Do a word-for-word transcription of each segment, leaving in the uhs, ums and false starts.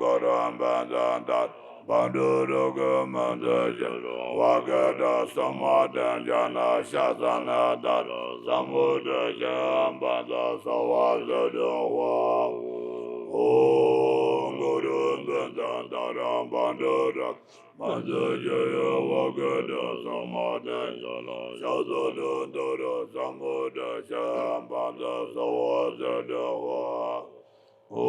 གུ་རུ་བཛྲ་ཏཱ་ར་བྷ་དྲ་ར་གུ་མ་ཙུ་ཤི་རུ་བྷ་ག་ཏྲ་སུ་མ་ཏྲ་ཛྙཱ་ན་ཤ་ས་ན་ཏཱ་ར་ས་མུ་དྲ་ཤ་ར་བཛྲ་སརྦ་སིདྡྷི་ཧོ། ཨོ་གུ་རུ་བཛྲ་ཏཱ་ར་བྷ་དྲ་ར་གུ་མ་ཙུ་ཤི་རུ་བྷ་ག་ཏྲ་སུ་མ་ཏྲ་ཛྙཱ་ན་ཤ་ས་ན་ཏཱ་ར་ས་མུ་དྲ་ཤ་ར་བཛྲ་སརྦ་སིདྡྷི་ཧོ། ཨོ་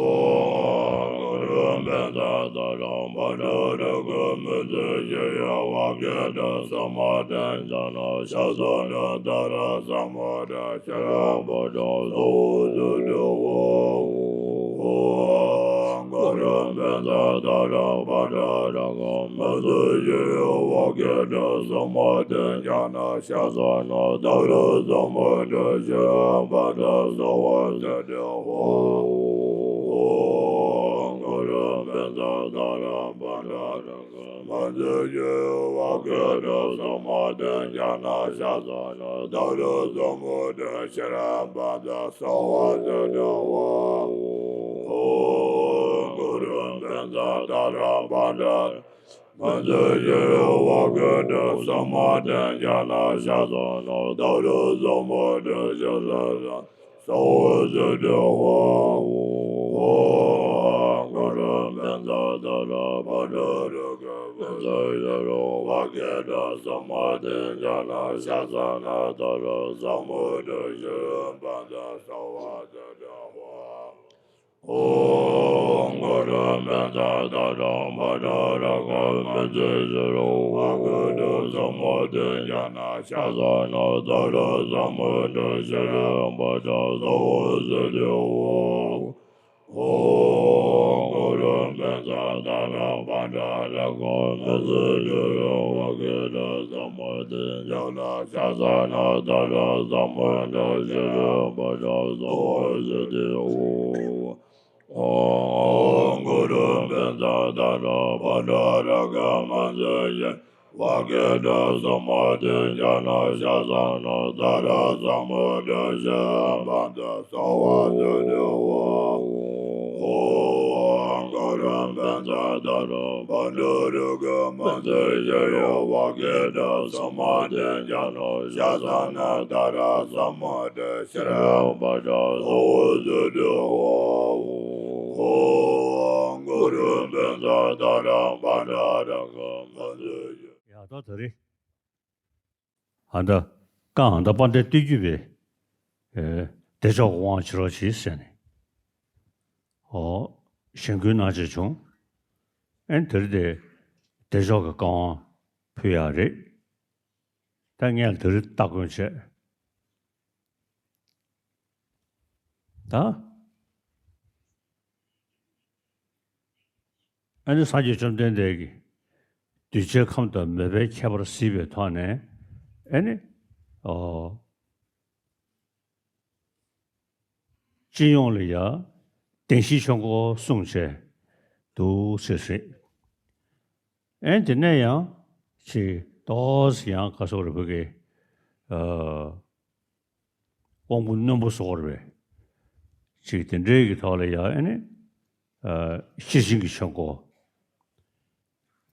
གུ་རུ་བཛྲ་ཏཱ་ར་བྷ་དྲ་ར་གུ་མ་ཙུ་ཤི་རུ་བྷ་ག་ཏྲ་སུ་མ་ཏྲ་ཛྙཱ་ན་ཤ་ས་ན་ཏཱ་ར་ས་མུ་དྲ་ཤ་ར་བཛྲ་སརྦ་སིདྡྷི་ཧོ། ཨོ་གུ་རུ་བཛྲ་ཏཱ་ར་བྷ་དྲ་ར་གུ་མ་ཙུ་ཤི་རུ་བྷ་ག་ཏྲ་སུ་མ་ཏྲ་ཛྙཱ་ན་ཤ་ས་ན་ཏཱ་ར་ས་མུ་དྲ་ཤ་ར་བཛྲ་སརྦ་སིདྡྷི་ཧོ། ཨོ་གུ་རུ་བཛྲ་ཏཱ་ར་བྷ་དྲ་ར་གུ་མ་ཙུ་ཤི་རུ་བྷ་ག་ཏྲ་སུ་མ་ཏྲ་ཛྙཱ་ན་ཤ་ས་ན་ཏཱ་ར་ས་མུ་དྲ་ཤ་ར་བཛྲ་སརྦ་སིདྡྷི་ཧོ། ཨོ་གུ་རུ་བཛྲ་ཏཱ་ར་བྷ་དྲ་ར་གུ་མ་ཙུ་ཤི་རུ་བྷ་ག་ཏྲ་སུ་མ་ཏྲ་ཛྙཱ་ན་ཤ་ས་ན་ཏཱ་ར་ས་མུ་དྲ་ཤ་ར་བཛྲ་སརྦ་སིདྡྷི་ཧོ། ཨོ་གུ་རུ་བཛྲ་ཏཱ་ར་བྷ་དྲ་ར་གུ་མ་ཙུ་ཤི་རུ་བྷ་ག་ཏྲ་སུ་མ་ཏྲ་ཛྙཱ་ན་ཤ་ས་ན་ཏཱ་ར་ས་མུ་དྲ་ཤ་ར་བཛྲ་སརྦ་སིདྡྷི་ཧོ། ཨོ་གུ་རུ་བཛྲ་ཏཱ་ར་བྷ་དྲ་ར་གུ་མ་ཙུ་ཤི་རུ་བྷ་ག་ཏྲ་སུ་མ་ཏྲ་ཛྙཱ་ན་ཤ་ས་ན་ཏཱ་ར་ས་མུ་དྲ་ཤ་ར་བཛྲ་སརྦ་སིདྡྷི་ཧོ། ཨོ་གུ་རུ་བཛྲ་ཏཱ་ར་བྷ་དྲ་ར་གུ་མ་ཙུ་ཤི་རུ་བྷ་ག་ཏྲ་སུ་མ་ཏྲ་ཛྙཱ་ན་ཤ་ས་ན་ཏཱ་ར་ས་མུ་དྲ་ཤ་ར་བཛྲ་སརྦ་སིདྡྷི་ཧོ། ཨོ་གུ་རུ་བཛྲ་ཏཱ་ར་བྷ་དྲ་ར་གུ་མ་ཙུ་ཤི་རུ་བྷ་ག་ཏྲ་སུ་མ་ཏྲ་ཛྙཱ་ན་ཤ་ས་ན་ཏཱ་ར་ས་མུ་དྲ་ཤ་ར་བཛྲ་སརྦ་སིདྡྷི་ཧོ། ཨོ་གུ་རུ་བཛྲ་ཏཱ་ར་བྷ་དྲ་ར་གུ་མ་ཙུ་ཤི་རུ་བྷ་ག་ཏྲ་སུ་མ་ཏྲ་ཛྙཱ་ན་ཤ་ས་ན་ཏཱ་ར་ས་མུ་དྲ་ཤ་ར་བཛྲ་སརྦ་སིདྡྷི་ཧོ། ཨོ་གུ་རུ་བཛྲ་ཏཱ་ར་བྷ་དྲ་ར་གུ་མ་ཙུ་ཤི། ཡ་ད་ད་རེས། ཨ་ད་བཀའ་ཨ་ད་པཎ་ཌི་ཏ་སྟོད་རྒྱུད་པའི་ཨེ་བདེ་མཆོག་གི་དབང་བྱེད་རོགས་གྱིས་ཟེར་ནས། ཨོ་གཞེན་སྐུལ་གནང་བྱས་བྱུང་། ཨེ་དེ་རིང་དེ་བདེ་མཆོག་གི་བཀའ་དབང་ཕུལ་ཡག་རེད། ད་ངས་དེ་རིང་སྟ་གོན་བྱས། ད་ཨ་ནི་སངས་རྒྱས་བཅོམ་ལྡན་འདས་ཀྱིས་གདུལ་བྱའི་ཁམས་དང་མོས་པའི་ཁྱད་པར་གཟིགས་པའི་ཐོག་ནས་ཨ་ནི་ཨོ་སྤྱི་ཡོངས་ལ་ཡང་བདེན་བཞིའི་ཆོས་འཁོར་གསུངས་བྱས་འདུག་ཟེར་ཟེར། ཨེ་དེ་ནས་ཡང་ཅིག་ཏོག་ཙམ་ཡང་ག་སོགས་རེ་བོད་ཀྱི་ཨ་དབང་པོ་རྣོན་པོ་སོགས་རེ་བས་ཅིག་དེ་འདྲའི་གི་ཐོག་ལ་ཡང་ཨེ་ནི་ཨ་ཤེར་ཕྱིན་གྱི་ཆོས་འཁོར།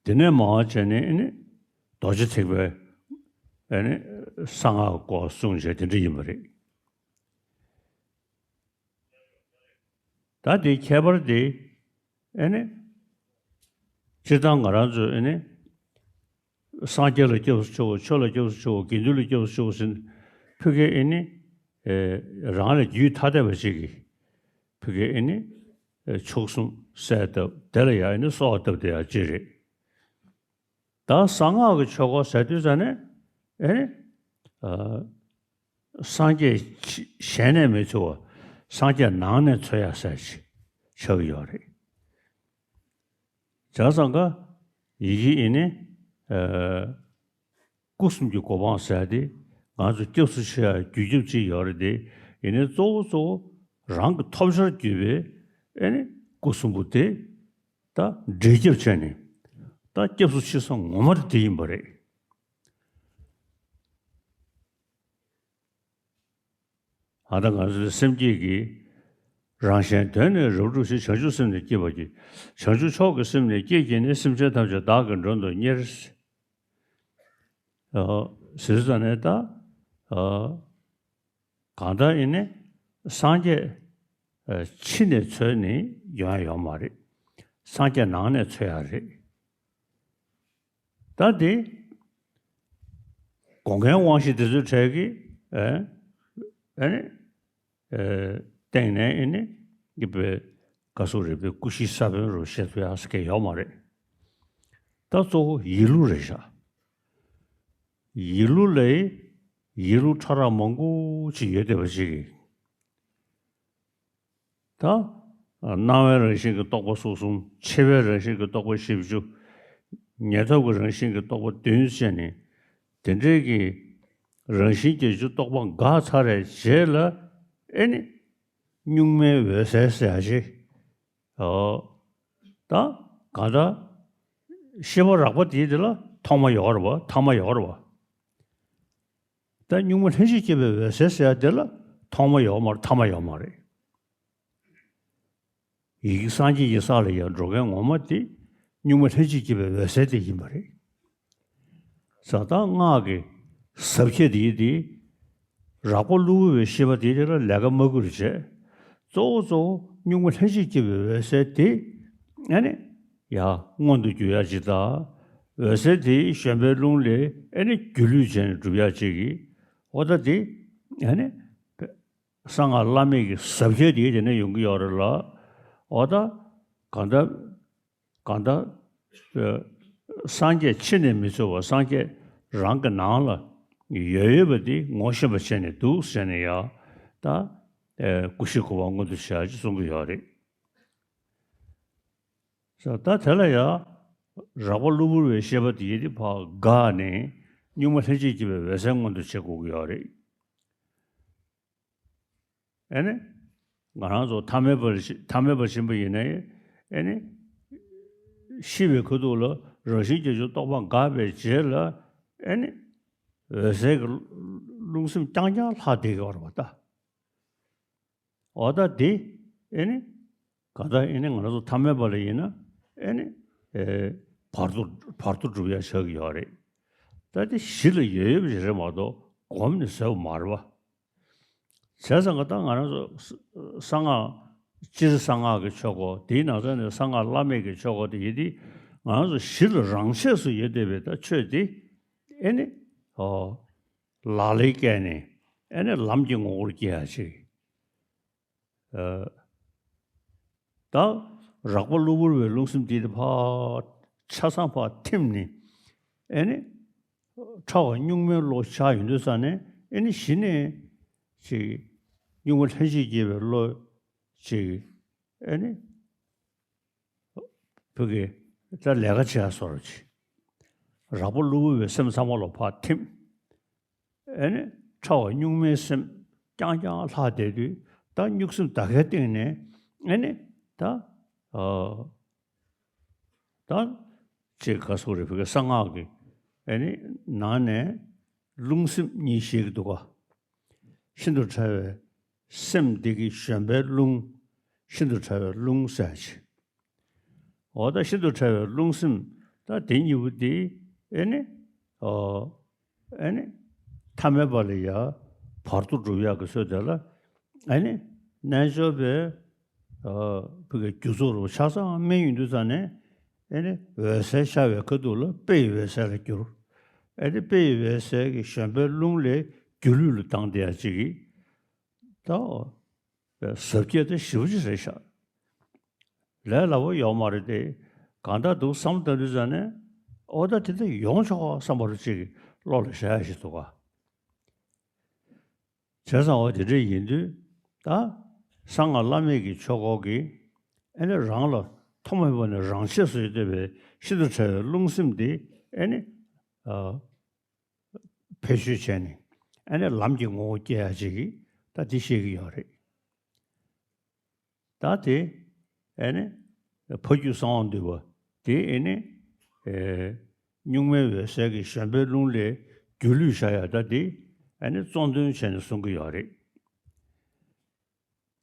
དེ་ནས་མར་བྱས་ནས་ཨེ་ནི་རྡོ་རྗེ་ཐེག་པའི་ཨེ་ནི་གསང་སྔགས་སྐོར་གསུངས་བྱས་དེ་འདྲ་ཡིན་པ་རེད། ད་དེའི་ཁྱད་པར་དེ་ཨེ་ནི་སྤྱིར་བཏང་ང་རང་ཚོས་ཨེ་ནི་སངས་རྒྱས་ལ་སྐྱབས་སུ་མཆིའོ། ཆོས་ལ་སྐྱབས་སུ་མཆིའོ། དགེ་འདུན་ལ་སྐྱབས་སུ་མཆིའོ་ཟེར་ནས་ཕ་གིར་ཨེ་ནི་ཨེ་རང་ལས་རྒྱུད་ཐ་དད་པ་ཅིག་གིས་ཕ་གིར་ཨེ་ནི་ཨེ་མཆོག་གསུམ་གསལ་བཏབ། དེ་ལ་ཡང་ཨེ་ནི་གསོལ་བ་བཏབ་བསྡད་ཡག་ཅིག་རེད། ད་གསང་སྔགས་ཀྱི་ཆོས་སྐོར་ཟེར་དུས་ཙ་ནས་ཨེ་ནི་ཨ་སངས་རྒྱས་གཞན་ནས་མི་འཚོལ་བ་སངས་རྒྱས་ནང་ནས་འཚོལ་ཡག་ཟེར་ཅིག་ཆགས་ཀྱི་ཡོད་རེད། བྱས་ཙང་ཀ་ཡི་གེ་ཨེ་ནི་ཨ་སྐུ་གསུམ་གྱི་གོ་འཕང་ཟེར་ཏེ་ང་ཚོ་སྐྱབས་སུ་མཆི་ཡག་རྒྱུ་རྐྱེན་ཅིག་ཡོད་རེད་དེ། ཡིན་ནའི་གཙོ་བོ་གཙོ་བོ་རང་གི་ཐོབ་བྱར་གྱུར་པའི་ཨེ་ནི་སྐུ་གསུམ་པོ་དེ་ད་འབྲས་སྐྱབས་བྱས་ནས་ད་སྐྱབས་སུ་མཆི་ས་ངོ་མ་དེ་ཡིན་པ་རེད། ཨ་ད་ང་ཚོའི་སེམས་བསྐྱེད་ཀྱི་ རང་གཞན་དོན་ནི་རབ་བསྒྲུབས་ཤིང་། བྱང་ཆུབ་སེམས་ནི་བསྐྱེད་པར་བགྱི། བྱང་ཆུབ་མཆོག་གི་སེམས་ནི་བསྐྱེད་བགྱིས་ནས། སེམས་ཅན་ཐམས་ཅད་བདག་གིས་མགྲོན་དུ་གཉེར། ཨོ། ཟེར་ཙ་ནས་ད། ཨོ། གང་ལྟར་ཨེ་ནི་སངས་རྒྱས་ཨ་ཕྱི་ནས་འཚོལ་ནི་ཡོང་ཡ་ཡོད་མ་རེད། སངས་རྒྱས་ནང་ནས་འཚོལ་ཡ་རེད། ད་དེ་དགོངས་འགལ་དབང་ཤེས་དེ་ཚོའི་གྲས་ཀྱིས་ཨེ་ཨེ་ནི་ཨེ་སྟེང་ནས་ཨེ་ནི་ཡི་པའི་ག་སུ་རེད་པའི་ཀུ་ཤའི་ས་བོན་རུ་བཤད་ཐུབ་ཡ་ཟེར་མཁན་ཡོད་མ་རེད། ད་གཙོ་བོ་ཡིད་བློ་རེད་ཤག་ཡིད་བློ་ལས་ཡིད་བློ་ཕྲ་རགས་མང་པོ་ཅིག་ཡོད་བསྡད་པ་ཅིག་གིས། ད་སྣང་བའི་རང་བཞིན་གྱི་རྟོག་པ་སོ་གསུམ། ཆེ་བའི་རང་བཞིན་གྱི་རྟོག་པ་བཞི་བཅུ། ཉེར་ཐོབ་ཀྱི་རང་བཞིན་གྱི་རྟོག་པ་བདུན་བཅས་ནས། དེ་འདྲའི་གི་རང་བཞིན་བརྒྱད་ཅུ་རྟོག་པ་འགགས་ཚར་བའི་རྗེས་ལ་ཨེ་ནི་གཉུག་མའི་འོད་གསལ་ཟེར་ཡ་ཅིག་ཨོ། ད་གང་ལྟར་ཤེས་པ་རགས་པ་དེའི་དེ་ལ་ཐོག་མ་ཡོད་རེད་པ། ཐ་མ་ཡོད་རེད་པ། ད་གཉུག་མ་ལྷན་ཅིག་སྐྱེས་པའི་འོད་གསལ་ཟེར་ཡ་དེ་ལ་ཐོག་མ་ཡོད་མ་རེད། ཐ་མ་ཡོད་མ་རེད། ཡི་གེ་སངས་རྒྱས་ཀྱི་ས་ལ་ཡར་འགྲོ་མཁན་ངོ་མ་དེ་གཉུག་མ་ལྷན་ཅིག་སྐྱེས་པའི་འོད་གསལ་དེ་ཡིན་པ་རེད། ས་དང་སྔགས་ཀྱི་ཟབ་ཁྱད་དེ་དེ་རགས་པ་གློ་བུར་བའི་ཤེས་པ་དེ་དེ་ལ་ལས་ཀ་མ་དགོས་རེད་བྱས། གཙོ་བོ་གཙོ་བོ་གཉུག་མ་ལྷན་ཅིག་སྐྱེས་པའི་འོད་གསལ་དེ་ཨ་ནི་ཡ་མངོན་དུ་གྱུར་ཡ་ཅིག་དང་། འོད་གསལ་དེ་གཞན་པའི་རླུང་ལས་ཨ་ནི་སྒྱུ་ལུས་བྱས་ནས་གྲུབ་ཡ་ཅིག་གིས་འོ་ད་དེ་ཨ་ནི་གསང་སྔགས་བླ་མེད་ཀྱི་ཟབ་ཁྱད་དེ་དེ་ནས་ཡོང་གི་ཡོད་རེད་ལ། འོ་ད་གང་ལྟར་གང་ལྟར་ཨ་སངས་རྒྱས་ཕྱི་ནས་མི་འཚོལ་བར་སངས་རྒྱས་རང་གི་ནང་ལ་ཡོད་ཡོད་པ་དེ་ངོ་ཤེས་པ་བྱས་ནས་འདུག་ཟེར་ནས་ཡ་ད་ཨ་ཀུ་ཤའི་ཁུ་བ་མངོན་དུ་བྱེད་ཡ་ཅིག་གསུང་གི་ཡོད་རེད། ད་དེ་ལ་ཡ་རགས་པ་གློ་བུར་བའི་ཤེས་པ་དེ་ཡི་དེ་ཕར་འགགས་ནས་གཉུག་མ་ལྷན་ཅིག་སྐྱེས་པའི་འོད་གསལ་མངོན་དུ་བྱེད་དགོས་ཀྱི་ཡོད་རེད། ཨེ་ནི། ང་རང་ཚོ་ཐ་མལ་པ་ལ་ཤི་ཐ་མལ་པ་ཡིན་པ་ཡིན་ན་ཡང་ཨེ་ནི། ཤི་བའི་ཁ་ཐུག་ལ་རང་བཞིན་གྱིས་ཀྱང་རྟོག་པ་འགགས་པའི་རྗེས་ལ་ཨེ་ནི། འོད་གསལ་གྱི་རླུང་སེམས་རྐྱང་རྐྱང་ལྷག་བསྡད་ཀྱི་ཡོད་རེད་པ་ད། འོ་ད་དེ་ཨེ་ནི། གང་ལྟར་ཨེ་ནི་ང་རང་ཚོ་ཐ་མལ་པ་ལ་ཡིན་ན་ཨེ་ནི། ཨེ། བར་དོ་བར་དོ་སྒྲུབ་ཡ་ཆགས་ཀྱི་ཡོད་རེད། ད་དེ་གཞི་ལ་ཡོད་ཡོད་པ་ཞིག་རེད་མ་གཏོགས་གོམས་ནས་བཟོས་པ་མ་རེད་པ། བྱས་ཙང་ག་ད་ང་རང་ཚོ་གསང་སྔགས་སྤྱིར་གསང་སྔགས་ཀྱི་ཆོས་སྐོར་དེའི་ནང་ཚན་ནས་གསང་སྔགས་བླ་མེད་ཀྱི་ཆོས་སྐོར་དེ་ཡིན་དུས་ང་རང་ཚོ་གཞི་ལ་རང་ཆས་སུ་ཡོད་བསྡད་པའི་ད་ཆོས་དེ་ཨེ་ནི། ཨོ། ལག་ལེན་བཀལ་ནས་ཨེ་ནི་ལམ་གྱི་ངོ་བོར་སྐྱེ་ཡ་ཅིག་ཨ། ད་རགས་པ་གློ་བུར་བའི་རླུང་སེམས་དེ་དེ་ཕར་ཆ་ཚང་ཕར་ཐིམ་ནས་ཨེ་ནི་ཕྲ་བ་གཉུག་མའི་བློ་ཆགས་ཡོང་དུས་ཙ་ནས་ཨེ་ནི་གཞི་ནས་ཅིག་གཉུག་མ་ལྷན་ཅིག་སྐྱེས་པའི་བློ་ཅིག་ཨེ་ནི་བུ་གི་ད་ལས་ཀ་བྱེད་ཡ་བཟོ་འདྲ་ཅིག་རགས་པ་གློ་བུར་བའི་སེམས་ཚང་མ་ལ་ཕར་ཐིམ། ཨེ་ནི་ཕྲ་བ་གཉུག་མའི་སེམས་རྐྱང་རྐྱང་ལྷག་བསྡད་དུས་ད་གཉུག་སེམས་ད་གའི་སྟེང་ནས་ཨེ་ནི་ད་ཨ་ད་ཅེས་ག་སོགས་རེ་བོད་ཀྱི་གསང་སྔགས་ཀྱི་ཨེ་ནི་ནང་ནས་རླུང་སེམས་གཉིས་བཤད་ཀྱི་འདུག་ག་ཤིན་ཏུ་ཕྲ་བའི་སེམས་འདི་གི་བཞོན་པའི་རླུང་། ཤིན་ཏུ་ཕྲ་བའི་རླུང་ཟེར་ཅིག་འོ་ད་ཤིན་ཏུ་ཕྲ་བའི་རླུང་སེམས་ད་དེ་གཉིས་པོ་དེ་ཨེ་ནི། ཨོ། ཨེ་ནི། ཐ་མལ་པ་ལ་ཡ་བར་དོ་སྒྲུབ་ཡག་གི་ཚུལ་དེ་ལ་ཨེ་ནི། རྣལ་འབྱོར་པའི་ཨ་བུ་གའི་རྒྱུ་ཚོགས་རུ་ཆ་ཚང་སྨིན་ཡོང་དུས་ཙ་ནས་ཨེ་ནི་འོད་གསལ་ཤར་བའི་ཁ་ཐུག་ལ་དཔེ་ཡི་འོད་གསལ་ལ་འགྱུར། ཨེ་ནི་དཔེ་ཡི་འོད་གསལ་གྱི་བཞོན་པའི་རླུང་ལས་སྒྱུ་ལུས་ལ་ལྡང་བསྡད་ཡ་ཅིག་གིས་ད། ཟབ་རྒྱས་དེ་ཞེ་པོ་ཅིག་རེད་ཤག་ལས་སླ་པོ་ཡོད་མ་རེད་དེ། གང་ལྟར་འདུག་བསམ་བཏང་དུས་ཙ་ནས་ཨོ་ད་དེ་འདྲ་ཡོང་ཆོག་ག་བསམ་པ་རུ་ཅིག་བློ་ལ་ཤར་ཡ་ཞིག་འདུག་ག་བྱས་ཙང་འོ་དེ་འདྲ་ཡིན་དུས་ད་གསང་སྔགས་བླ་མེད་ཀྱི་ཆོས་སྐོར་གྱི་ཨེ་ནི་རང་ལ་ཐོག་མེད་པ་ནས་རང་ཆས་སུ་ཡོད་བསྡད་པའི་ཤིན་ཏུ་ཕྲ་བའི་རླུང་སེམས་དེ་ཨེ་ནི་ཨ། བེད་སྤྱོད་བྱས་ནས་ཨ་ནི་ལམ་གྱི་ངོ་བོ་སྐྱེ་ཡ་ཅིག་གིས་ད་དེ་ཤེས་ཀྱི་ཡོད་རེད། ད་དེ་ཨ་ནི་ཕ་རྒྱུད་གསང་བ་འདུས་པ་དེ་ཨ་ནི་ཨེ་གཉུག་མའི་འོད་གསལ་གྱི་བཞོན་པའི་རླུང་ལས་སྒྱུ་ལུས་བཞག་ཡ་ད་དེ་ཨ་ནི་གཙོ་འདོན་བྱས་ནས་གསུང་གི་ཡོད་རེད།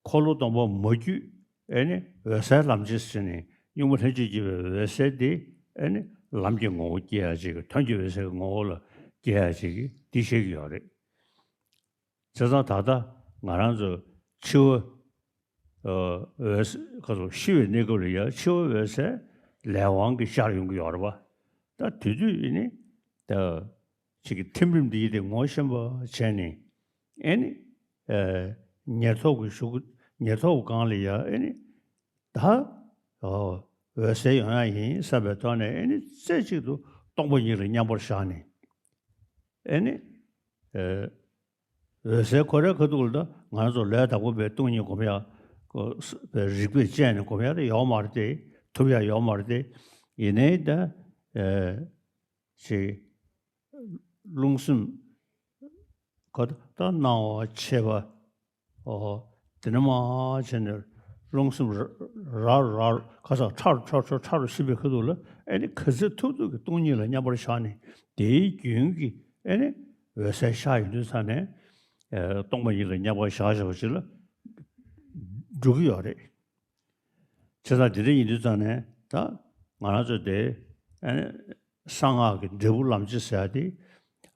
འཁོར་ལོ་སྟོང་པ་མ་བརྒྱུད་ཨེ་ནི་འོད་གསལ་ལམ་བྱེད་ཟེར་ནས་གཉུག་མ་ལྷན་ཅིག་སྐྱེས་པའི་འོད་གསལ་དེ་ཨེ་ནི་ལམ་གྱི་ངོ་བོ་སྐྱེ་ཡ་ཅིག་གི་དོན་གྱི་འོད་གསལ་གྱི་ངོ་བོ་ལ་སྐྱེ་ཡ་ཅིག་གི་འདི་བཤད་ཀྱི་ཡོད་རེད། བྱས་ཙང་ད་ལྟ་ང་རང་ཚོ་འཆི་བ་འོད་ག་ཚོ་ཤི་བའི་གནས་སྐབས་ལ་ཡ་འཆི་བ་འོད་གསལ་ལས་དབང་གིས་ཤར་ཡོང་གི་ཡོད་རེད་པ། ད་དེ་དུས་ཨེ་ནི་ད་ཅིག་གི་ཐིམ་རིམ་འདི་ཡི་དེ་ངོ་ཤེས་པ་བྱས་ནས་ཨེ་ནི་ཉེར་ཐོབ་ཀྱི་གཞུག་ཉེར་ཐོབ་གང་ལ་ཡ་ཨེ་ནི་ད་འོད་གསལ་ཡོང་ཡ་ཡིན་བསམ་པའི་ཐོག་ནས་ཨེ་ནི་རྩེ་གཅིག་ཏུ་སྟོང་པ་ཉིད་ལ་མཉམ་པར་བཞག་ནས་ཨེ་ནི། འོད་གསལ་ཁོ་རའི་ཁ་ཐུག་ལ་ད་ང་རང་ཚོ་ལས་དང་པོ་པའི་སྟོང་ཉིད་སྒོམ་ཡ་ཁོ་ས་པའི་རིགས་པས་དཔྱད་ནས་སྒོམ་ཡ་དེ་ཡོད་མ་རེད་དེ། ཐུབ་ཡ་ཡོད་མ་རེད་དེ། ཡིན་ནའི་ད་ཅིག་རླུང་སེམས་ཁོ་ད་སྣང་བ་མཆེད་པ་ཨོ་དེ་ནས་མར་བྱས་ནས་རླུང་སེམས་ར་ར་ར་ཁ་སང་ཁྲ་རུ་ཁྲ་ཁྲ་ཁྲ་རུ་ཕྱིན་པའི་ཁ་ཐུག་ལ་ཨེ་ནི་ག་ཚོད་ཐུབ་ཐུབ་ཀྱི་སྟོང་ཉིད་ལ་མཉམ་པར་བཞག་ནས་དེའི་རྒྱུན་གྱི་ཨེ་ནི་འོད་གསལ་ཤར་ཡོང་དུས་ཙང་ནས་ཨེ་སྟོང་པ་ཉིད་ལ་མཉམ་པར་བཞག་བཞག་པ་ཅིག་ལ་འགྲོ་གི་ཡོད་རེད། བྱས་ཙང་དེ་འདྲ་ཡིན་དུས་ཙང་ནས་ད་ང་རང་ཚོ་དེ་ཨེ་ནི་གསང་སྔགས་ཀྱི་འབྲས་བུ་ལམ་བྱེད་ཟེར་ཡ་དེ་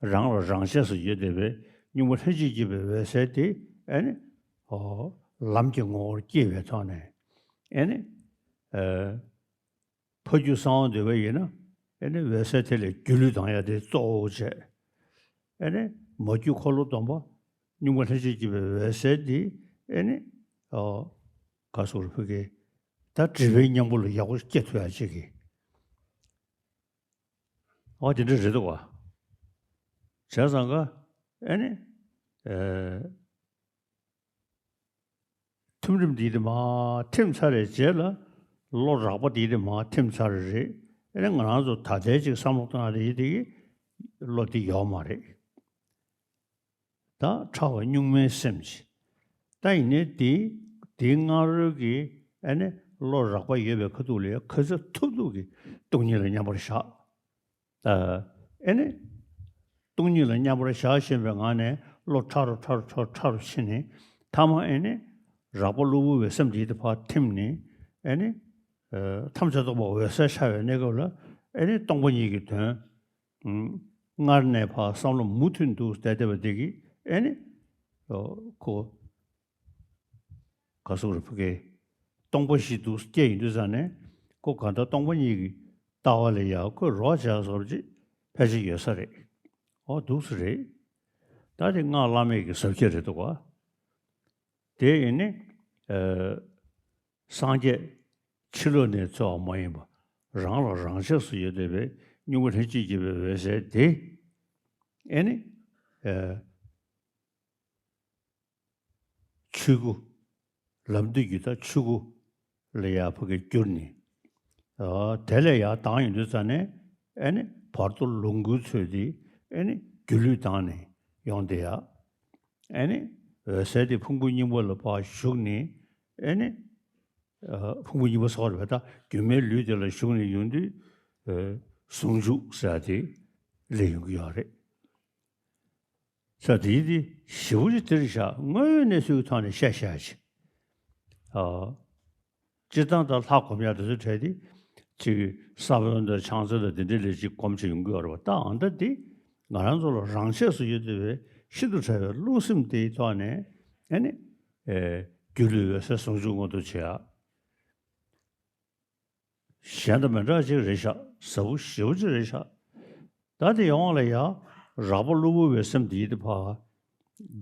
རང་ལ་རང་ཆས་སུ་ཡོད་བསྡད་པའི་གཉུག་མ་ལྷན་ཅིག་སྐྱེས་པའི་འོད་གསལ་དེ་ཨེ་ནི་ཨོ་ལམ་གྱི་ངོ་བོར་སྐྱེས་པའི་ཐོག་ནས་ཨེ་ནི་ཨེ་ཕ་རྒྱུད་གསང་བ་འདོད་པ་ཡིན་ན་ཨེ་ནི་འོད་གསལ་དེ་ལས་སྒྱུ་ལུས་ལྡང་ཡ་དེ་གཙོ་བོ་བྱས། ཨེ་ནི་མ་རྒྱུད་འཁོར་ལོ་སྡོམ་པ་གཉུག་མ་ལྷན་ཅིག་སྐྱེས་པའི་འོད་གསལ་འདི་ཨེ་ནི་ཨོ་ག་སོགས་རུ་ཕུ་གེ་ད་སྒྲིབ་པའི་གཉེན་པོ་ལ་ཡག་པོ་སྐྱེ་ཐུབ་ཡ་ཅིག་གི་ཨོ་དེ་འདྲ་རེད་འདུག་བ། བྱས་ཙང་ཀ་ཨེ་ནི་ཨེ། ཐིམ་རིམ་འདི་དེ་མར་ཐིམ་ཚར་རེད་རྗེས་ལ་བློ་རགས་པ་འདི་དེ་མར་ཐིམ་ཚར་རེད། ཨེ་ནི་ང་རང་ཚོ་ད་ལྟའི་ཅིག་བསམ་བློ་གཏོང་ཡ་དེ་ཡི་དེ་གི་བློ་འདི་ཡོད་མ་རེད། ད་ཕྲ་བ་གཉུག་མའི་སེམས་ཀྱི་ད་ཡིན་ནའི་དེ་དེའི་སྔ་རོལ་གྱི་ཨེ་ནི་བློ་རགས་པ་ཡོད་པའི་ཁ་ཐུག་ལ་ག་ཚོད་ཐུབ་ཐུབ་ཀྱི་སྟོང་ཉིད་ལ་མཉམ་པར་བཞག་ཨ་ཨེ་ནི། སྟོང་ཉིད་ལ་མཉམ་པར་བཞག་བཞིན་པའི་ངང་ནས་བློ་ཕྲ་རུ་ཕྲ་རུ་ཕྲ་རུ་ཕྲ་རུ་ཕྱིན་ནས་ཐ་མ་ཨེ་ནི། རགས་པ་གློ་བུར་བའི་སེམས་དེའི་དེ་ཕར་ཐིམ་ནས་ཨེ་ནི། ཨ་ཐམས་ཅད་རྟོགས་པ་འོད་གསལ་ཤར་བའི་གནས་སྐབས་ལ་ཨེ་ནི་སྟོང་པ་ཉིད་ཀྱི་དོན། ཨུམ། སྔར་ནས་ཕར་བསམ་བློ་མུ་མཐུད་དུ་བསྡད་བསྡད་པ་དེ་གིས་ཨེ་ནི། ཨོ་ཁོ། ག་སོགས་རེ་ཕུ་གེ། སྟོང་པ་ཞིག་ཏུ་སྐྱེ་ཡིན་དུས་ཙང་ནས་ཁོ་གང་ལྟར་སྟོང་པ་ཉིད་ཀྱི་ལྟ་བ་ལ་ཡང་ཁོས་རོགས་བྱས་བཟོ་འདྲ་ཅིག་ཕལ་ཆེར་ཡོད་ས་རེད། ཨོ་འདུག་སེ་རེད། ད་དེ་སྔགས་བླ་མེད་ཀྱི་ཟབ་ཁྱད་རེད་འདུག་ག་དེ་ཡིན་ནི། ཨ་སངས་རྒྱས་ཕྱི་ལོགས་ནས་འཚོལ་བ་མ་ཡིན་པ་རང་ལ་རང་ཆས་སུ་ཡོད་བསྡད་པའི་གཉུག་མ་ལྷན་ཅིག་སྐྱེས་པའི་འོད་གསལ་དེ་ཨེ་ནི། ཨ། ཆོས་སྐུ། ལམ་འདི་རྒྱུད་དང་ཆོས་སྐུ་ལ་ཡར་ཕ་གིར་གྱུར་ནས། ཨ་དེ་ལས་ཡར་ལྡང་ཡོང་དུས་ཙང་ནས་ཨེ་ནི་བར་དོ་ལོངས་སྐུའི་ཚུལ་དེ་ཨེ་ནི་སྒྱུ་ལུས་ལྡང་ནས་ཡོང་བསྡད་ཡ། ཨེ་ནི་འོད་གསལ་དེ་ཕུང་པོ་གཉིས་པ་ལ་ཕར་ཞུགས་ནས་ཨེ་ནི་ཨ་ཕུང་པོ་གཉིས་པ་སོགས་རེད་པ། ད་སྒྱུ་མའི་ལུས་དེ་ལ་ཞུགས་ནས་ཡོང་དུས་ཨ་ཟུང་འཇུག་ཟེར་ཡ་དེ་སླེབས་ཡོང་གི་ཡོད་རེད། ས་དེའི་དེ་ཞེ་པོ་ཅིག་དེར་བཞག་དངོས་ཡོད་གནས་ཚུལ་གྱི་ཐོག་ནས་བཤད་བཤད་ཅིག་ཨ། སྤྱིར་བཏང་དང་ལྷ་སྒོམ་ཡག་དེ་ཚོའི་གྲས་དེ་ཅིག་ས་བོན་དང་ཕྱག་མཚན་དང་དེ་འདྲའི་ལས་ཅིག་སྒོམ་བྱས་ཡོང་གི་ཡོད་རེད་པ། ད་ཨ་འདྲ་དེ་ང་རང་ཚོ་ལ་རང་ཆས་སུ་ཡོད་བསྡད་པའི་ཤིན་ཏུ་ཕྲ་བའི་རླུང་སེམས་དེའི་ཐོག་ནས་ཨ་ནི་ཨེ་སྒྱུ་ལུས་འོད་གསལ་ཟུང་འཇུག་མངོན་དུ་བྱེད་ཡག་གཞན་དང་མི་འདྲ་ཅིག་རེད་ཤག་ཟབ་པོ་ཞེ་པོ་ཅིག་རེད་ཤག་ད་དེ་ཡོང་བ་ལ་ཡ་རགས་པ་གློ་བུར་བའི་སེམས་དེའི་དེ་ཕར་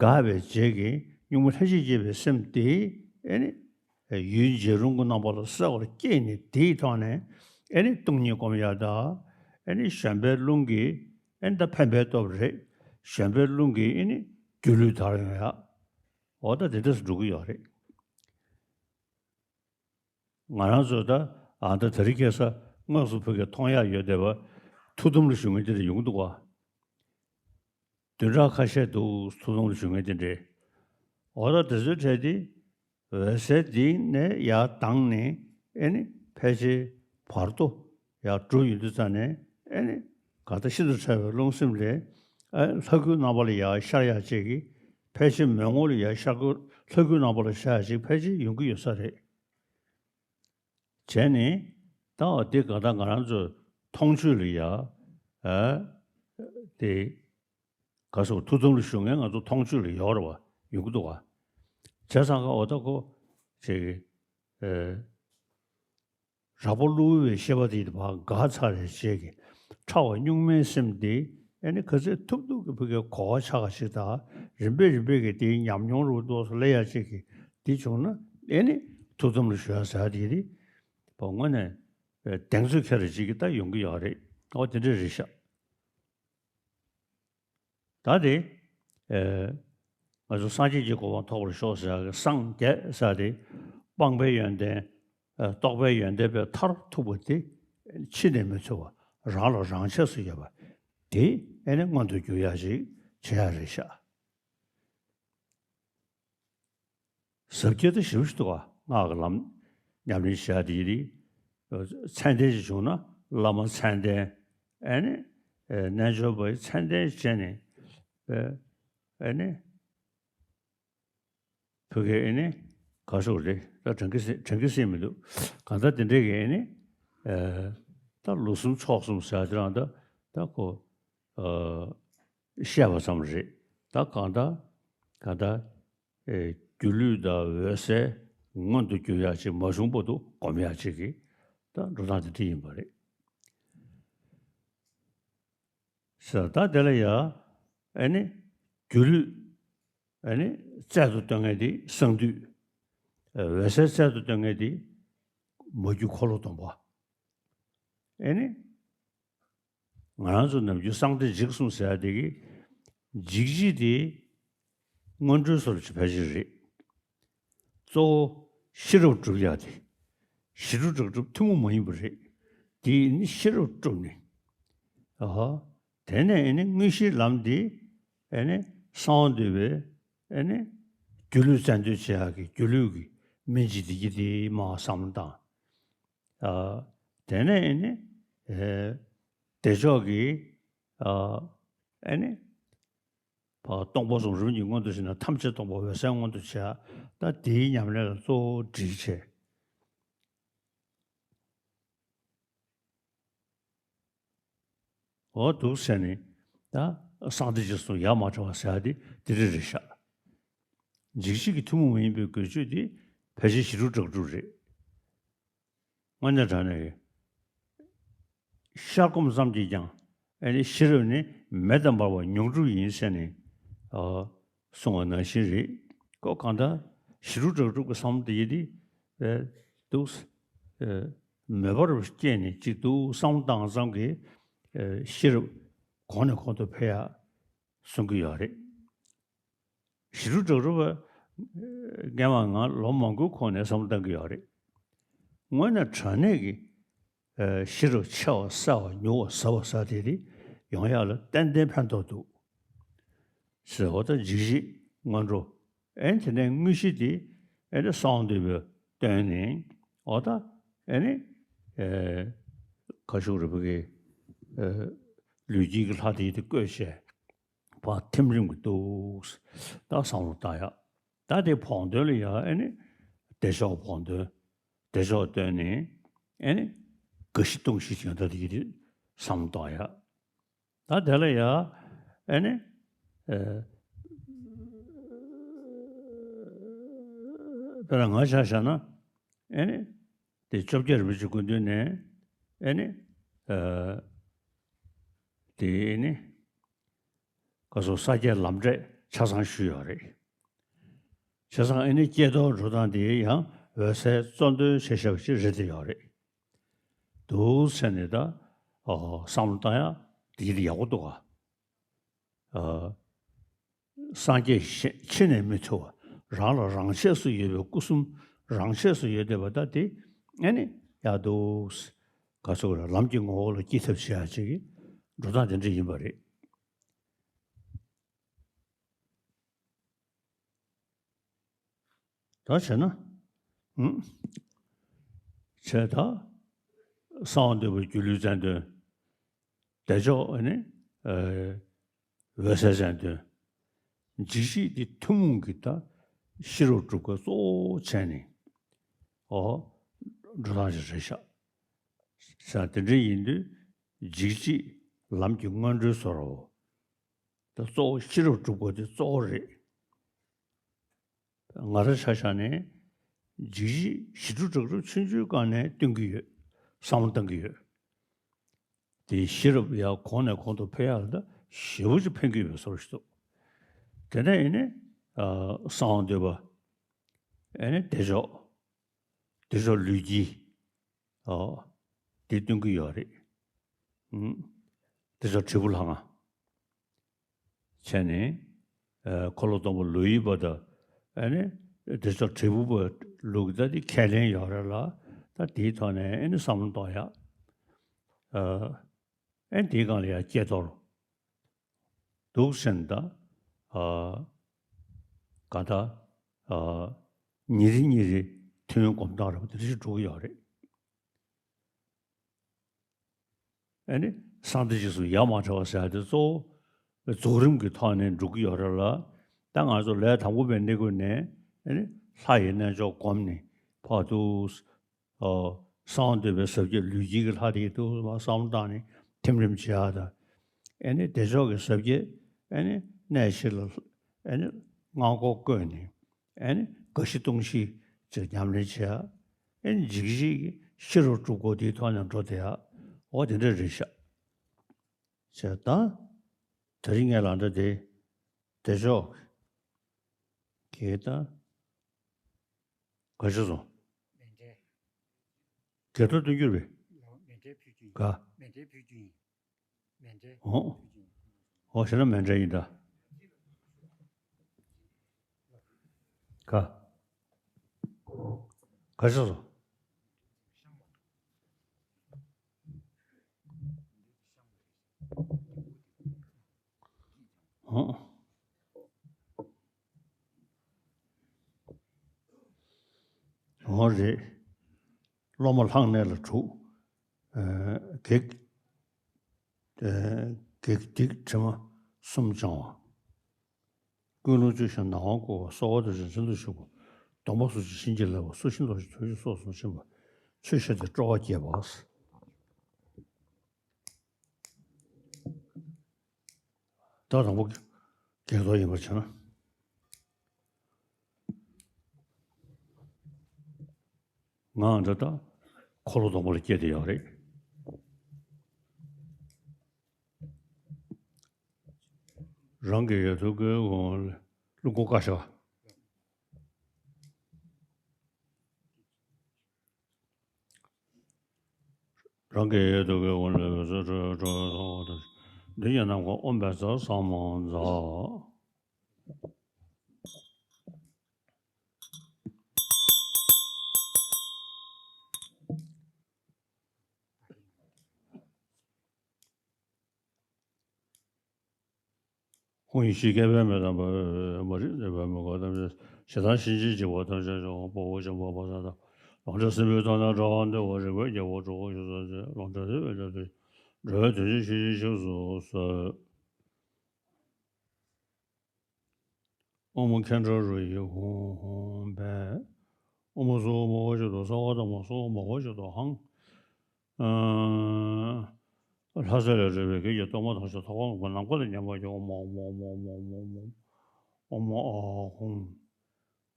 འགགས་པའི་རྗེས་ཀྱི་གཉུག་མ་ལྷན་ཅིག་སྐྱེས་པའི་སེམས་དེ་ཨེ་ནི་ཡུལ་འཇལ་རུང་གི་རྣམ་པ་ལ་གསལ་བར་སྐྱེས་ནས་དེའི་ཐོག་ནས་ཨེ་ནི་སྟོང་ཉིད་སྒོམ་ཡག་དང་ཨེ་ནི་གཞན་པའི་རླུང་གིས་ཨེ་ནི་ད་འཕེན་པའི་སྟོབས་རེད། གཞན་པའི་རླུང་གིས་ཨེ་ནི་སྒྱུ་ལུས་དར་ཡོང་ཡག་འོ་ད་དེ་འདྲ་སུ་འགྲོ་གི་ཡོད་རེད། ང་རང་ཚོ་ད་ཨ་ད་དེ་རིང་ཁ་སང་དངོས་སུ་ཕ་གིར་མཐོང་ཡག་ཡོད་བསྡད་པ་ཐུགས་དམ་ལ་བཞུགས་མཁན་དེ་འདྲ་ཡོང་གི་འདུག་ག་བདུན་ཕྲག་ཁ་ཤས་འདུག་ཐུགས་དམ་ལ་བཞུགས་མཁན་དེ་འདྲས། འོ་ད་དེ་ཚོའི་གྲས་དེ་འོད་གསལ་འདི་ནས་ཡར་ལྡང་ནས་ཨེ་ནི་ཕལ་ཆེར་བར་དོ་ཡར་འགྲོ་ཡོང་དུས་ཙང་ནས་ཨེ་ནི་ག་ད་ཤིན་ཏུ་ཕྲ་བའི་རླུང་སེམས་ལས་ཨེ་ལྷ་སྐུའི་རྣམ་པ་ལ་ཡར་ཤར་ཡག་ཅིག་གི་ ཕལ་ཆེར་མོན་ངོ་ལ་ཡ་ཤར་ཁུལ་ལྷ་ཁུལ་ནང་པ་ལ་ཤར་ཡ་ཅིག་ཕལ་ཆེར་ཡོང་གི་ཡོད་ས་རེད། བྱས་ནས་ད་འདི་ག་ད་ང་རང་ཚོའི་མཐོང་ཆོས་ལ་ཡ། ཨ། དེ་ག་སོགས་ཐུགས་དམ་ལ་བཞུགས་མཁན་ང་ཚོ་མཐོང་ཆོས་ལ་ཡོད་རེད་བ། ཡོང་གི་འདུག་བ། བྱས་ཙང་ཀ་འོ་ད་ཁོ་ཅིག་ཨ། རགས་པ་བསླུ་བའི་ཤེས་པ་དེ་ཡིས་བག་འགག་ཚར་རེ་བྱས་ཀྱི་ཕྲ་བ་གཉུག་མའི་སེམས་དེ་ཨེ་ནི་ག་ཚོད་ཐུབ་ཐུབ་ཀྱི་ཕ་གིའི་གོ་བ་ཆགས་ཤིག་དང་རིམ་པས་རིམ་པས་ཀྱི་དེའི་ཉམས་མྱོང་རུ་ཏོག་ཙམ་སླེབས་ཡ་ཅིག་གི་དེ་བྱུང་ན་ཨེ་ནི་ཐུགས་དམ་ལ་བཞུགས་ཡ་ཟེར་ཡ་དེ་རེད། བ་དངོས་གནས་གདེང་ཚོད་ཁྱེར་རེ་ཅིག་གི་ད་ཡོང་གི་ཡོད་རེད། ཨོ་དེ་འདྲ་རེད་ཤག་ད་དེ། ཨེ། ང་ཚོ་སངས་རྒྱས་ཀྱི་གོ་འཕང་ཐོབ་པར་ཤོག་ཟེར་ཡག་གི་སངས་རྒྱས་ཟེར་དེ། སྤངས་པའི་ཡོན་ཏན། ཨེ། རྟོགས་པའི་ཡོན་ཏན་པའི་མཐར་ཐུག་པ་དེ། ཕྱི་ནས་མི་ཚོར་བ། རང་ལ་རང་ཆས་སུ་ཡོད་པ། དེ་ཨེ་ནི་མངོན་དུ་གྱུར་ཡག་ཞིག་བྱེད་ཡག་རེད་ཤག་ཟབ་རྒྱས་དང་ཞིབ་ཞིག་འདུག་ག་སྔགས་ཀྱི་ལམ་ཉམས་ལེན་བྱེད་ཡ་དེ་ཡིན་དུས། མཚན་ལྡན་ཞིག་བྱུང་ན་བླ་མ་མཚན་ལྡན། ཨེ་ནི། ཨེ། རྣལ་འབྱོར་པའི་མཚན་ལྡན་བྱས་ནས། ཨེ། ཨེ་ནི། བོད་སྐད་ཨེ་ནི། ག་སོགས་རེད་ད་དྲན་གི་སྲིད་དྲན་གི་སྲིད་མི་འདུག་གང་ལྟར་དེ་འདྲས་ཀྱི་ཨེ་ནི། ཨེ། ད་ལུགས་གསུམ་ཕྱོགས་གསུམ་ཟེར་ཡ་དེ་རང་ད་ད་ཁོ། ཨ། བཤད་པ་ཙམ་རེད། ད་གང་ལྟར་གང་ལྟར། ཨེ། སྒྱུ་ལུས་དང་འོད་གསལ་མངོན་དུ་གྱུར་ཡག་ཅིག་མ་བྱུང་བར་དུ་སྒོམ་ཡག་ཅིག་གི་ད་འགྲོ་སྟངས་དེ་འདྲ་ཡིན་པ་རེད། ཟེར་ད་དེ་ལ་ཡ། ཨེ་ནི། སྒྱུ་ལུས། ཨེ་ནི། རྩལ་དུ་སྟོན་མཁན་དེ་གསང་འདུས། ཨེ། འོད་གསལ་རྩལ་དུ་སྟོན་མཁན་དེ་མ་གྱུར་འཁོར་ལོ་སྡོམ་པ། ཨེ་ནི། ང་རང་ཚོ་ནམ་རྒྱུན་གསང་བདེ་འཇིགས་གསུམ་ཟེར་ཡ་དེ་གི། འཇིགས་བྱེད་དེ་སྔོན་འགྲོའི་སོ་ལ་ཕལ་ཆེར་རེད། གཙོ་བོ་ཤེས་རབ་སྒྲུབ་ཡ་དེ། ཞི་ཁྲོ་དྲག་སྒྲུབ་ཐུན་མོང་མ་ཡིན་པ་རེད། དེ་ནི་ཤེས་རབ་སྒྲུབ་ནས། ཨ། དེ་ནས་ཨེ་ནི་དངོས་གཞིའི་ལམ་དེ། ཨེ་ནི་གསང་བ་འདུས་པའི། ཨེ་ནི་སྒྱུ་ལུས་རྩལ་འདོན་བྱེད་ཡག་གི་སྒྱུ་ལུས་ཀྱི་སྨན་གྱི་བདེ་སྐྱིད་དེ་མར་བསམ་བློ་བཏང་། ཨ། དེ་ནས་ཨེ་ནི། ཨེ། བདེ་མཆོག་གི། ཨ། ཨེ་ནི། ཕར་སྟོང་པ་གསུམ་རིམ་གྱིས་མངོན་དུ་བྱས་ནས་ཐམས་ཅད་སྟོང་པ་འོད་གསལ་མངོན་དུ་བྱས། ད་དེའི་ཉམས་ལེན་ལ་གཙོ་བོ་སྒྲིལ་བྱས། འོ་འདུག་ཟེར་ནས་ད་གསང་བདེ་འཇིགས་གསུམ་ཡ་མ་བྲལ་བ་ཟེར་ཡ་དེ་དེ་འདྲ་རེད་ཤག་འཇིགས་བྱེད་ཀྱི་ཐུན་མོང་མ་ཡིན་པའི་བཀོལ་སྤྱོད་དེ་ཕལ་ཆེར་ཞི་ཁྲོ་དྲག་སྒྲུབ་རེད། དངོས་གནས་དྲང་གནས་ཀྱི་ཤར་སྒོམ་ཙམ་གྱིས་ཀྱང་ཨེ་ནི་ཤེས་རབ་ནི་མེ་དང་འབར་བ་མྱོང་གྲུབ་ཡིན་ཟེར་ནས། ཨ། གསུངས་པ་ནང་བཞིན་རེད། ཁོ་གང་ལྟར་ཞི་ཁྲོ་དྲག་སྒྲུབ་ཀྱི་བསམ་བློ་དེ་ཡིན་དུས། ཨེ། འདུག་ཨེ། མེ་འབར་བ་སྐྱེས་ནས་ཅིག་འདུག་བསམ་བློ་བཏང་ཙམ་གྱིས། ཨེ། ཤེས་རབ་གོང་ནས་གོང་དུ་འཕེལ་ཡག་གསུང་གི་ཡོད་རེད། ཞི་ཁྲོ་དྲག་སྒྲུབ་པ། སྔན་མ་ང་ལོ་མང་པོའི་གོང་ནས་བསམ་བློ་བཏང་གི་ཡོད་རེད། དངོས་གནས་དྲང་གནས་ཀྱི། ཨ། ཤེས་རབ་ཆེ་བ་གསལ་བ་མྱུར་བ་ཟབ་པ་ཟེར་དེ་དེ་ཡོང་ཡག་ལ་ཏན་ཏན་ཕན་ཐོགས་འདུག་ཟེར། འོ་ད་འཇིགས་བྱེད་སྔོན་འགྲོ། ཨེ་ནི་དེ་ནས་དངོས་གཞི་དེ་ཨེ་ནི་གསང་བ་འདུས་པས་སྟོན་ནས། འོ་ད་ཨེ་ནི། ཨེ། ཁ་ཤུག་རི་བོ་གི། ཨེ། ལུས་དཀྱིལ་གྱི་ལྷ་དེ་དེ་བཀོད་བྱས། ཕར་ཐིམ་རིམ་གྱིས་འདུག་ད་བསམ་བློ་བཏང་ཡག་ད་དེ་བོགས་འདོན་ལ་ཡ་ཨེ་ནི། བདེ་མཆོག་བོགས་འདོན། བདེ་མཆོག་བཏོན་ནས། ཨེ་ནི། དགའ་བཞི་སྟོང་བཞི་ཡོད་ད་དེ་གི་དེ་བསམ་བློ་བཏང་ཡག་ད་དེ་ལ་ཡ། ཨེ་ནི། ཨེ། དཔེར་ན་ང་ཆ་བཞག་ན། ཨེ་ནི། དེ་བཅོ་བརྒྱད་རིན་པོ་ཆེ་སྐུ་མདུན་ནས། ཨེ་ནི། ཨེ། དེ་ཨེ་ནི། བཀའ་ཟུར་ས་སྐྱའི་ལམ་འབྲས་ཆ་ཚང་ཞུས་ཡོད་རེད། བྱས་ཙང་ཨེ་ནི་སྐྱེས་རྡོར་འགྲོ་སྟངས་དེ་ཡང་འོད་གསལ་གཙོ་འདོན་བྱེད་ཤེས་པ་ཞིག་རེད་དེ་ཡོད་རེད། འདུག་ཟེར་ནས་ད། ཨོ། བསམ་བློ་བཏང་ཡག་དེ་ཡིན་ཡག་པོ་འདུག་ག་ཨ། སངས་རྒྱས་ཤེ་ཕྱི་ནས་མི་ཚོར་བ། རང་ལ་རང་ཆས་སུ་ཡོད་པའི་སྐུ་གསུམ་རང་ཆས་སུ་ཡོད་བསྡད་པ་ད་དེ་ཨེ་ནི་ཡག་འདུག་ག་ཚོད་ལ་ལམ་གྱི་ངོ་བོ་ལ་སྐྱེ་ཐབས་བྱེད་ཡག་ཅིག་གི་འགྲོ་སྟངས་དེ་འདྲ་ཡིན་པ་རེད། ད་བྱས་ན། ཨུམ། བྱས་ད། གསང་བ་འདུས་པ་སྒྱུ་ལུས་རྩལ་འདོན། བདེ་མཆོག་ཨ་ནི། ཨེ། འོད་གསལ་རྩལ་འདོན། འཇིགས་བྱེད་དེ་ཐུན་མོང་གི་ད་ཤེས་རབ་སྒྲུབ་པ་གཙོ་བོ་བྱས་ནས་ཨོ་འགྲོ་སྟངས་ཅིག་རེད་ཤག་ཤག་དེ་འདྲ་ཡིན་དུས་འཇིགས་བྱེད་ལམ་གྱི་སྔོན་འགྲོའི་བཟོ་འདྲ་བོ། ད་གཙོ་བོ་ཤེས་རབ་སྒྲུབ་དགོས་དེ་གཙོ་བོ་རེད། ང་རང་ཆ་བཞག་ནས་འཇིགས་བྱེད་ཞི་ཁྲོ་དྲག་སྐྱེད་ཆུང་ཆུང་སྒང་ནས་སྟོན་གྱི་ཡོད། བསམ་བློ་བཏང་གི་ཡོད། དེ་ཤེས་རབ་ཡར་གོང་ནས་གོང་དུ་འཕེལ་ཡག་ལ་ད་ཞེ་པོ་ཅིག་ཕན་གྱི་ཡོད་པའི་བཟོ་འདྲ་ཞིག་འདུག་དེ་ནས་ཡིན་ནས་ཨ་གསང་བ་འདུས་པ། ཨ་ནི་བདེ་མཆོག་བདེ་མཆོག་ལུས་དཀྱིལ། ཨོ། འདི་སྟོན་གྱི་ཡོད་རེད། ཨུམ། བདེ་མཆོག་དྲིལ་བུ་ལྷ་ང་། བྱས་ནས། ཨ་འཁོར་ལོ་སྡོམ་པ་ལོ་ཡི་བར་དུ། ཨ་ནི། བདེ་མཆོག་དྲིལ་བུ་པ་ལུགས་ད་འདི་ཁས་ལེན་ཡོད་རེད་ལ། ད་དེའི་ཐོག་ནས་ཨ་ནི་བསམ་བློ་གཏོང་ཡག་ཨ། ཨ་ནི་དེའི་སྒང་ལ་ཡང་ཀྱེ་རྡོར། འདུག་ཟེར་ན་ད། ཨ། གང་ལྟར། ཨ། ཉིན་རེ་ཉིན་རེ་ཐུན་སྒོམ་སྟངས་རེད་པ་དེ་འདྲ་ཞིག་འགྲོ་གི་ཡོད་རེད། ཨ་ནི་གསང་བདེ་འཇིགས་གསུམ་ཡ་མ་བྲལ་བ་ཟེར་ཡ་དེ་གཙོ་བོ་རྫོགས་རིམ་གྱི་ཐོག་ནས་འགྲོ་གི་ཡོད་རེད་ལ། ད་ང་ཚོ་ལས་དང་པོ་པའི་གནས་སྐབས་ནས་ཨ་ནི་ལྷ་ཡི་རྣལ་འབྱོར་བསྒོམས་ནས་ཕར་དུ། ཨོ། གསང་བ་འདུས་པའི་ཟབ་རྒྱས་ལུས་དཀྱིལ་གྱི་ལྷ་དེ་དུ་མ་བསམ་བློ་བཏང་ནས་ཐིམ་རིམ་བྱེད་ཡག་དང་། ཨ་ནི་བདེ་མཆོག་གི་ཟབ་རྒྱས་ཨ་ནི་གནས་ཕྱི་ལ་ཨ་ནི་སྔགས་འཁོར་བསྐོར་ནས་ཨ་ནི་དགའ་བཞི་སྟོང་བཞི་ཅིག་ཉམས་ལེན་བྱེད་ཡག་ཨ་ནི་འཇིགས་བྱེད་ཀྱི་ཤེས་རབ་སྒྲུབ་དགོས་དེའི་ཐོག་ནས་འགྲོ་བསྡད་ཡག་འོ་དེ་འདྲ་རེད་ཤག་བྱས་ཙང་། དེ་རིང་ངས་ལབ་འདྲ་དེ། བདེ་མཆོག་གི་ད། ག་ཅི་སོང་། མཎྜལ། དགེ་ཐོ་སྟོན་རྒྱུ་རེད། མཎྜལ་ཕུལ་རྒྱུ་ཡིན། ག་མཎྜལ་ཕུལ་རྒྱུ་ཡིན། མཎྜལ་ཨོ། ཕུལ་རྒྱུ་ཡིན། ཨོ་ཞེ་ན་མཎྜལ་ཡིན་ད། ག་ག་ཅི་སོང་། ཨོ། འོ་རེད། སློབ་མ་ལྷག་གནས་ལ་དྲུག་ཨ་གེགས། ཨ་གེགས་སྡིག་དྲི་མ་གསུམ་སྦྱང་བ། ཀུན་སློང་བཅུ་ཞིང་ནང་དབང་བསྐུར་བ། གསོལ་བ་འདེབས་ཤིང་བྱིན་དུ་ཞུགས་པ། སྡོམ་པ་སོགས་ཀྱིས་བྱིན་གྱིས་བརླབས་པ། སོ་ཤིང་ལོ་ཞིག་ཐུགས་རྗེས་སྲོག་ཟུངས་ཤིང་བ། ཆོས་བཤད་དེ་སྤྲོ་བ་བསྐྱེད་པ། ད་དང་པོ་བགེགས་གཏོར་ཡིན་པར་བྱས་ན། ང་འདི་ལྟ་འཁོར་ལོ་སྡོམ་པ་ལ་སྐྱེས་ཏེ་ཡོད་རེད། རང་གི་ཡ་ཐུག་གི་འོང་ལ་ཀླུ་མགོ་བཀའ་ཤག་རང་གི་ཡུལ་དུ་གི་འོང་ལ་བས་སུ་གྲོལ་གྲོལ་སོང་བ་དང་། འདི་ཡང་ནམ་མཁའ་ཨོམ་བས་ཛ་ས་མ་ཛ། ཧཱུྃ་ཡེ་ཤེས་སྐལ་པའི་མེ་དང་འབར་བའི་མ་རིག་ནད་པའི་མུ་གེ་ཐམས་ཅད། ཞེ་སྡང་གཤིན་རྗེའི་འཇིགས་པ་ཐམས་ཅད་སྦྱང་བ། དཔའ་བོ་ཆེན་པོ་དཔའ་རྩལ་དང་། ལོངས་སྤྱོད་སྲིན་པོའི་ཐོག་ནས་སྒྲོལ་བ་འདུལ་བ། རིག་པའི་རྒྱལ་པོ་གྲོགས་པོ་ཞེས་སོགས་བྱས། ལོངས་སྤྱོད་རིག་པའི་རྒྱལ་པོ་འགྲོ་བའི་དོན་ཆེན་ཆོས་ཀྱི་ཆིངས་སུ་གསོལ། ཨོཾ་མཁྱེན་བརྩེ་རོ་ཡིས་ཧཱུྃ་ཧཱུྃ་ཕཊ། ཨོཾ་སྭ་ཧཱ་མ་ཧོ་ཤིར་དྷཱུ། སྭ་ཧཱ་དྷརྨ་སྭ་ཧཱ་མ་ཧོ་ཤིར་དྷཱུ་ཧཾ། ཨ་ལྷ་རྫས་ལས་གྲུབ་པའི་གེགས་ཀྱི་གཏོར་མ་དང་བཅས་ཐོག་ཁང་ནམ་མཁའ་ལ་མཉམ་པར་གྱུར། ཨོཾ་ཨཱཿཧཱུྃ་ཨོཾ་ཨཱཿཧཱུྃ་ཨོཾ་ཨཱཿཧཱུྃ་ཨོཾ་ཨཱཿཧཱུྃ།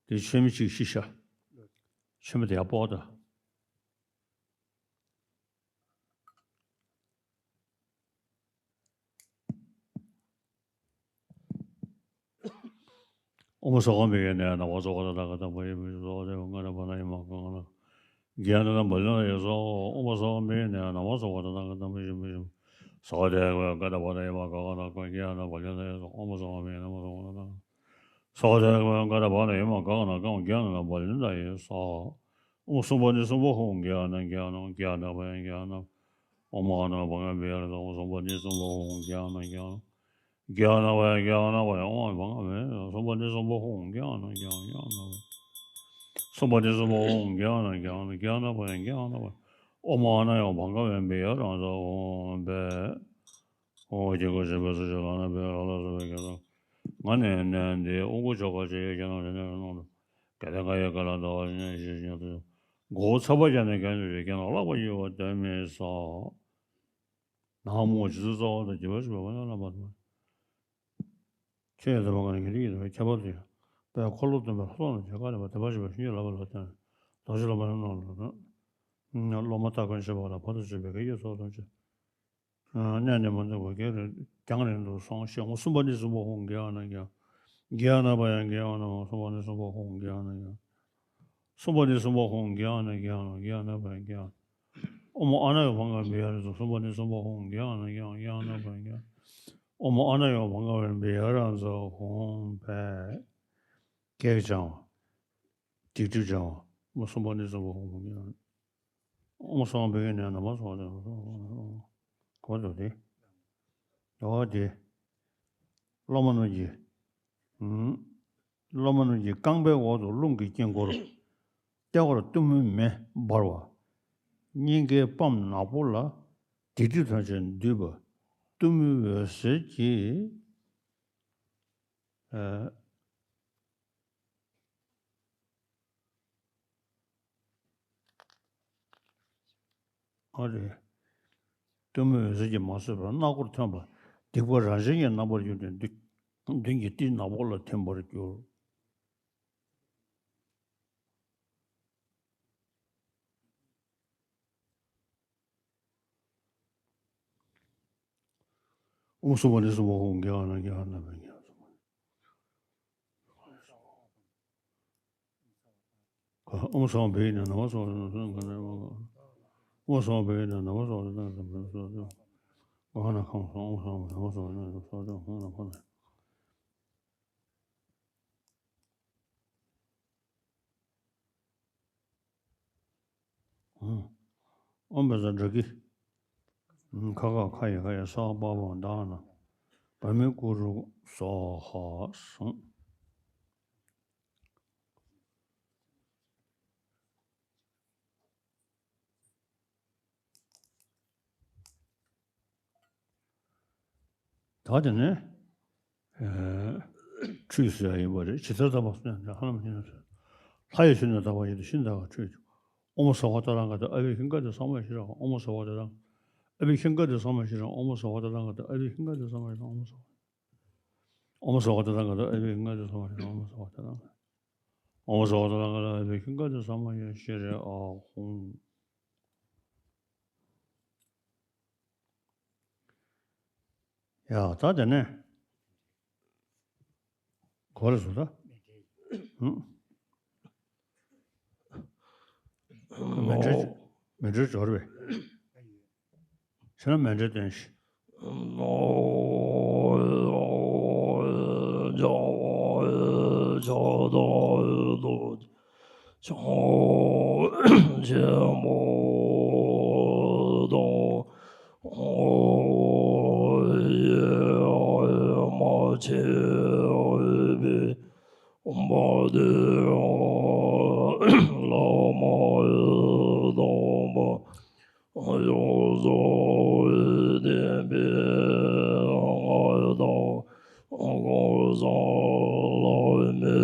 དེ་མཆོད་མེ་གཅིག་ཕྱི་ཤ། མཆོད་མེ་དེ་ཡར་ཕོག་ད། ཨོཾ་སྭ་ཧཱ་མི་ཡི་ནད་ཡམས་ནག་པ་ཚ་བ་དང་ནད་མཁའ་ལྟ་བུ་ཡི་མི་ཚོགས་དེ་ང་རང་བ་ན་ཡི་མ་གང་ན་གི་ཡ་ན་ན་བ་ལི་ན་ཡ་སོ། ཨོཾ་སྭ་ཧཱ་མི་ཡི་ནད་ཡམས་ནག་པ་ཚ་བ་དང་ནད་མཁའ་ལྟ་བུ་ཡི་མི་ཚོགས་སྭ་ཧཱ་དེ་ང་རང་བ་ན་ཡི་མ་གང་ན་གི་ཡ་ན་བ་ལི་ན་ཡ་སོ། ཨོཾ་སྭ་ཧཱ་མི་ཡི་ནད་ཡམས་ནག་པ་ཚ་བ་དང་ནད་མཁའ་སྭ་ཧཱ་དེ་ང་རང་བ་ན་ཡི་མ་གང་ན་གི་ཡ་ན་བ་ལི་ན་ཡ་སོ། ཨོཾ་སུམྦྷ་ནི་སུམྦྷ་ཧཱུྃ་གི་ཡ་ན་གི་ཡ་ན་གི་ཡ་ན་བ་ཡ་གི་ཡ་ན། ཨོཾ་ཨ་ན་བ་ང་བི་ཡ་ར་ད། ཨོཾ་སུམྦྷ་ནི་སུམྦྷ་ཧཱུྃ་གི་ཡ་ན་གི་ཡ་ན། གི་ཡ་ན་བ་ཡ་གི་ཡ་ན་བ་ཡ། ཨོཾ་ཨ་ན་བ་ང་བི་ཡ་ར། སུམྦྷ་ནི་སུམྦྷ་ཧཱུྃ་གི་ཡ་ན་གི་ཡ་ན་གི་ཡ་ན་བ་ཡ། སུམྦྷ་ནི་སུམྦྷ་ཧཱུྃ་གི་ཡ་ན་གི་ཡ་ན་གི་ཡ་ན་བ་ཡ་གི་ཡ་ན་བ་ཡ། ཨོཾ་ཨ་ན་ཡ་བ་ང་བི་ཡ་ར་ད། ཨོཾ་བྷཊ། ཨོཾ་དཀྱིལ་འཁོར་ཆེན་པོའི་ཚུལ་གྱིས་ལག་ན་བི་ཡ་ར་ལ་སོགས་པའི་རྒྱལ་ཐབས། ང་ནས་ནས་འདི་དབུ་སྐུ་ཆོ་ག་བྱེད་ཡོད་ཀྱང་རེ་ནས་རེ་ནང་དུ་ག་དེ་ག་ཡོད་ག་ལ་འདའ་བ་ནས་ཞེས་བཞིན་དུ་མགོ་བོ་ཚ་བ་བརྒྱབ་ནས་གན་དུ་རེ་ཀན་ལ་ལག་པ་གཡུག་པ་དོན་མེད་ས། ནག་མོ་ཇི་ཙུག་རྩ་བ་དང་རྒྱུ་བ་ཞིག་བ་ན་ལ་མ་དུ། ཁྱེད་ཡང་དེ་མ་ག་ནས་ཉན་རིགས་ཡིན་པའི་ཁྱད་པར་དུ་ཡང་། དཔལ་འཁོར་ལོ་སྟོན་པའི་ལྷ་ཚོགས་རྣམས་ཀྱིས་བཀའ་གདམས་པ་བདེན་པ་བཞི་པ་བཤེས་གཉེན་ལག་པ་ལ་བརྟེན། རྡོ་རྗེ་སློབ་མ་རྣམས་ལ། སློབ་མ་སྟ་གོན་བྱེད་པ་ལ་བར་དུ་གཅོད་པའི་བཀའ་ཡིས་ཚོགས་དང་བཅས། གནས་ནས་མ་འདུག་པ་རྒྱང་རིང་དུ་སོང་ཞེས་ངོ་། གསུམ་པ་ནི་གསུང་འབུམ་ཧཱུྃ་གི་ཨ་ན་གི་ཨ། གི་ཨ་ན་པ་ཡ་གི་ཨ་ན། གསུམ་པ་ནི་གསུང་འབུམ་ཧཱུྃ་གི་ཨ་ན་གི་ཨ། གསུམ་པ་ནི་གསུང་འབུམ་ཧཱུྃ་གི་ཨ་ན་གི་ཨ་ན་གི་ཨ་ན་པ་ཡ་གི་ཨ་ན། ཨོཾ་ཨ་ན་ཡ་བྷ་ག་བི་ཧ་ར་ཛ། གསུམ་པ་ནི་གསུང་འབུམ་ཧཱུྃ་གི་ཨ་ན་གི་ཨ་ན་པ་ཡ་གི་ཨ་ན། ཨོཾ་ཨ་ན་ཡ་བྷ་ག་བི་ཧ་ར་ཛ་ཧཱུྃ་ཕཊ། གེགས་བྱང་བ། སྡིག་སྒྲིབ་སྦྱང་བ། ཨོཾ་གསུམ་པ་ནི་གསུང་འབུམ་ཧཱུྃ་གི་ཨ་ན། ཨོཾ་སྭ་བྷཱུ་ལི་ནམ་སྭ་ཧཱ། གོ་འདུག་སྟེ། འོ་དེ། སློབ་མ་རྣམས་ཀྱིས། ཨུམ། སློབ་མ་རྣམས་ཀྱིས་རྐང་པའི་འོག་ཏུ་རླུང་གི་དཀྱིལ་འཁོར། ལྟེ་བར་གཏུམ་མོའི་མེ་འབར་བ། སྙིང་གའི་པམ་ནག་པོ་ལ་སྡིག་སྒྲིབ་ཐམས་ཅད་འདུས་པ། གཏུམ་མོའི་འོད་ཟེར་གྱིས། ཨ། ཨ་རེ། གཏུམ་མོའི་འོད་ཟེར་གྱིས་མ་གསོས་པར་སྣ་སྒོར་ཐོན་པ། སྡིག་པ་རང་བཞིན་གྱིས་རྣམ་པར་གྱུར་ཏེ་མདུན། མདུན་གྱི་ཏིལ་ནག་པོ་ལ་ཐིམ་པར་གྱུར། ཨོཾ་སྭ་བྷཱུ་ལི་སྭ་བྷཱུ་ཧཱུྃ་གི་ཨ་ན་གི་ཨ་ན་པ་ཡ་གི་ཨ་ན། ཨོཾ་སྭ་བྷཱུ་ལི་ནམ་སྭ་ཧཱ། ཨོཾ་སྭ་བྷཱུ་ལི་ནམ་སྭ་ཧཱ། ཨ་ན་ཁམས་སོང་། ཨོཾ་སྭ་བྷཱུ་ལི་ནམ་སྭ་ཧཱ། ཨ་ན་ཁམས་སོང་། ཨོཾ་བཛྲ་ཛ་ཀི། ཁ་ཁ་ཁ་ཡ་ཁ་ཡ་ས་པ་བ་ད་ན། བ་མི་ཀུ་རུ་སྭཱ་ཧཱ་གསུངས། ད་དེ་ནས། ཨེ། ཁྲུས་ཟེར་ཡ་ཡིན་པ་རེད། ཇི་ལྟར་དག་པ་ཟེར་ན་ཧ་ལམ་ཡིན་ཟེར། ལྷ་ཡི་ཚུལ་ནི་དག་པ་ཡིན་ཏེ་ཤིན་ཏུ་དག་པ་ཁྲུས་ཀྱི། ཨོཾ་སརྦ་ཏ་ལ་ག་ཏེ་ཨ་བྷི་ཧིང་ཀ་ཏེ་ས་མ་ཤྲཱི་ཧཱུྃ། ཨོཾ་སརྦ་ཏ་ལ་ག་ཏེ་ཨ་བྷི་ཧིང་ཀ་ཏེ་ས་མ་ཤྲཱི་ཧཱུྃ། ཨོཾ་སརྦ་ཏ་ལ་ག་ཏེ་ཨ་བྷི་ཧིང་ཀ་ཏེ་ས་མ་ཤྲཱི་ཧཱུྃ། ཨོཾ་སརྦ། ཨོཾ་སརྦ་ཏ་ལ་ག་ཏེ་ཨ་བྷི་ཧིང་ཀ་ཏེ་ས་མ་ཤྲཱི་ཧཱུྃ། ཨོཾ་སརྦ་ཏ་ལ་ག་ཏེ། ཨོཾ་སརྦ་ཏ་ལ་ག་ཏེ་ཨ་བྷི་ཧིང་ཀ་ཏེ་ས་མ་ཤྲཱི་ཧཱུྃ། ཡ། ད་དེ་ནས་ག་རེ་ཟེར་ད། ཧུམ། མཎྜལ། མཎྜལ་འབྱོར་བས། ཕྱི་ནང་མཎྜལ་བཏོན་ཞིང་། ཆེན་པོ་དང་། ཡེ་མ་ཆེ་བའི་བར་དུ་བླ་མ་དམ་པ་ཡོངས་སུ་བསྟན་པའི་མངའ་བདག་ཀུན་བཟང་བླ་མའི་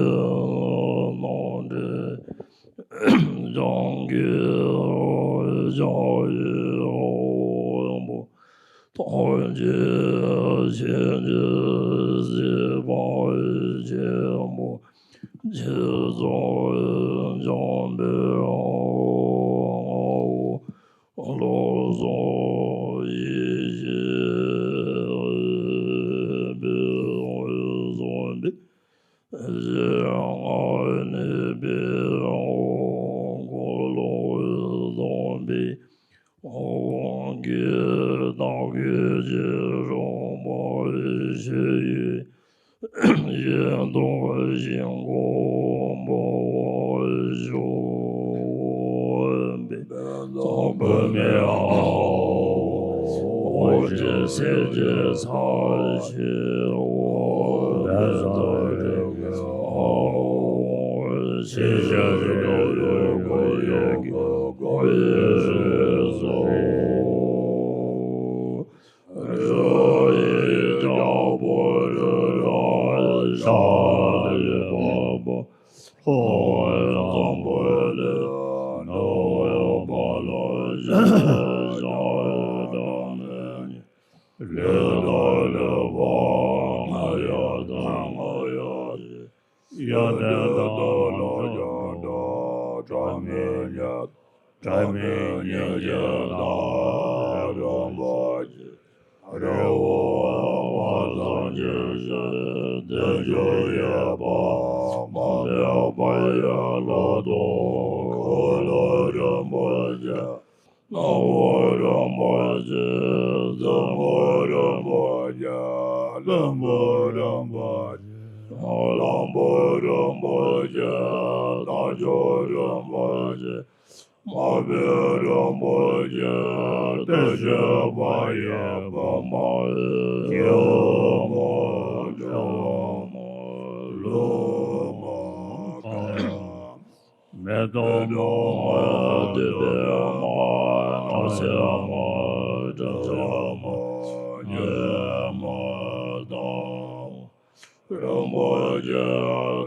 རྣམ་འདྲེན་སྦྱང་གི་སྦྱང་བའི་དབང་པོ། ཐམས་ཅད་མཁྱེན་ཅིང་གཟིགས་པ་ཆེན་པོ། ཆེས་རྫོགས་བྱམས་པའི་ངག་དབང་བློ་བཟང་ཡེ་ཤེས་དཔལ་བཟང་པོས། གཞན་ངག་གནས་པའི་འཁོར་ལོ་བཟང་པོའི་དབང་གིས་བདག་གི་རྗེས་སུ་འབྲང་བའི་ཕྱིར་གཞན་དུ་ཞིང་ཁམས་འབུལ་བར་ཞུ། དང་པོ་མེ་ཨ་ཧོ། ཨོ་ཅེ་སེ་ཅེ་ས་ཤེ་ཨོ། མེ་ས་རེ་ཨ་ཧོ། ཤེ་ཤ་རེ་ཡོ་ཡོ་ཡོ་ཡོ་ཡོ་ཡོ། ནམ་མཁའ་རིན་པོ་ཆེ། རྩེ་མོ་རིན་པོ་ཆེ། ལྷུན་པོ་རིན་པོ་ཆེ། གླང་པོ་རིན་པོ་ཆེ། རྟ་མཆོག་རིན་པོ་ཆེ། མ་པའི་རིན་པོ་ཆེ། བདེ་གཤེགས་མ་ཡིན་པ་མ་ཡིན་སྐྱེ་བོ་མ་འགྲོ་བ་མ་ལུས་མ་ཁམས། མེ་ཏོག་མ། བདུག་སྤོས་མ། སྣང་སྲིད་མ། དྲི་མེད་མ། ཉི་མ་དང་། རིན་པོ་ཆེ་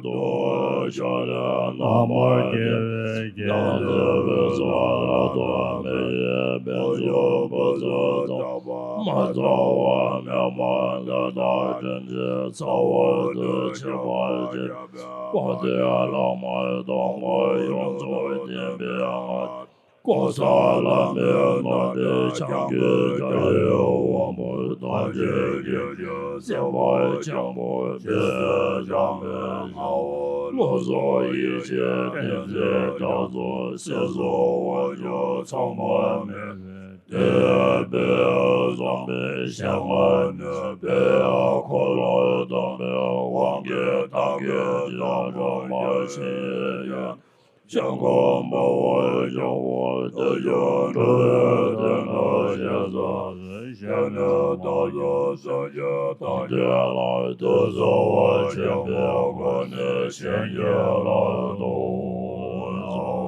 ཐུགས་ཕྱག་ལེན་རྣམ་པར་རྒྱལ་བའི་རྒྱལ་མཚན་འོད་སྲུང་ལ་ཐོགས་མེད་ཡེ་པད་འབྱུང་བུ་ཚུལ་དམ་པ་མ་ཚང་བ་མེ་མ་འདི་དག་དྲིན་ཅན་ཚ་བ་དུ་ཆེ་བ་ཆེ། དཔལ་ལྡན་བླ་མ་སྟོང་པ་ཡོངས་རྫོགས་བསྟན་པའི་སྔགས། ཀུན་བཟང་བླ་མའི་ནོར་བུས་འཆང་ཆེན་རྒྱལ་བའི་དབང་པོ་ཐམས་ཅད་ཀྱི་སེམས་དཔའ་ཆེན་པོ་དཔལ་འཇམ་དཔལ་དབྱངས། བློ་བཟང་ཡེ་ཤེས་བསྟན་འཛིན་རྒྱ་མཚོ་སྲིད་གསུམ་དབང་ཕྱུག་ཚང་པ་མེད། དད་པས་བཟུང་བའི་ཞལ་སྔ་ནས་དཔལ་འཁོར་ལོ་སྡོམ་པའི་དབང་གིས་ཐབས་མཁས་ཀྱི་སྒྲོན་མ་ཆེན་ཡོད། ཆེན་ཁོག་དཔའ་བོ་ཇོ་བོ་རྡོ་རྗེ་འགྲོ་བའི་དོན་དུ་ཞལ་གསུངས་པའི་ཞལ་ནས་བདག་སོགས་སེམས་ཅན་ཐམས་ཅད་ལ་དུས་གསུམ་དཔལ་ཆེན་པོའི་སྒོ་ནས་བྱིན་གྱིས་བརླབ་ཏུ་གསོལ། ནམ་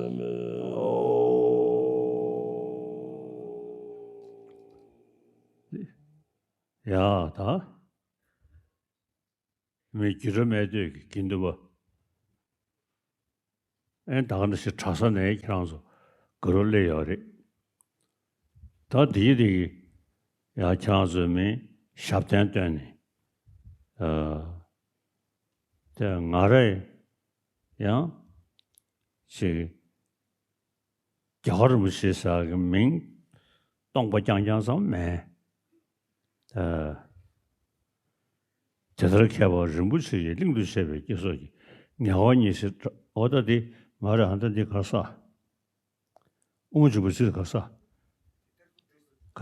མཁའ་ ཡ་ད། མི་རྒྱུད་གྲྭ་སྨད་སྟོད་ཀྱི་དགེ་འདུན་པ། ཨེ་ད་ག་ནང་བཞིན་གྲྭ་ས་ནས་ཁྱེད་རང་ཚོ་ག་རུ་སླེབས་ཡོད་རེད། ད་དེའི་རིགས་ཡང་ཁྱེད་རང་ཚོའི་མིང་ཞབས་བརྟན་བཏོན་ནས། ཨ། དེ་ང་རས་ཡང་ཅིག་རྒྱལ་བ་རིན་པོ་ཆེ་ཟེར་གི་མིང་སྟོང་པ་རྐྱང་རྐྱང་ཙམ་མེད། ཨ། དེ་ལྟར་མཁས་པ་རིན་པོ་ཆེ་ཡི་གླིང་དུ་བྱས་པའི་སྐྱེ་སོགས་ཀྱི་ངལ་བ་ཉེར་ཞི་འོ་ད་འདི་ང་ར་ཧ་ད་འདི་གར་ས། ཨུ་མོ་ཆེན་པོ་ཚིག་ག་ས། ག་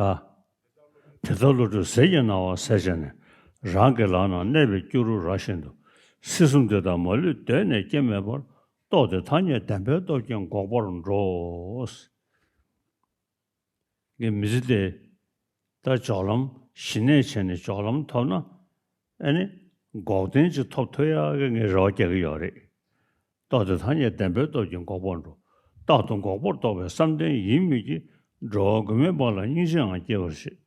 དེ་ལྟར་བློ་གྲོས་ཟིལ་གྱིས་གནང་བ་ཟད་བྱས་ནས། རང་གི་ལག་ན་གནས་པའི་སྐྱུ་རུ་ར་བཞིན་དུ། སྲིད་གསུམ་འདི་དག་མ་ལུས་གདོད་ནས་སྐྱེ་མེད་པར། རྟོགས་ཏེ་ཐ་སྙད་བདེན་པའི་སྟོབས་ཀྱིས་འགོག་པར་འགྲོ། ངས་མི་ཚེ་འདི་ད་སྦྱོར་ལམ་ཞི་གནས་བྱས་ནས་སྦྱོར་ལམ་ཐོབ་ན། ཨ་ནི་འགོག་བདེན་ཅིག་ཐོབ་ཐུབ་ཡག་གི་ངས་རེ་བ་རྒྱག་གི་ཡོད་རེད། རྟོགས་ཏེ་ཐ་སྙད་བདེན་པའི་སྟོབས་ཀྱིས་འགོག་པར་འགྲོ། རྟག་ཏུ་འགོག་པར་རྟོགས་པའི་བསམ་གཏན་ཡིད་མི་བསྐྱོད། འགྲོ་བ་མགོན་མེད་པ་ལ་སྙིང་རྗེའང་སྐྱེ་བར་བྱེད།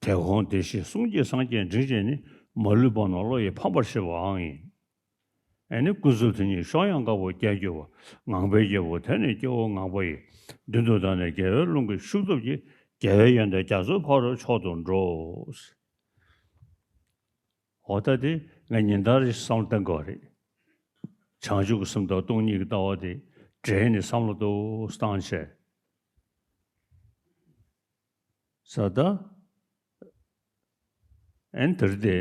དེ་གོང་བདེ་གཤེགས་གསུང་སྐྱེས་སངས་རྒྱས་འབྲིང་བཅས་ནི། མ་ལུས་པ་རྣམས་བློ་ཡིས་ཕམ་པར་བྱེད་པའང་ཡིན། ཨ་ནི་ཀུན་རྫོབ་དེ་ཉིད་གཤོག་ཡངས་དཀར་པོ་རྒྱས་གྱུར་པ། ངང་པའི་རྒྱལ་པོ་དེ་ནི་སྐྱེ་བོ་ངང་པ་ཡི། མདུན་དུ་བདར་ནས་རྒྱལ་བའི་ཀླུང་གི་ཤུགས་སྟོབས་ཀྱིས། རྒྱལ་བའི་ཡོན་ཏན་རྒྱ་མཚོའི་ཕ་རོལ་མཆོག་ཏུ་འགྲོ། འོ་ད་དེ་ང་ཉིན་ལྟར་བསམ་བློ་གཏོང་དགོས་རེད། བྱང་ཆུབ་ཀྱི་སེམས་དང་སྟོང་ཉིད་ཀྱི་ལྟ་བ་དེ་འབྲེལ་ནས་བསམ་བློ་ཏོག་བཏང་བྱས། ས་ད། ཨན་དེར་དེ།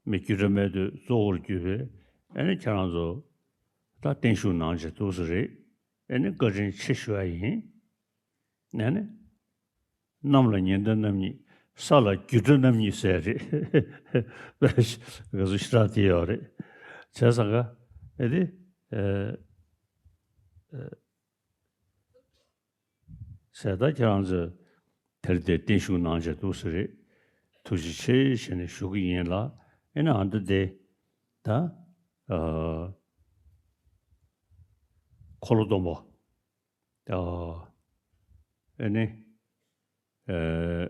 མི་རྒྱུད་གྲྭ་སྨད་སྟོད་གཙོ་བོར་གྱུར་པའི་ཨ་ནི་ཁྱེད་རང་ཚོ་ད་བརྟན་བཞུགས་གནང་བྱས་འདུག་ས་རེད། ཨ་ནི་བཀའ་དྲིན་ཆེ་ཞུ་ཡ་ཡིན། ཨ་ནི། གནམ་ལ་ཉི་ཟླ་རྣམ་གཉིས། ས་ལ་རྒྱུད་གྲྭ་རྣམ་གཉིས་ཟེར་རེད། ང་ཚོ་ཞེ་དྲག་དེ་ཡོད་རེད། བྱས་ཙང་ཀ་ཨེ་དེ། ཨེ། ཨེ། ཟེར་ད་ཁྱེད་རང་ཚོས་དེར་དེ་བརྟན་བཞུགས་གནང་བྱས་འདུག་ས་རེད། ཐུགས་རྗེ་ཆེ་ཞེས་ནས་ཞུ་གི་ཡིན་ལ། ཨེ་ན་ཨ་འདི་དེ་ད། ཨ། འཁོར་ལོ་སྡོམ་པ། ཨ། ཨེ་ནི། ཨེ།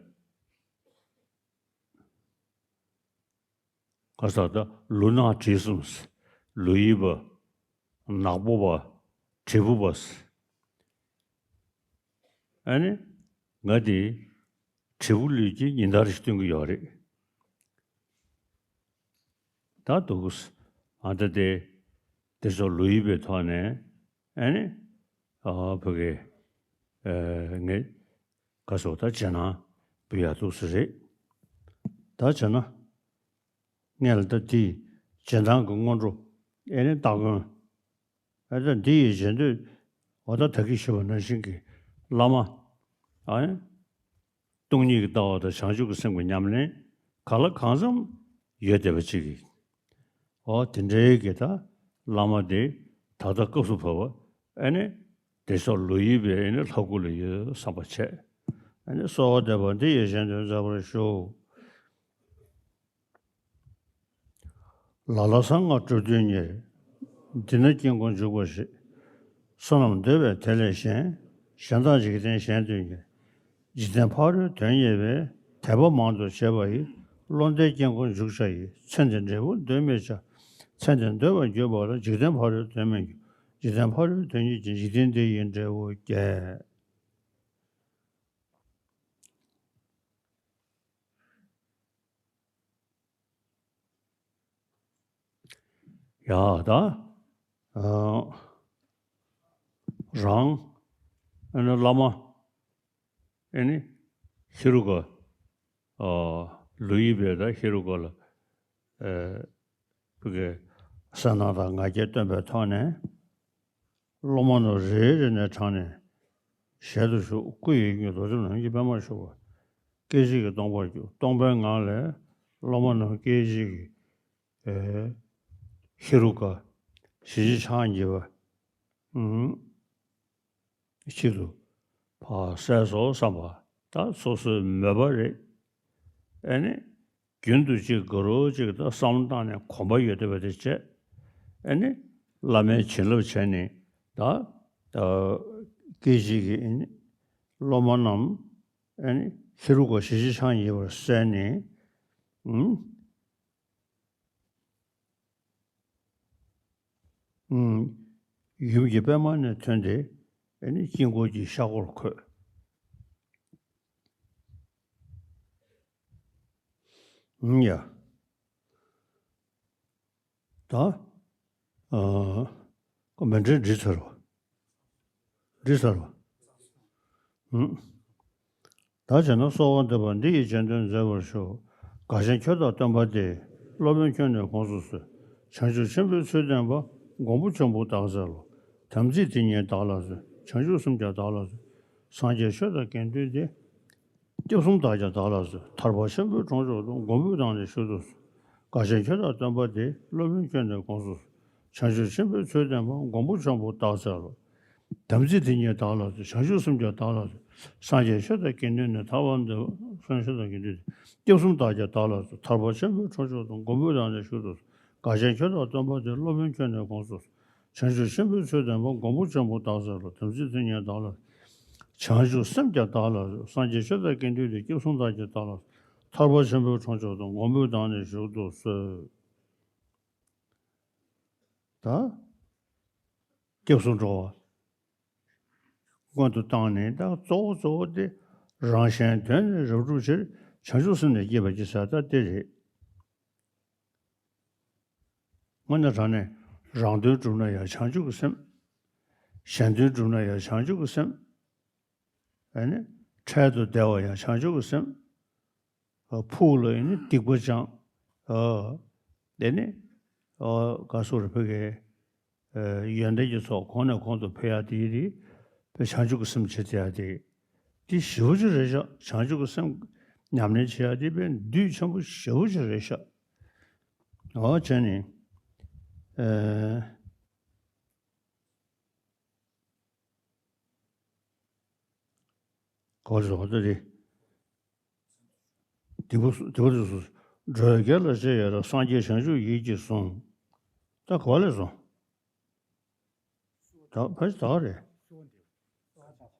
ཁ་ས་ད་ལུས་ནག་དྲི་གསུམ། ལོ་ཡི་པ། ནག་པོ་པ། དྲིལ་བུ་པ། ཨ་ནི། ང་དེ་དྲིལ་བུ་ལུས་ཀྱི་ཉིན་ལྟར་ཞིག་སྟོན་གྱི་ཡོད་རེད། ད་འདུག་ཨ་ད་དེ་དེ་ཚོ་ལོ་ཡི་པའི་ཐོག་ནས་ཨ་ནི། ཨ་ཕ་གི། ཨ་ངས་ག་སོགས་ད་རྗེས་གནང་འབུལ་ཡག་འདུག་ས་རེད། ད་བྱས་ན། ངས་ལ་ད་དེའི་རྗེས་གནང་གི་སྔོན་འགྲོ་ཨེ་ནི་སྟ་གོན། ཨེ་ད་འདི་ཡི་རྗེས་ཟློས། འོ་ད་ད་གིན་ཞུས་པ་ནང་བཞིན་གྱི་བླ་མ། ཨ་ནི། སྟོང་ཉིད་ཀྱི་ལྟ་བ་དང་བྱང་ཆུབ་ཀྱི་སེམས་ཀྱི་ཉམས་ལེན་གང་ལ་གང་འཚམ་ཡོད་བསྡད་པ་ཅིག་གིས། འོ་དེ་འདྲའི་གི་ད་བླ་མ་དེ་ད་ལྟ་སྐབས་སུ་བབ་པ་ཨེ་ནི། དེ་སོགས་ལོ་ཡི་པའི་ཨེ་ནི་ལྷ་སྐུ་ལ་ཡོད་བསམ་པ་བྱས། ཨེ་ནི་གསོལ་བ་འདེབས་པ་འདི་ཡི་རྗེས་ཟློས་མཛད་པར་ཞུ། ལ་ལ་གསང་སྔགས་སྒྲུབ་དོན་གཉེར། འདི་ན་དཀྱིལ་འཁོར་འཇུག་པར་བྱེད། བསོད་ནམས་འདོད་པས་དེ་ལས་གཞན། གཞན་དག་འཇིག་རྟེན་གཞན་དོན་གཉེར། འཇིག་རྟེན་ཕ་རོལ་དོན་གཉེར་བའི། དད་པ་མང་དུ་བྱེད་པ་ཡིས། བློ་འདས་དཀྱིལ་འཁོར་འཇུག་བྱ་ཡི། ཚེ་འདིར་འབྲས་བུ་འདོད་མི་བྱ། ཚེ་འདིར་འདོད་པ་གྱུར་པ་ལ། འཇིག་རྟེན་ཕ་རོལ་དོན་མི་འགྱུར། འཇིག་རྟེན་ཕ་རོལ་དོན་གཉེར་གྱིས། འཇིག་རྟེན་འདི་ཡི་འབྲས་བུ་རྒྱས། ཡ་ད། ཨ། རང་། ཨ་ནི་བླ་མ། ཨ་ནི། ཧེ་རུ་ཀ། ཨ། ལོ་ཡི་པའི་ད་ཧེ་རུ་ཀ་ལ། ཨ། བུ་གའི་གསལ་སྣང་དང་ང་རྒྱལ་སྟོན་པའི་ཐོག་ནས། སློབ་མ་རྣམས་རེ་རེ་ནས་དྲངས་ནས་ཞལ་དུ་ཞུགས། སྐུ་ཡི་དངོས་རྡོ་རྗེ་ནམ་མཁའི་པདྨར་བཞུགས་པ། སྐད་ཅིག་གིས་སྟོང་པར་གྱུར། སྟོང་པའི་ངང་ལས་སློབ་མ་རྣམས་སྐད་ཅིག་གིས། ཨེ། ཧེ་རུ་ཀ་ཞི་བྱེད་ཕྱག་གཉིས་པ། ཨུམ། ཆེད་དུ་ཕར་གསལ་སོང་བསམ་པ་ད་སོ་སོའི་མོས་པ་རེད། ཨེ་ནི། རྒྱུན་དུ་ཅིག་དགའ་རོགས་ཅིག་ད་བསམ་བློ་བཏང་ནས་གོམས་པ་ཡོད་བསྡད་པ་དེ་བྱས། ཨེ་ནི། བླ་མའི་བྱིན་རླབས་བྱས་ནས་ད། ད། སྐད་ཅིག་གིས་ཨེ་ནི། སློབ་མ་རྣམས་ཨེ་ནི་ཧེ་རུ་ཀ་ཞི་བྱེད་ཕྱག་གཉིས་པར་གསལ་ནས། ཨུམ། ཨུམ། ཡུམ་གྱི་པདྨ་ནས་ཐོན་ཏེ། ཨེ་ནི་དཀྱིལ་འཁོར་གྱི་ཤར་སྒོར་འཁོད། ཨུམ་ཡ། ད། ཨ། ཁོ་མཎྜལ་བྲིས་ཚར་བ། བྲིས་ཚར་བ། ཨུམ། ད་བྱས་ན་གསོལ་བ་འདེབས་པ་འདི་ཡི་རྗེས་ཟློས་མཛད་པར་ཞུ། དགའ་ཞེན་ཁྱོད་དང་སྟོན་པ་དེ། སློབ་དཔོན་ཁྱོད་ནས་དགོངས་སུ་གསོལ། བྱང་ཆུབ་ཆེན་པོའི་ཚུལ་བསྟན་པ། མགོན་པོ་ཆེན་པོ་བདག་སྩལ་ལོ། དམ་ཚིག་དེ་ཉིད་བདག་ལ་གསོལ། བྱང་ཆུབ་སེམས་ཀྱང་བདག་ལ་གསོལ། སངས་རྒྱས་ཆོས་དང་དགེ་འདུན་ཏེ། སྐྱབས་གསུམ་བདག་ཀྱང་བདག་ལ་གསོལ། ཐར་པ་ཆེན་པོའི་གྲོང་མཆོག་ཏུ། མགོན་པོས་བདག་ནི་བཞུགས་སུ་གསོལ། དགའ་ཞེན་ཁྱོད་དང་སྟོན་པ་དེ། སློབ་དཔོན་ཁྱོད་ནས་དགོངས་སུ་གསོལ། བྱང་ཆུབ་ཆེན་པོའི་ཚུལ་བསྟན་པ། མགོན་པོ་ཆེན་པོ་བདག་སྩལ་ལོ། དམ་ཚིག་དེ་ཉིད་བདག་ལ་གསོལ། བྱང་ཆུབ་སེམས་ཀྱང་བདག་ལ་གསོལ། སངས་རྒྱས་ཆོས་དང་དགེ་འདུན་ནི། ཐར་པ་དེ། སངས་རྒྱས་ཆོས་དང་དགེ་འདུན་ཏེ། སྐྱབས་གསུམ་བདག་ཀྱང་བདག་ལ་གསོལ། ཐར་པ་ཆེན་པོའི་གྲོང་མཆོག་ཏུ། མགོན་པོས་བདག་ནི་བཞུགས་སུ་གསོལ། དགའ་ཞེན་ཁྱོད་དང་སྟོན་པ་དེ། སློབ་དཔོན་ཁྱོད་ནས་དགོངས་སུ་གསོལ། བྱང་ཆུབ་ཆེན་པོའི་ཚུལ་བསྟན་པ། མགོན་པོ་ཆེན་པོ་བདག་སྩལ་ལོ། དམ་ཚིག་དེ་ཉིད་བདག་ལ། བྱང་ཆུབ་སེམས་ཀྱང་བདག་ལ་གསོལ། སངས་རྒྱས་ཆོས་དང་དགེ་འདུན་ཏེ། སྐྱབས་གསུམ་བདག་ཀྱང་བདག་ལ་གསོལ། ཐར་པ་ཆེན་པོའི་གྲོང་མཆོག་ཏུ། མགོན་པོས་བདག་ནི་བཞུགས་སུ་གསོལ། ད། སྐྱབས་སུ་འགྲོ་བ་སྔོན་དུ་བཏང་ནས། ད་གཙོ་བོ་གཙོ་བོ་དེ་རང་གཞན་དོན་ནི་རབ་བསྒྲུབ་ཕྱིར། བྱང་ཆུབ་སེམས་ནི་བསྐྱེད་པར་བགྱི་ཟེར་ད་དེ་རེད། དངོས་གནས་དྲང་གནས་རང་དོན་བསྒྲུབ་ན་ཡང་བྱང་ཆུབ་ཀྱི་སེམས། གཞན་དོན་བསྒྲུབ་ན་ཡང་བྱང་ཆུབ་ཀྱི་སེམས། ཨ་ནི་འཕྲལ་དུ་བདེ་བ་ཡང་བྱང་ཆུབ་ཀྱི་སེམས། ཨ། ཕུགས་ལ་ཨ་ནི་སྡིག་པ་སྦྱང་། ཨ། དེ་ནི། ཨ། ག་སོགས་རེ་ཕ་གིའི། ཨ། ཡོན་ཏན་གྱི་ཚོགས་གོང་ནས་གོང་དུ་འཕེལ་ཡ་དེ་རེད། དཔེ་བྱང་ཆུབ་ཀྱི་སེམས་བྱེད་ཡ་དེ། དེ་ཞེ་པོ་ཅིག་རེད་ཤག་བྱང་ཆུབ་ཀྱི་སེམས་ཉམས་ལེན་བྱེད་ཡ་དེ་དཔེ་འདུས་ཆེན་པོ་ཞེ་པོ་ཅིག་རེད་ཤག་འོ་བྱས་ནས། ཨ། གོ་བཟོ་བ་དེ་རེད། དེ་པོ་དེ་པོ་དེ་སུ། འགྲོ་བའི་དགེ་ལ་རྗེས་ཡི་རང་། སངས་རྒྱས་བྱང་ཆུབ་ཡིད་ཀྱིས་བཟུང་། ད་གོ་ལས་སོང་། ད་ཕ་ཞིག་ད་རེད།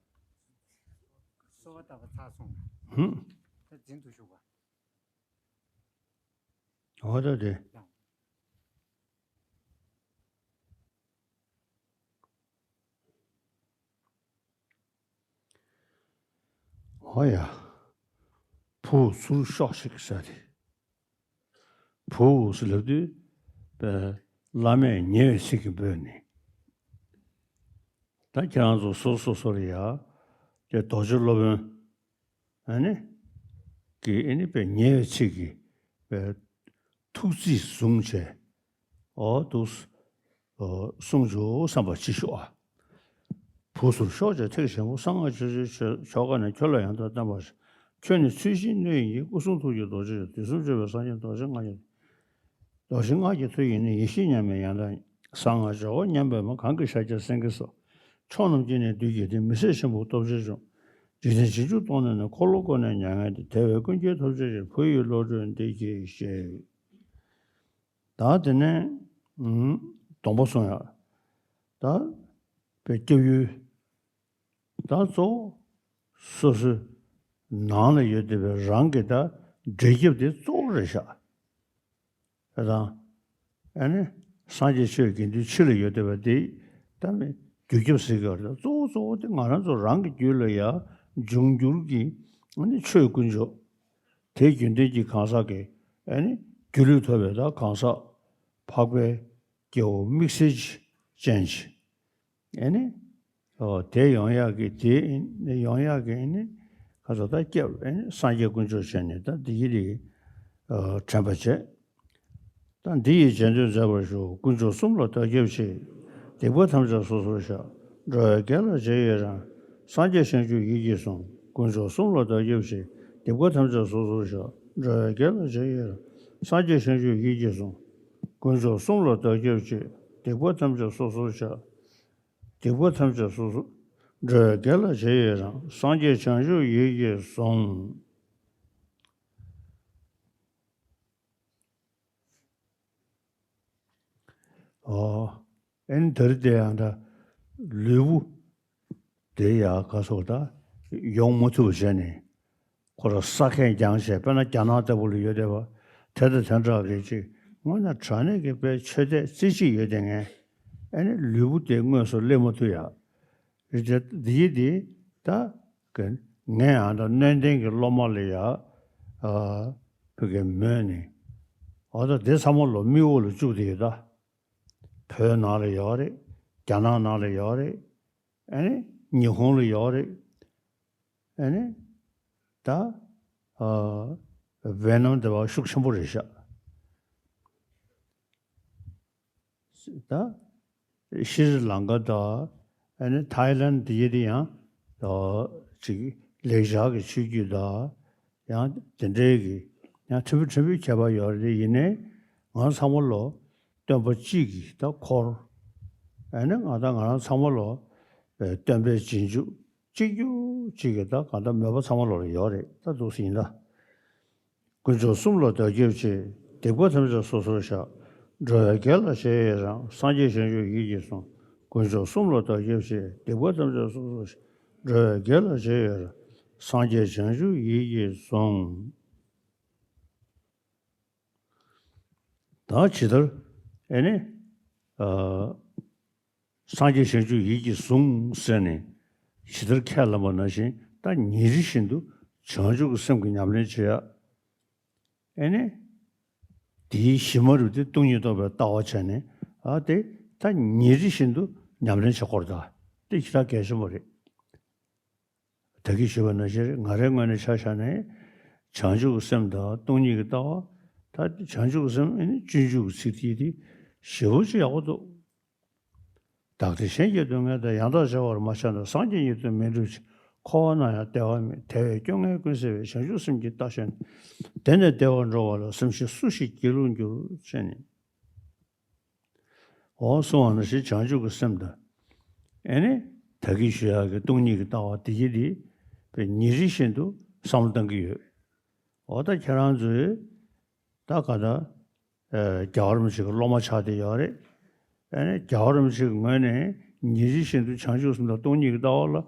གསོལ་བ་འདེབས། གསོལ་བ་བཏབ་པ་ཚར་སོང་། ཧུམ། ད་འཛིན་དུ་ཞུགས་པ། འོ་ད་དེ། ཨོ་ཡ། བུ་ཚུར་ཤོག་ཤིག་ཟེར་ཏེ། བུ་ཟེར་ལབ་དུས། པའི་བླ་མས་ཉེ་བའི་ཚིག་གིས་འབོད་ནས། ད་ཁྱེད་རང་ཚོ་སོ་སོ་སོ་ལ་ཡ། དེ་རྡོ་རྗེ་སློབ་དཔོན། ཨ་ནི། གི་ཨ་ནི་པའི་ཉེ་བའི་ཚིག་གིས། པའི་ཐུགས་རྩིས་བཟུང་བྱས། ཨོ་འདུག་ཨོ་གསུང་རྒྱུ་བསམ་པ་ཅི་ཤོག་ཨ། བུ་ཚུར་ཤོག་ཅེས་ཐེག་ཆེན་པོ་གསང་སྔགས་ཆོས་ཀྱི་ཆོ་ག་ནས་ཁྱོད་ལ་ཡང་དག་བསྟན་པར་ཤོག་ཁྱོད་ནི་ཚུལ་བཞིན་སྣོད་ཡིན་གྱི། སྐུ་གསུང་ཐུགས་ཀྱི་རྡོ་རྗེ་ཡོད། དུས་གསུམ་སྤྱོད་པའི་སངས་རྒྱས་རྡོ་རྗེ་ལྔ་ཡི། རྡོ་རྗེ་སྔགས་ཀྱི་མཐུ་ཡིས་ནི། ཡེ་ཤེས་མཉམ་མེད་ཡང་དག་ཉིད། གསང་སྔགས་སྦྱོར་བ་ཉམས་པའི་མ། གང་གི་ཤཱཀྱ་སེང་གེ་སོགས། ཕྱོགས་རྣམས་ཀྱི་ནི་བདུད་ཀྱིས་ཏེ། མི་ཟད་ཆེན་པོའི་སྟོབས་ཆེན་འཇོམས། འཇིག་རྟེན་རྗེས་འཇུག་སྟོང་ནི་ནི། འཁོར་ལོ་བསྐོར་ནས་མྱ་ངན་འདས། དེ་བས་ཀུན་གྱིས་ཐོབ་བྱ་ཕྱིར། བུ་ཡི་བློ་གྲོས་འདི་གྱིས་ཤིག་ད་དེ་ནས་ཨུམ། སྡོམ་པ་སྲུང་ཡ། ད་པའི་སྐྱབས་ཡུལ། ད་གཙོ་བོ་སོ་སོའི་ནང་ལ་ཡོད་བསྡད་པའི་རང་གི་ད་འབྲེལ་སྐྱབས་དེ་གཙོ་བོ་རེད་ཤག་ཨེ་དང་། ཨ་ནི་སངས་རྒྱས་ཆོས་དགེ་འདུན་ཕྱི་ལ་ཡོད་བསྡད་པ་དེ་ད་མི་རྒྱུ་སྐྱབས་ཟེར་གི་རེད། གཙོ་བོ་གཙོ་བོ་དེ་ང་རང་ཚོ་རང་གི་རྒྱུད་ལ་ཡ་འབྱུང་འགྱུར་གྱི་ཨ་ནི་ཆོས་དཀོན་མཆོག་དེ་རྒྱུན་ལྡན་གྱི་གང་ཟག་གི་ཨ་ནི་སྒྱུ་ལུས་ཐོབ་པའི་ད་གང་ཟག་འཕགས་པའི་སྐྱེ་བོ་དམིགས་བསལ་ཅན་ཞིག་ཨ་ནི། ཨོ་དེ་ཡོང་ཡག་གི་དེ་ཡོང་ཡག་གི་ཨ་ནི། ཁ་ཚ་ད་སྐྱབས་ཨ་ནི་སངས་རྒྱས་དཀོན་མཆོག་བྱས་ནས་ད་འདི་ཡི་རིགས་ཨོ་དྲན་པ་བྱས། ད་འདི་ཡི་རྗེས་ཟློས་མཛད་པར་ཞུ། དཀོན་མཆོག་གསུམ་ལ་བདག་སྐྱབས་མཆི། སྡིག་པ་ཐམས་ཅད་སོ་སོར་བཤགས། འགྲོ་བའི་དགེ་ལ་རྗེས་ཡི་རང་། སངས་རྒྱས་བྱང་ཆུབ་ཡིད་ཀྱིས་བཟུང་། དཀོན་མཆོག་གསུམ་ལ་བདག་སྐྱབས་མཆི། སྡིག་པ་ཐམས་ཅད་སོ་སོར་བཤགས། འགྲོ་བའི་དགེ་ལ་རྗེས་ཡི་རང་། སངས་རྒྱས་བྱང་ཆུབ་ཡིད་ཀྱིས་བཟུང་། དཀོན་མཆོག་གསུམ་ལ་བདག་སྐྱབས་མཆི། སྡིག་པ་ཐམས་ཅད་སོ་སོར་བཤགས། སྡིག་པ་ཐམས་ཅད་སོ་སོར། འགྲོ་བའི་དགེ་ལ་རྗེས་ཡི་རང་། སངས་རྒྱས་བྱང་ཆུབ་ཡིད་ཀྱིས་བཟུང་། ཨོ། ཨེ་ནི་དེ་རིང་དེ་ཡང་འདྲ། ལུས་པོ་དེ་ཡང་ག་སོགས་ད་ཡོང་མ་ཐུབ་པ་བྱས་ནས། ཁོ་རང་ས་ཁད་འགྱངས་བྱས། དཔེར་ན་རྒྱ་ནག་ལྟ་བུ་ལ་ཡོད་བསྡད་པ། དེ་དང་དེ་འདྲ་གི་ཅིག་དངོས་གནས་དྲང་གནས་ཀྱི་དཔེ་ཆོས་དད་རྩེ་གཅིག་ཡོད་དེ་ངས་ཨ་ནི་ལུས་པོ་དེ་དངོས་སུ་སླེབས་མ་ཐུབ་ཡ། རེད་དེ་འདི་ཡི་དེ་ད་གི་ངས་ཨ་ད་སྣོད་ལྡན་གྱི་སློབ་མ་ལ་ཡ་ཨ་བོད་ཀྱི་མོས་ནི་ཨ་ད་དེ་ཚང་མ་ལོ་མིག་འོག་ལ་བཅུག་དེ་ཡོད་ད། བོད་ནང་ལ་ཡོད་རེད། རྒྱ་ནག་ནང་ལ་ཡོད་རེད། ཨ་ནི་ཉི་ཧོང་ལ་ཡོད་རེད། ཨ་ནི་ད་ཨ་ཝེ་ནམ་དེ་བ་ཤུགས་ཆེན་པོ་རེད་ཤག་ད་ཤྲི་ལང་ཀ་དང་ཨ་ནི་ཐའི་ལན་དེ་ཡི་དེ་ཡང་ཨ་ཅིག་ལེགས་སྦྱར་གྱི་ཆོས་བརྒྱུད་དང་ཡང་དེ་འདྲའི་གི་ཡང་ཕྲན་བུ་ཕྲན་བུའི་ཁྱད་པར་ཡོད་རེད། ཡིན་ནའི་ང་ཚང་མ་ལོ་སྟོན་པ་གཅིག་གི་ད་འཁོར། ཨ་ནི་ང་ད་ང་རང་ཚང་མ་ལོ་སྟོན་པའི་རྗེས་འཇུག་གཅིག་གྱུར་གཅིག་གི་ད་གང་ལྟར་མོས་པ་ཚང་མ་ལོ་ལ་ཡོད་རེད། ད་འདུག་སེ་ཡིན་ད། དཀོན་མཆོག་གསུམ་ལ་བདག་སྐྱབས་མཆི། སྡིག་པ་ཐམས་ཅད་སོ་སོར་བཤགས། འགྲོ་བའི་དགེ་ལ་རྗེས་ཡི་རང་། སངས་རྒྱས་བྱང་ཆུབ་ཡིད་ཀྱིས་བཟུང་། དཀོན་མཆོག་གསུམ་ལ་བདག་སྐྱབས་མཆི། སྡིག་པ་ཐམས་ཅད་སོ་སོར་བཤགས། འགྲོ་བའི་དགེ་ལ་རྗེས་ཡི་རང་། སངས་རྒྱས་བྱང་ཆུབ་ཡིད་ཀྱིས་བཟུང་། ད་ཇི་ལྟར་ཨེ་ནི་ཨ་སངས་རྒྱས་བྱང་ཆུབ་ཡིད་ཀྱིས་བཟུང་ཟེར་ནས་ཇི་ལྟར་ཁས་བླངས་པ་ནང་བཞིན་ད་ཉིན་རེ་བཞིན་དུ་བྱང་ཆུབ་ཀྱི་སེམས་ཀྱི་ཉམས་ལེན་བྱེད་ཡ། ཨེ་ནི། དེའི་གཞི་མ་རུ་དེ་སྟོང་ཉིད་རྟོགས་པའི་ལྟ་བ་བྱས་ནས་ཨ་དེ་ད་ཉིན་རེ་བཞིན་དུ་ཉམས་ལེན་བྱེད་དགོས་རེད། ད་དེ་ཞེ་དྲག་གལ་ཆེན་པོ་རེད། ད་གིན་ཞུས་པ་ནང་བཞིན་ང་རའི་ངོས་ནས་ཆ་བཞག་ནས་བྱང་ཆུབ་ཀྱི་སེམས་དང་སྟོང་ཉིད་ཀྱི་ལྟ་བ། ད་བྱང་ཆུབ་ཀྱི་སེམས་ཨེ་ནི་སྤྱོད་འཇུག་གི་ཚིག་དེ་དེ་ཞེ་པོ་ཅིག་ཡག་པོ་འདུག་བདག་བདེ་གཞན་གྱི་སྡུག་བསྔལ་དང་། ཡང་དག་བྱ་བར་མ་ཆགས་ན། སངས་རྒྱས་ཉིད་དུ་མི་འགྲུབ་ཕྱིར། འཁོར་བ་ན་ཡང་བདེ་བ་མེད། དེ་བས་སྐྱོ་ངལ་ཀུན་སེལ་བའི། བྱང་ཆུབ་སེམས་ཀྱི་རྟ་ཞོན་ནས། དེ་ནས་བདེ་བར་འགྲོ་བ་ལ། སེམས་ཤེས་སུ་ཞིག་སྒྱིད་ལུག་འགྱུར་ཅེས་ནི། འོ་གསུངས་པ་ནང་བཞིན་བྱང་ཆུབ་ཀྱི་སེམས་དང་། ཨེ་ནི་ད་གིན་ཞུ་ཡག་གི་སྟོང་ཉིད་ཀྱི་ལྟ་བ་དེ་གྱིས་དེ་བས་ཉིན་རེ་བཞིན་དུ་བསམ་བློ་གཏང་གི་ཡོད། འོ་ད་ཁྱེད་རང་ཚོས་ད་ག་ད་ཨེ་རྒྱལ་བ་རིན་པོ་ཆེ་གི་སློབ་མ་ཆགས་བསྡད་ཡོད་རེད། ཨེ་ནི་རྒྱལ་བ་རིན་པོ་ཆེ་གི་ངོས་ནས་ཉིན་རེ་བཞིན་དུ་བྱང་ཆུབ་སེམས་དང་སྟོང་ཉིད་ཀྱི་ལྟ་བ་ལ་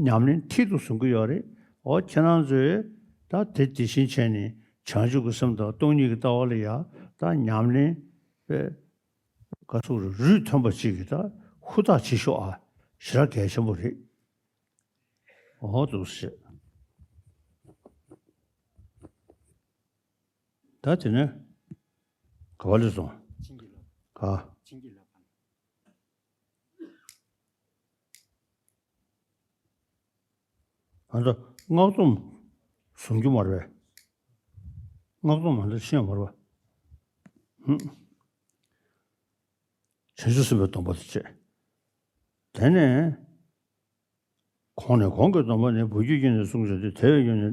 ཉམས་ལེན་མཐིལ་དུ་བཟུང་གི་ཡོད་རེད། འོ་ཁྱེད་རང་ཚོས་ད་དེ་དེ་བཞིན་བྱས་ནས་བྱང་ཆུབ་ཀྱི་སེམས་དང་སྟོང་ཉིད་ཀྱི་ལྟ་བ་ལ་ཡ་ད་ཉམས་ལེན་པའི་ག་ཚོད་རུས་ཐོན་པ་ཅིག་གི་ད་ཧུར་ཐག་བྱེད་ཤོག་ཨ། ཞེ་དྲག་གལ་ཆེན་པོ་རེད། འོ་འདུག་སེ། ད་དེ་ནས་ག་པར་སླེབས་སོང་། བྱིན་གྱིས་བརླབས། ག་བྱིན་གྱིས་བརླབས་པ། ཨ་ད་སྔགས་སྡོམ་བཟུང་རྒྱུ་མ་རེད་པས། སྔགས་སྡོམ་མ་ད་ཤེས་ཡོད་མ་རེད་པ། ཧུམ། བྱང་ཆུབ་སེམས་དཔའི་སྡོམ་པ་དེ་བྱས། དེ་ནས། གོང་ནས་གོང་གི་སྡོམ་པ་ནི། བུ་རྒྱུད་ཀྱི་ནི་གསུང་བྱ་སྟེ། དེ་བས་ཀྱང་ནི་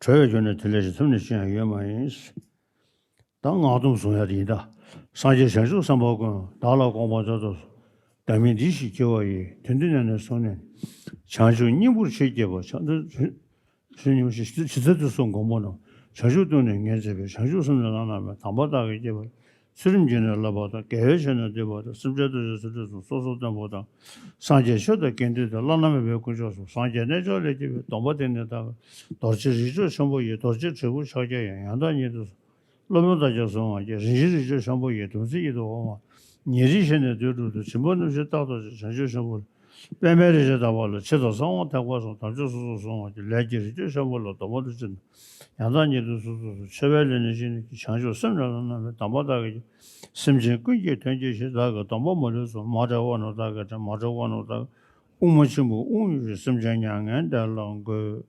གྲོལ་བའི་རྒྱུ་ནི་དེ་ལས་ཀྱང་ཐོབ་ནི་ཅི་ཡང་ཡོད་མ་ཡིན། ད་སྔགས་སྡོམ་བཟུང་ཡ་དེ་ཡིན་ད། སངས་རྒྱས་བྱང་ཆུབ་སེམས་དཔའ་ཀུན། བདག་ལ་དགོངས་པ་མཛོད་དུ་གསོལ། བདག་མིང་འདི་ཞེས་བགྱི་བ་ཡིས། དུས་འདི་ནས་ནི་བཟུང་ནས། བྱང་ཆུབ་སྙིང་པོར་ཆོས་བསྐྱེད་པ། བྱང་ཆུབ་ཇི་ལྟར་དུ་གསུང་དགོངས་པ་རྣམས། བྱང་ཆུབ་ཏུ་ནི་ངེས་མཛད་པའི། བྱང་ཆུབ་སེམས་ནི་བླ་ན་མེད། དམ་པ་བདག་གིས་བགྱིས་པ། ཚུལ་ཁྲིམས་ཀྱིས་ནི་བསླབ་པ་དང་། དགེ་བའི་ཆོས་ནི་བསྟན་པ་དང་། སེམས་ཅན་དོན་ཕྱིར་ཚུལ་ཁྲིམས་སྲུང་། སོ་སོར་བསྟུན་པ་དང་། སངས་རྒྱས་ཆོས་དང་དགེ་འདུན་ཏེ། བླ་ན་མེད་པའི་དཀོན་མཆོག་གསུམ། སངས་རྒྱས་རྣལ་འབྱོར་ལས་སྐྱེས་པའི། སྡོམ་པ་འདི་ནི་བདག་གི། རྡོ་རྗེ་རིགས་མཆོག་ཆེན་པོ་ཡི། རྡོ་རྗེ་དྲིལ་བུ་ཕྱག་རྒྱ་ཡིས། ཡང་དག་ཉིད་དུ་སློབ་དཔོན་བདག་ཀྱང་གསོལ་བ་བགྱི། རིན་ཆེན་རིགས་མཆོག་ཆེན་པོ་ཡི། བདུད་རྩི་ཡིད་དུ་འོང་བ། ཉིན་རེ་བཞིན་ནི་དུས་དྲུག་ཏུ། སྦྱིན་པ་ནུབ་ཕྱིར་རྟག་ཏུ་བྱེད། བྱང་ཆུབ་ཆེན་པོ་ལ། པདྨའི་རིགས་ཀྱི་བདག་པོ་ལ། ཆེད་དུ་གསང་བ་ཐེག་པ་གསུམ། དམ་ཆོས་སོ་སོར་བཟུང་བར་བགྱི། ལས་ཀྱི་རིགས་མཆོག་ཆེན་པོ་ལ། སྡོམ་པ་དུས་གཅིག་ཏུ། ཡང་དག་ཉིད་དུ་གསོལ་དུ་གསོལ། མཆོད་པའི་ལས་ནི་བཞི་ནི་བགྱི། བྱང་ཆུབ་སེམས་ནི་བླ་ན་མེད། དམ་པ་བདག་གིས་བགྱིས། སེམས་ཅན་ཀུན་གྱི་དོན་བགྱི་ཕྱིར། བདག་གི་སྡོམ་པ་མ་ལུས་སྲུངས། མ་བྲལ་བ་རྣམས་བདག་གིས་བསྒྲལ། མ་བྲལ་བ་རྣམས་བདག་གིས། དབུགས་མ་ཆེན་པོས་དབུགས་དབྱུང་ཞིང་། སེམས་ཅན་མྱ་ངན་འདས་ལ་འགོད།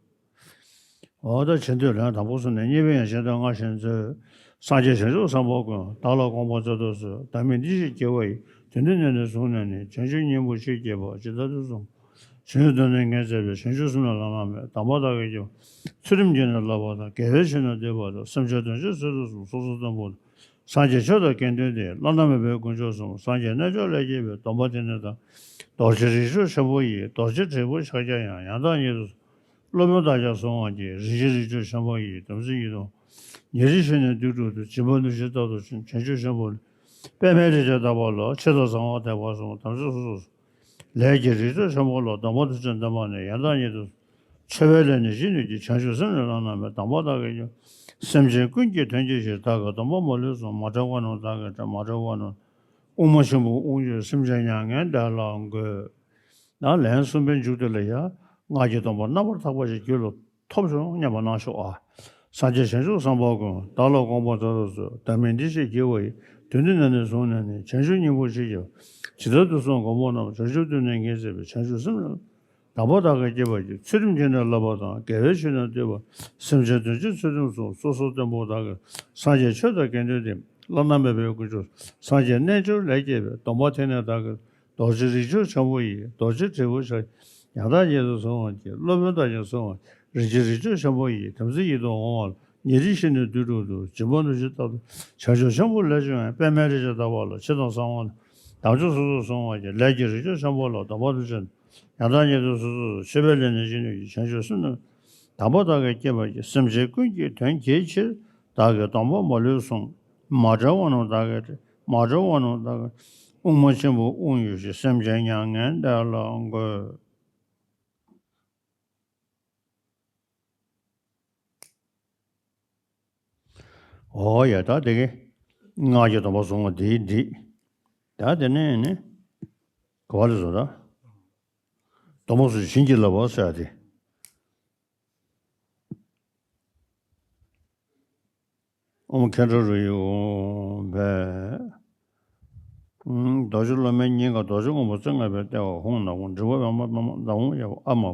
འོ་ད་བྱེད་འདོད་ལན་དང་པོ་གསུངས་ནས་གཉིས་པའི་ཡང་བྱེད་འདོད་ལྔ་བཞིན་མཛོད། སངས་རྒྱས་བྱང་ཆུབ་སེམས་དཔའ་ཀུན། བདག་ལ་དགོངས་པ་མཛོད་དུ་གསོལ། བདག་མིང་འདི་ཞེས་བགྱི་བ་ཡིས། དུས་འདི་ནས་ནི་བཟུང་ནས་ནི། བྱང་ཆུབ་སྙིང་པོར་ཆོས་བསྐྱེད་པ། ཇི་ལྟར་དུ་གསུང་། བྱང་ཆུབ་ཏུ་ནི་ངེས་མཛད་པའི། བྱང་ཆུབ་སེམས་ནི་བླ་ན་མེད། དམ་པ་བདག་གིས་བགྱིས་པ། ཚུལ་ཁྲིམས་ཀྱིས་ནི་བསླབ་པ་དང་། དགེ་བའི་ཆོས་ནི་བསྟན་པ་དང་། སེམས་ཅན་དོན་ཕྱིར་ཚུལ་ཁྲིམས་སྲུང་། སོ་སོར་བསྟུན་པ་དང་། སངས་རྒྱས་ཆོས་དང་དགེ་འདུན་ཏེ། བླ་ན་མེད་པའི་དཀོན་མཆོག་གསུམ། སངས་རྒྱས་རྣལ་འབྱོར་ལས་སྐྱེས་པའི། སྡོམ་པ་འདི་ནི་བདག་རྡོ་རྗེ་རིགས་མཆོག་ཆེན་པོ་ཡི། རྡོ་རྗེ་དྲིལ་བུ་ཕྱག་རྒྱ་ཡིས། ཡང་དག་ཉིད་དུ་སློབ་དཔོན་བདག་ཀྱང་གསོལ་བ་བགྱི། རིན་ཆེན་རིགས་མཆོག་ཆེན་པོ་ཡི། བདུད་རྩི་ཡིད་དུ། ཉིན་རེ་བཞིན་ནི་དུས་དྲུག་ཏུ། སྦྱིན་པ་ནུབ་ཕྱིར་རྟག་ཏུ་བྱེད། བྱང་ཆུབ་ཆེན་པོ་ལ། པདྨའི་རིགས་ཀྱི་བདག་པོ་ལ། ཆེད་དུ་གསང་བ་ཐེག་པ་གསུམ། དམ་ཆོས་སོ་སོར། ལས་ཀྱི་རིགས་མཆོག་ཆེན་པོ་ལ། སྡོམ་པ་དུས་གཅིག་ཏུ་བསྟན་པ་ནི། ཡང་དག་ཉིད་དུ། མཆོད་པའི་ལས་ནི་བཞི་ནུས་ཀྱི། བྱང་ཆུབ་སེམས་ནི་བླ་ན་མེད། དང་པོ་བདག་གིས་བགྱིས་པ། སེམས་ཅན་ཀུན་གྱི་དོན་གྱི་ཕྱིར། བདག་གི་སྡོམ་པ་མ་ལུས་སྲུངས། མ་བྲལ་བར་སྣང་བདག་གིས་བསྒྲལ། མ་བྲལ་བར་སྣང་། དབུགས་མ་ཆེན་པོ་དབུགས་ཕྱུང་སེམས་ཅན་མྱ་ངན་འདས་ལ་འགོད། ད་ལན་གསུམ་པའི་མཇུག་དེ་ལ་ཡང་སྔགས་ཀྱི་སྡོམ་པ་རྣམ་པར་དག་པ་ཞིག་རྒྱུད་ལ་ཐོབ་བྱུང་སྙམ་པ་གནང་ཤོག་ཨ། སངས་རྒྱས་བྱང་ཆུབ་སེམས་དཔའ་ཀུན། བདག་ལ་དགོངས་པ་མཛོད་དུ་གསོལ། བདག་མིང་འདི་ཞེས་བགྱི་བ་ཡིས། དུས་འདི་ནས་ནི་བཟུང་ནས་ནི། བྱང་ཆུབ་སྙིང་པོར་བྱེད་ཀྱི། ཇི་ལྟར་དུས་གསུམ་མགོན་པོ་རྣམས། བྱང་ཆུབ་ཏུ་ནི་ངེས་གཟིགས་པའི། བྱང་ཆུབ་སེམས་ནི། དང་པོ་བདག་གིས་བགྱིས་པ་ཡིས། ཚུལ་ཁྲིམས་ཀྱིས་ནི་བསླབ་པ་དང་། དགེ་བའི་ཆོས་ནི་བསྟན་པ། སེམས་ཅན་དོན་ཕྱིར་ཚུལ་ཁྲིམས་སྲུངས། སོ་སོར་བརྟན་པོ་བདག་གིས། སངས་རྒྱས་ཆོས་དང་དགེ་འདུན་འདི། བླ་ན་མེད་པའི་དཀོན་མཆོག་སངས་རྒྱས་རྣལ་འབྱོར་ལས་སྐྱེས་པའི། སྡོམ་པ་དེ་ནི་བདག་གིས། རྡོ་རྗེ་རིགས་ཆུང་ཆེན་པོ་ཡིས། རྡོ་རྗེ་དྲིལ་བུ་ཞལ། ཡང་དག་ཉིད་དུ་བཟུང་བར་བགྱི། སློབ་དཔོན་དག་ཀྱང་གསུང་བར། རིགས་ཀྱི་རིགས་ཆུང་ཆེན་པོ་ཡིས། དམ་ཚིག་ཡིད་དུ་འོང་བ་ལ། ཉེ་རིང་ཞི་ནས་བདུད་འགྲོ་འདུལ། སྦྱིན་པ་ནུས་ཤིང་རྟག་ཏུ། བྱང་ཆུབ་ཆེན་པོ་ལས་བྱུང་བའི། པདྨའི་རིགས་ཀྱི་བདག་པོ་ལ། ཕྱི་དང་གསང་བ་དང་། དམ་ཆོས་སོ་སོར་བཟུང་བར་བགྱི། ལས་ཀྱི་རིགས་ཆུང་ཆེན་པོ་ལ། སྡོམ་པ་དུ་བྱས་ནས། ཡང་དག་ཉིད་དུ་གཟུགས་སུ་གསོལ། མཆོད་པའི་ལས་ནི་བཞི་ནུས་ཀྱི། བྱང་ཆུབ་སེམས་ནི། དང་པོ་བདག་གིས་བགྱིས་པ་ཡིས། སེམས་ཅན་ཀུན་གྱི་དོན་གྱི་ཕྱིར། བདག་གི་སྡོམ་པ་མ་ལུས་སྲུངས། མ་བྲལ་བར་སྣང་བདག་གིས་བསྒྲལ། མ་བྲལ་བར་སྣང་བདག་གིས། དབུགས་མ་ཆེན་པོ་དབུགས་ཕྱུང་ཞིང་། སེམས་ཅན་མྱ་ངན་འདས་ལ་འགོད། འོ་ཡ། ད་དེ་གི་སྔགས་ཀྱི་སྡོམ་པ་བཟུང་བ་དེའི་འགྲིག་ད་དེ་ནས་ནི་ག་བ་ལས་བཟོ་ད། སྡོམ་པ་བཟུང་བྱིན་གྱིས་བརླབ་པ་ཟེར་ཡ་དེ། ཨོཾ་མཁའ་འགྲོ་རིགས་དབྱེ་ཧཱུྃ་ཕཊ། རྡོ་རྗེ་སློབ་མའི་སྙིང་ག་རྡོ་རྗེ་སྔོན་པོ་རྩེ་ལྔ་པའི་ལྟེ་བར་ཧཱུྃ་ནག་པོ། མགྲིན་པ་པདྨ་པདྨ་འདབ་མ་གཡས་པ་ཨཱཿདམར་པོ།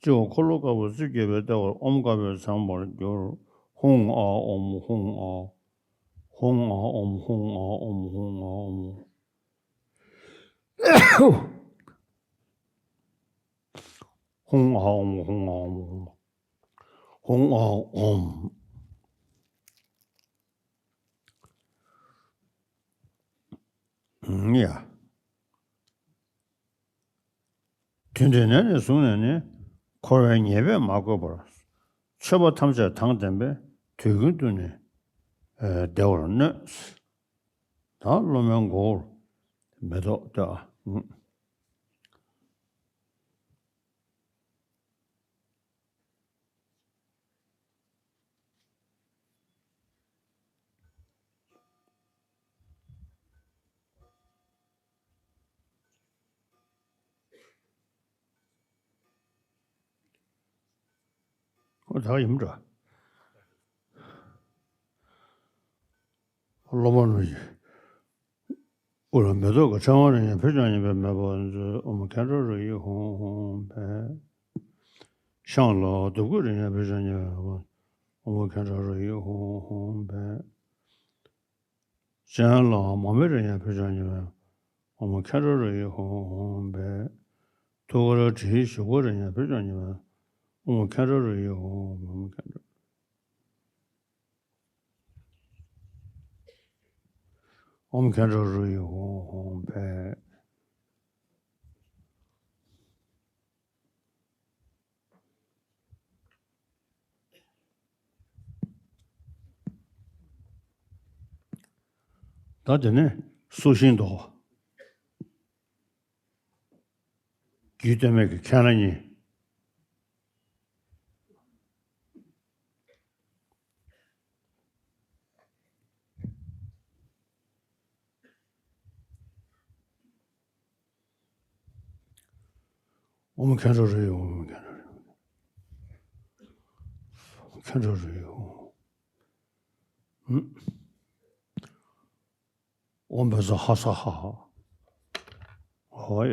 སྤྱི་བོ་འཁོར་ལོ་དཀར་པོ་རྩིབས་བརྒྱད་པའི་ལྟེ་བར་ཨོཾ་དཀར་པོས་མཚན་པར་གྱུར། ཧཱུྃ་ཨཱཿ་ཨོཾ། ཧཱུྃ་ཨཱཿ་ཧཱུྃ་ཨཱཿ་ཨོཾ། ཧཱུྃ་ཨཱཿ་ཨོཾ། ཧཱུྃ་ཨཱཿ་ཨོཾ། ཧཱུྃ་ཨཱཿ་ཨོཾ། ཧཱུྃ་ཨཱཿ་ཨོཾ། ཧཱུྃ་ཨཱཿ་ཨོཾ། ཧཱུྃ་ཨཱཿ་ཨོཾ། ཧཱུྃ་ཡ། དུས་འདི་ནས་ནི་བཟུང་ནས་ནི། འཁོར་བའི་ཉེས་པས་མ་གོས་པར། མཆོད་པ་ཐམས་ཅད་དང་ལྡན་པས། དུས་ཀུན་ཏུ་ནི་བདེ་བར་མནོས། ད་སློབ་མའི་མགོ་བོར་མེ་ཏོག་ལྟོས་ཨ། ཁོ་ད་ཡིན་འདྲ། སློབ་མ་རྣམས་ཀྱིས། དབུ་ལ་མེ་ཏོག་གི་ཕྲེང་བ་རེ་ཡང་ཕུལ་ཀྱང་ཉེས་པ་མེད་པར་མཛོད། ཨོཾ་མཁའ་འགྲོ་རིགས་དབྱེ་ཧཱུྃ་ཧཱུྃ་ཕཊ། ཤངས་ལ་བདུག་སྤོས་རེ་ཡང་ཕུལ་ཀྱང་ཉེས་པ་མེད་པར། ཨོཾ་མཁའ་འགྲོ་རིགས་དབྱེ་ཧཱུྃ་ཧཱུྃ་ཕཊ། སྤྱན་ལ་མར་མེ་རེ་ཡང་ཕུལ་ཀྱང་ཉེས་པ་མེད་པར། ཨོཾ་མཁའ་འགྲོ་རིགས་དབྱེ་ཧཱུྃ་ཧཱུྃ་ཕཊ། ཐུགས་ཀར་དྲིའི་བཞུགས་སྒོ་རེ་ཡང་ཕུལ་ཀྱང་ཉེས་པ་མེད་པར། ཨོཾ་མཁའ་འགྲོ་རིགས་དབྱེ་ཧཱུྃ་ཧཱུྃ་ཕཊ། ཨོཾ་མཁའ་འགྲོ་རིགས་དབྱེ་ཧཱུྃ་ཧཱུྃ་ཕཊ། ད་དེ་ནས་སོ་ཤིང་དོ། རྒྱུད་སྟོད་སྨད་ཀྱི་མཁན་སློབ་གཉིས། ཨོཾ་མཁའ་འགྲོ་རིགས་དབྱེ་ཧཱུྃ། ཨོཾ་མཁའ་འགྲོ་རིགས་དབྱེ་ཧཱུྃ། མཁའ་འགྲོ་རིགས་དབྱེ་ཧཱུྃ། ཨོཾ་བཛྲ་ཧ་ས་ཧ། ཨོ་ཡ།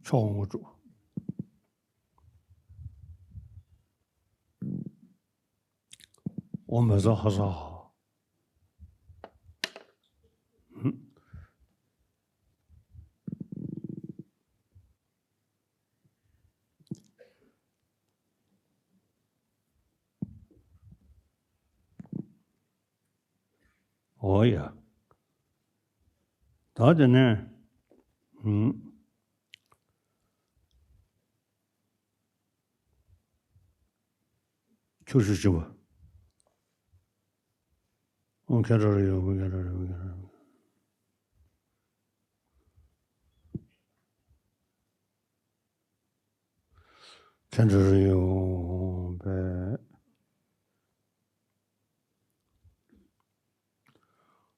ཕྱོགས་དངོས་གྲུབ། ཨོཾ་བཛྲ་ཧ་ས་ཧ། ཨོ་ཡ། ད་དེ་ནས། ཁྱོ་ཤུག་ཆེན་པོ། ཨོཾ་མཁའ་འགྲོ་རིགས་དབྱེ་ཧཱུྃ། མཁའ་འགྲོ་རིགས་དབྱེ་ཧཱུྃ། མཁའ་འགྲོ་རིགས་དབྱེ་ཧཱུྃ།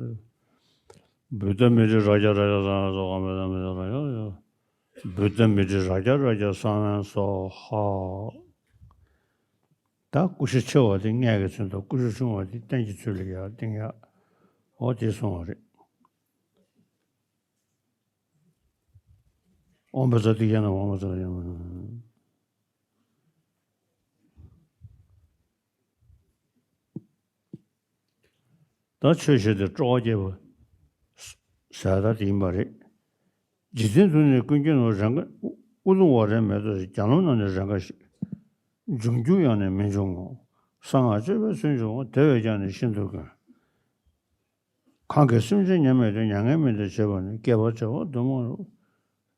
རྒྱ། བུདྡྷ་མི་ཏྲ་རཀྵ་རཀྵ་ས་ན་སྭཱ་ཧཱ། བུདྡྷ་མི་ཏྲ་རཀྵ་རཀྵ་ས་ན་སྭཱ་ཧཱ། ད་ཀུ་ཤུ་ཆེ་བ་དེ་མངལ་གྱི་ཚུལ་དང་ཀུ་ཤུ་ཆུང་བ་དེ་སྟན་གྱི་ཚུལ་ལ་ཡར་བཏིང་ཡག་འོ་དེ་གསུངས་པ་རེད། ཨོཾ་བཛྲ་ཏཱིཿ་ཡ་ནམ་ཨོཾ་བཛྲ་ཡ་ནམ། ད་ཆོས་བཤད་དེ་སྤྲོ་བ་སྐྱེད་པ་ཟེར་ད་དེ་ཡིན་པ་རེད། འཇིག་རྟེན་དུ་ནི་ཀུན་མཁྱེན་ནོ། རང་དགའ་དབུ་དུམ་བ་རེ་མེད་དོ་ཞེས། རྒྱ་ལམ་ན་ནི་རང་དགའ་ཞིག། འབྱུང་འགྱུར་ཡང་ནི་མི་འབྱུང་ངོ་། གསང་སྔགས་སྤྱོད་པས་སུན་འབྱུང་བ། དེ་བས་ཀྱང་ནི་ཤིན་ཏུ་དཀོན། གང་གིས་སེམས་ཅན་ཉེས་མེད་དེ། མྱ་ངན་མི་འདའ་བྱེད་པ་ནི། བསྐལ་པ་བྱེ་བ་བདུན་མ་རུ།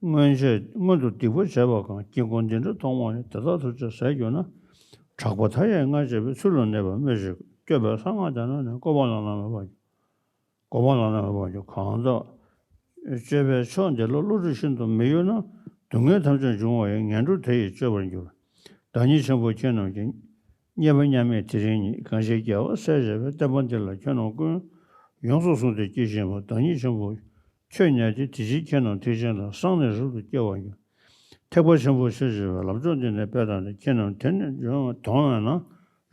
སྔོན་ཆད་སྔོན་དུ་སྡིག་པ་བྱས་པ་གང་། དཀྱིལ་འཁོར་འདི་འདྲ་མཐོང་བ་ཡིས། དེ་དག་ཐམས་ཅད་ཟད་གྱུར་ན། དྲེགས་པ་མཐའ་ཡས་ལྔ་བྱེད་པའི། ཚུལ་ལ་གནས་པ་སྨོས་ཅི་དགོས། བསྐྱོད་པའི་གསང་སྔགས་དེ་རྣམས་ནི། བསྐོར་བ་བླ་ན་མེད་པ་བསྐོར་བ་བླ་ན་མེད་པ་ཡོད། གང་དག་སྤྱོད་པས་ཕྱོགས་འདི་ལ། བསླུ་བྲིད་ཤིན་ཏུ་མི་གཡོ་ན། སྡུག་བསྔལ་ཐམས་ཅད་འབྱུང་བ་ཡི། ངན་འགྲོ་དེ་ཡིས་སྤྱོད་པར་འགྱུར། བདག་ཉིད་ཆེན་པོ་ཁྱེད་རྣམས་ཀྱིས། རྙེད་པ་མཉམ་མེད་དེ་རིང་ཉིད། གང་ཞིག་རྒྱལ་བ་སྲས་བཅས་པའི། བསྟན་པ་འདི་ལ་ཁྱོད་རྣམས་ཀུན། ཡོངས་སུ་བཟུང་སྟེ་སྐྱེ་བཞིན་པ། བདག་ཉིད་ཆེན་པོ་ཁྱོད་ཉིད་ཀྱིས། དེ་ཕྱིར་ཁྱེད་རྣམས་ཐེག་ཆེན་ལ། གསང་ནས་རབ་ཏུ་སྐྱེ་བར་འགྱུར། ཐེག་པ་ཆེན་པོ་ཆེ་ཞེས་པའི། ལམ་མཆོག་འདི་ནི་དཔེ་ལྟར་ན། ཁྱེད་རྣམས་དེ་ནས་དོན་དོན་བས་ན།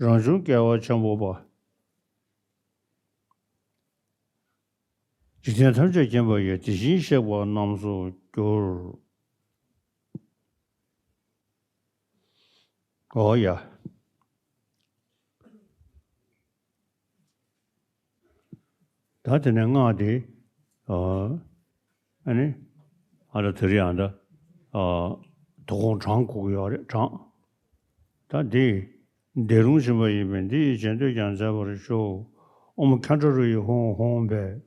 རང་བྱུང་རྒྱལ་བ་ཆེན་པོ་པ། འཇིག་རྟེན་ཐམས་ཅད་མཁྱེན་པ་ཡི། དེ་བཞིན་གཤེགས་པ་རྣམས་སུ་འགྱུར། འོ་ཡ། ད་དེ་ནས་སྔགས་དེ། ཨ་ནི། ཨ་ད་དེ་རིང་ཨ་ད། ཨ་དོ་དགོང་གྲངས་དགོས་ཀྱི་ཡོད་རེད་གྲངས། ད་འདི། འདི་རུང་བྱིན་པ་ཡིན་པས། འདི་ཡི་རྗེས་ཟློས་ཀྱང་མཛད་པར་ཞུ། ཨོཾ་ཁ་ཌ་རུ་ཡི་ཧཱུྃ་ཧཱུྃ་ཕཊ།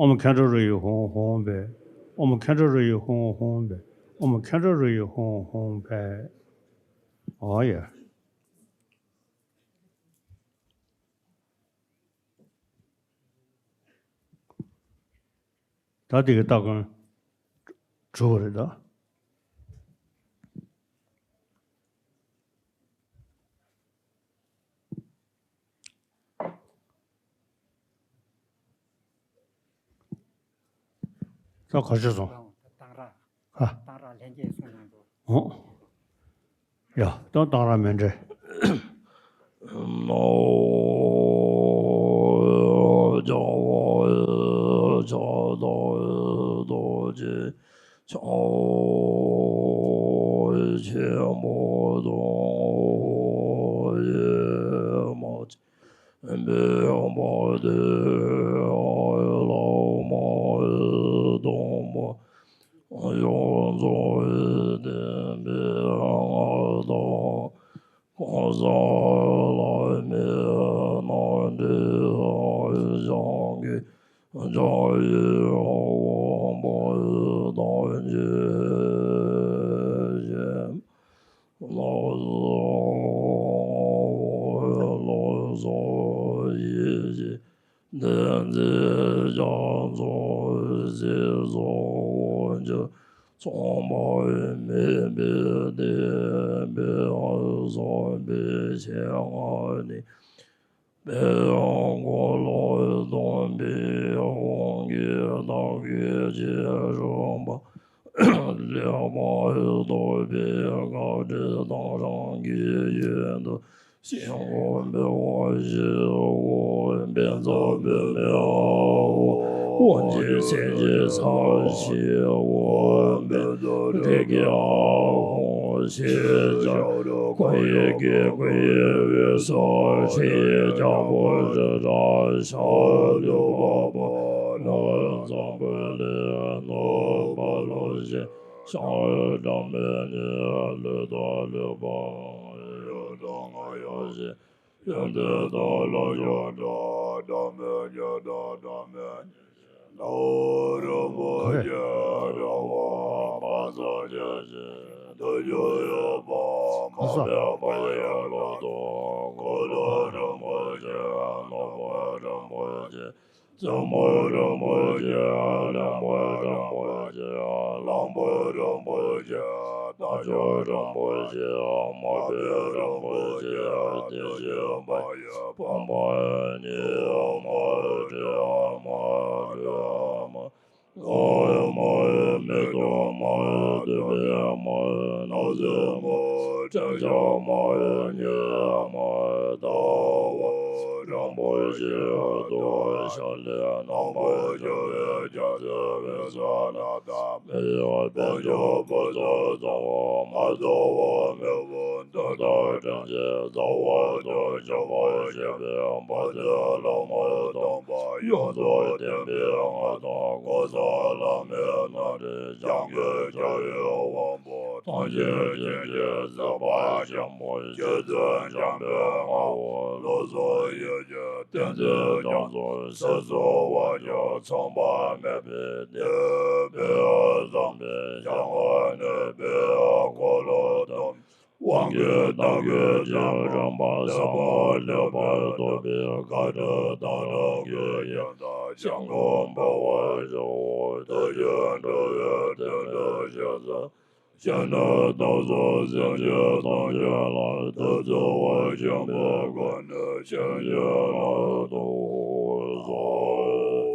ཨོཾ་ཁ་ཌ་རུ་ཡི་ཧཱུྃ་ཧཱུྃ་ཕཊ། ཨོཾ་ཁ་ཌ་རུ་ཡི་ཧཱུྃ་ཧཱུྃ་ཕཊ། ཨོཾ་ཁ་ཌ་རུ་ཡི་ཧཱུྃ་ཧཱུྃ་ཕཊ། ཨོ་ཡ། ད་དེ་གི་སྟ་གོན་གྲུབ་པ་རེད་ད། ད་ག་ཆོད་སོང་། དང་ར། ཧ། དང་ར་ལྷན་རྒྱས་གསུང་གནང་འགྲོ། ཨོ། ཡ། ད་དང་ར་མེད་འདྲ། ན་མོ་རྒྱལ་བ་ཡི་ཕྱག་དང་ཡི་རྡོ་རྗེ་འཆང་ཆེན་པོ་དང་ཡི་མ། བི་མ་དེ་ལ་མ་དང་པ། ཡོངས་རྫོགས་ཡི་བསྟན་པའི་མངའ་བདག་གང་ཟག་བླ་མེད་རྣམས་འདྲེན་བྱང་གི་ཕྱག་གཡས་པ། པ་ཡི་དང་ཆོས་ཀྱི་ལ་སོགས་ལ་སོགས་ཡིད་ཀྱི་བདེན་ཚིག་རྒྱ་མཚོ་ཞེས་སོགས་ཀྱི་མཚུངས་པ་མེད་པའི་བདེན་པའི་བསམ་པའི་ཆེད་མངགས་ནས། དཔལ་འཁོར་ལོ་སྟོན་པའི་དབང་གིས་བདག་གི་རྗེས་སུ་འབྲང་བ་ལེགས་པར་རྟོགས་པའི་བཀའ་དྲིན་དང་། རང་གི་ཡུལ་དུ་ཞིང་ཁམས་པའི་དབང་བཞིའོ། དཔལ་འཛམ་བུ་མོའོ། དབང་ཆེན་སེང་གེ་ས་གཞིའོ། དཔལ་འབྲུག་གི་ཨ་ཧོང་ཞེས་བྱ། སྐུ་ཡི་གེ་སྐུ་ཡི་འོད་ཟེར་ཧྲཱིཿ་ཡིག་རྒྱལ་པོ་རི་རབ་ཤར་དུ་བབ་པ། ནོར་འཛམ་བུ་གླིང་ནོར་བུ་ལོ་ཆེན་ཤར་གྲངས་མེད་ནས། ལུས་དང་ལུས་པའང་ཡུལ་དང་ཡང་ཞིང་ཡོན་ཏན་དང་ལོངས་སྤྱོད་འདྲ་འདྲ་མེད་ཀྱི་དང་འདྲ་མེད་ཀྱི། ནོར་རིན་པོ་ཆེ་འདྲ་བ་མ་ཚང་ཆེ་ཞིང་དུ་འཇུག་ཡོད་པ་མ་ཕེབས་པ་ཡང་ལོག་ཏུ། འཁོར་ལོ་རིན་པོ་ཆེ་ནོར་བུ་རིན་པོ་ཆེ་བཙུན་མོ་རིན་པོ་ཆེ་གླེན་པ་རིན་པོ་ཆེ་གླང་པོ་རིན་པོ་ཆེ་རྟ་མཆོག་རིན་པོ་ཆེ་མ་བུ་རིན་པོ་ཆེ་དེ་བཞིན་གཤེགས་པ་ཡི་དཔུང་པ་ཉིད་མ་འདྲེས་མ་འདྲེས་མ། ལྔ་བའི་མ་ཡི་མེ་ཏོག་མ་ཡི་བདུན་པའི་མ་ཡི་ནགས་ཚལ་མ་ཡི་ཕྲེང་ཞགས་མ་ཡི་ཉི་འོད་མ་ཡི་ཟླ་བ་རིན་པོ་ཆེ་དུ་ཞལ་ལས་རྣམ་པར་རྒྱལ་བའི་རྒྱལ་མཚན་འོད་ཟེར་ནགས་དང་མེ་ཡི་དཔལ་འབྱོར་བུ་ཚོགས་ཚང་བ་མ་ཚང་བ་མེད་པ་འདི་དག་སྤྲིན་གྱི་རྩ་བ་དང་བྱེ་བ་ཞེས་པའི་བ་དན་ལྷག་མ་དང་པ་ཡོངས་སུ་ལྡན་པའི་མངའ་བདག་ཀུན་བཟང་བླ་མའི་རྣམ་འདྲེན་འཇམ་དཔལ་རྒྱལ་བའི་དབང་པོ་ཐམས་ཅད་མཁྱེན་ཅིང་གཟིགས་པ་ཆེན་པོ་རྗེ་བཙུན་འཇམ་དཔལ་དབང་པོ་ལུགས་གསུམ་ཡེ་ཤེས་བསྟན་འཛིན་རྒྱ་མཚོ་སྲིད་གསུམ་དབང་ཕྱུག་མཚུངས་པ་མེད་པའི་བདེ་བའི་བསམ་པའི་ཞལ་སྔ་ནས་དཔལ་འཁོར་ལོ་སྟོན། དབང་གི་བདག་གིས་རྗེས་དྲན་པ་ཟབ་མོ་ལེགས་པར་རྟོགས་པའི་བཀའ་དྲིན་དང་། རང་གི་ཡོན་ཏན་ཞིང་ཁམས་འཕེལ་བར་བྱའོ། དེ་བཞིན་འགྲོ་བའི་དོན་དུ་སྤྱན་རས་གཟིགས་སོགས་སྤྱན་ནི་བདག་སོགས་སེམས་ཅན་ཐམས་ཅད་ལ་ཐུགས་བརྩེ་བ་ཆེན་པོའི་སྒོ་ནས་བྱིན་གྱིས་བརླབ་ཏུ་གསོལ།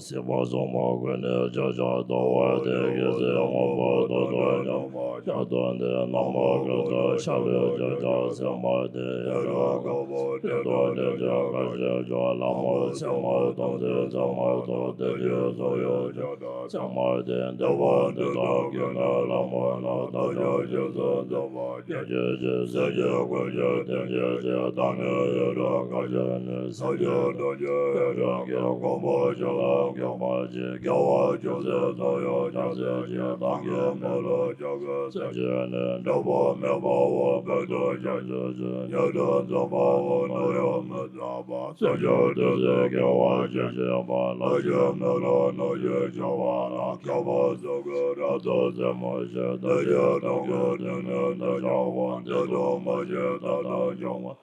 སྲིད་པ་གསུམ་མ་ཀུན་ནས་ཕྱག་རྒྱ་བཏབ་པ་དེ་གི་ཚེ་མངོན་པར་རྟོགས་པ་ཉམས་པ་ ཞག་སྟོང་དེ་ནག་མོ་སྐུ་ཚོགས་ཤ་ལུས་ཀྱི་ལྕགས་སྲིན་མོ་དེ་ཡེ་རོ་དཀར་པོ་དེ་ཏོ་དེ་ཅོ་དཀར་ཞེས་བྱ་ལྷ་མོ་སྲིན་མོ་སྟོང་ཚེ་ཚེ་མ་ཐོག་དེ་ཡོད་ཚོགས་ཡོད་ཅོག་དང་སྲིན་མོ་དེ་འདི་བ་འདི་དག་གི་ནི་ལྷ་མོ་ནི་དག་ཅོག་ཅེས་སུ་འཛིན་པ་སྐྱེ་མཆེད་ཀྱི་སྲིད་ཀྱི་ཀུན་གྱི་དོན་གྱི་ཆེད་བདག་ནི་ཡེ་རོ་དཀར་ཞེས་ནི་སྲིད་ཀྱི་དོན་གྱི་ཡེ་རོ་དཀར་གོང་བུ་ཆེ་ལ་དགོངས་པ་ཆེ་རྒྱལ་བ་ཅུང་ཟད་ཚོགས་ཡོད་ཀྱང་སྲིད་ཀྱི་བདག་གི་མི་ལ་ཆགས་པའི་སེམས་ཅན་ནི་འབྲས་བུ་མེད་པའོ། བོད་དུ་བྱང་ཆུབ་ཀྱི་ཉེ་དུ་འཛིན་པའོ། ནོར་ཡང་མི་བསགས་པ་སེམས་ཅན་དེ་ཚེ་དགེ་བ་ཅི་བྱས་པ་ལ་ཞིག་མི་ལ་ནོར་གྱིས་ཆགས་པ་ལ་མཁས་པ་སོགས་ཀྱི་རབ་ཏུ་རྩེ་མོ་ཞིག་དེ་ཡི་དོན་ཀུན་དེ་ནི་འདི་བྱ་བ་འདི་དང་མ་བྱས་ད་ལྟ་བྱ་བ་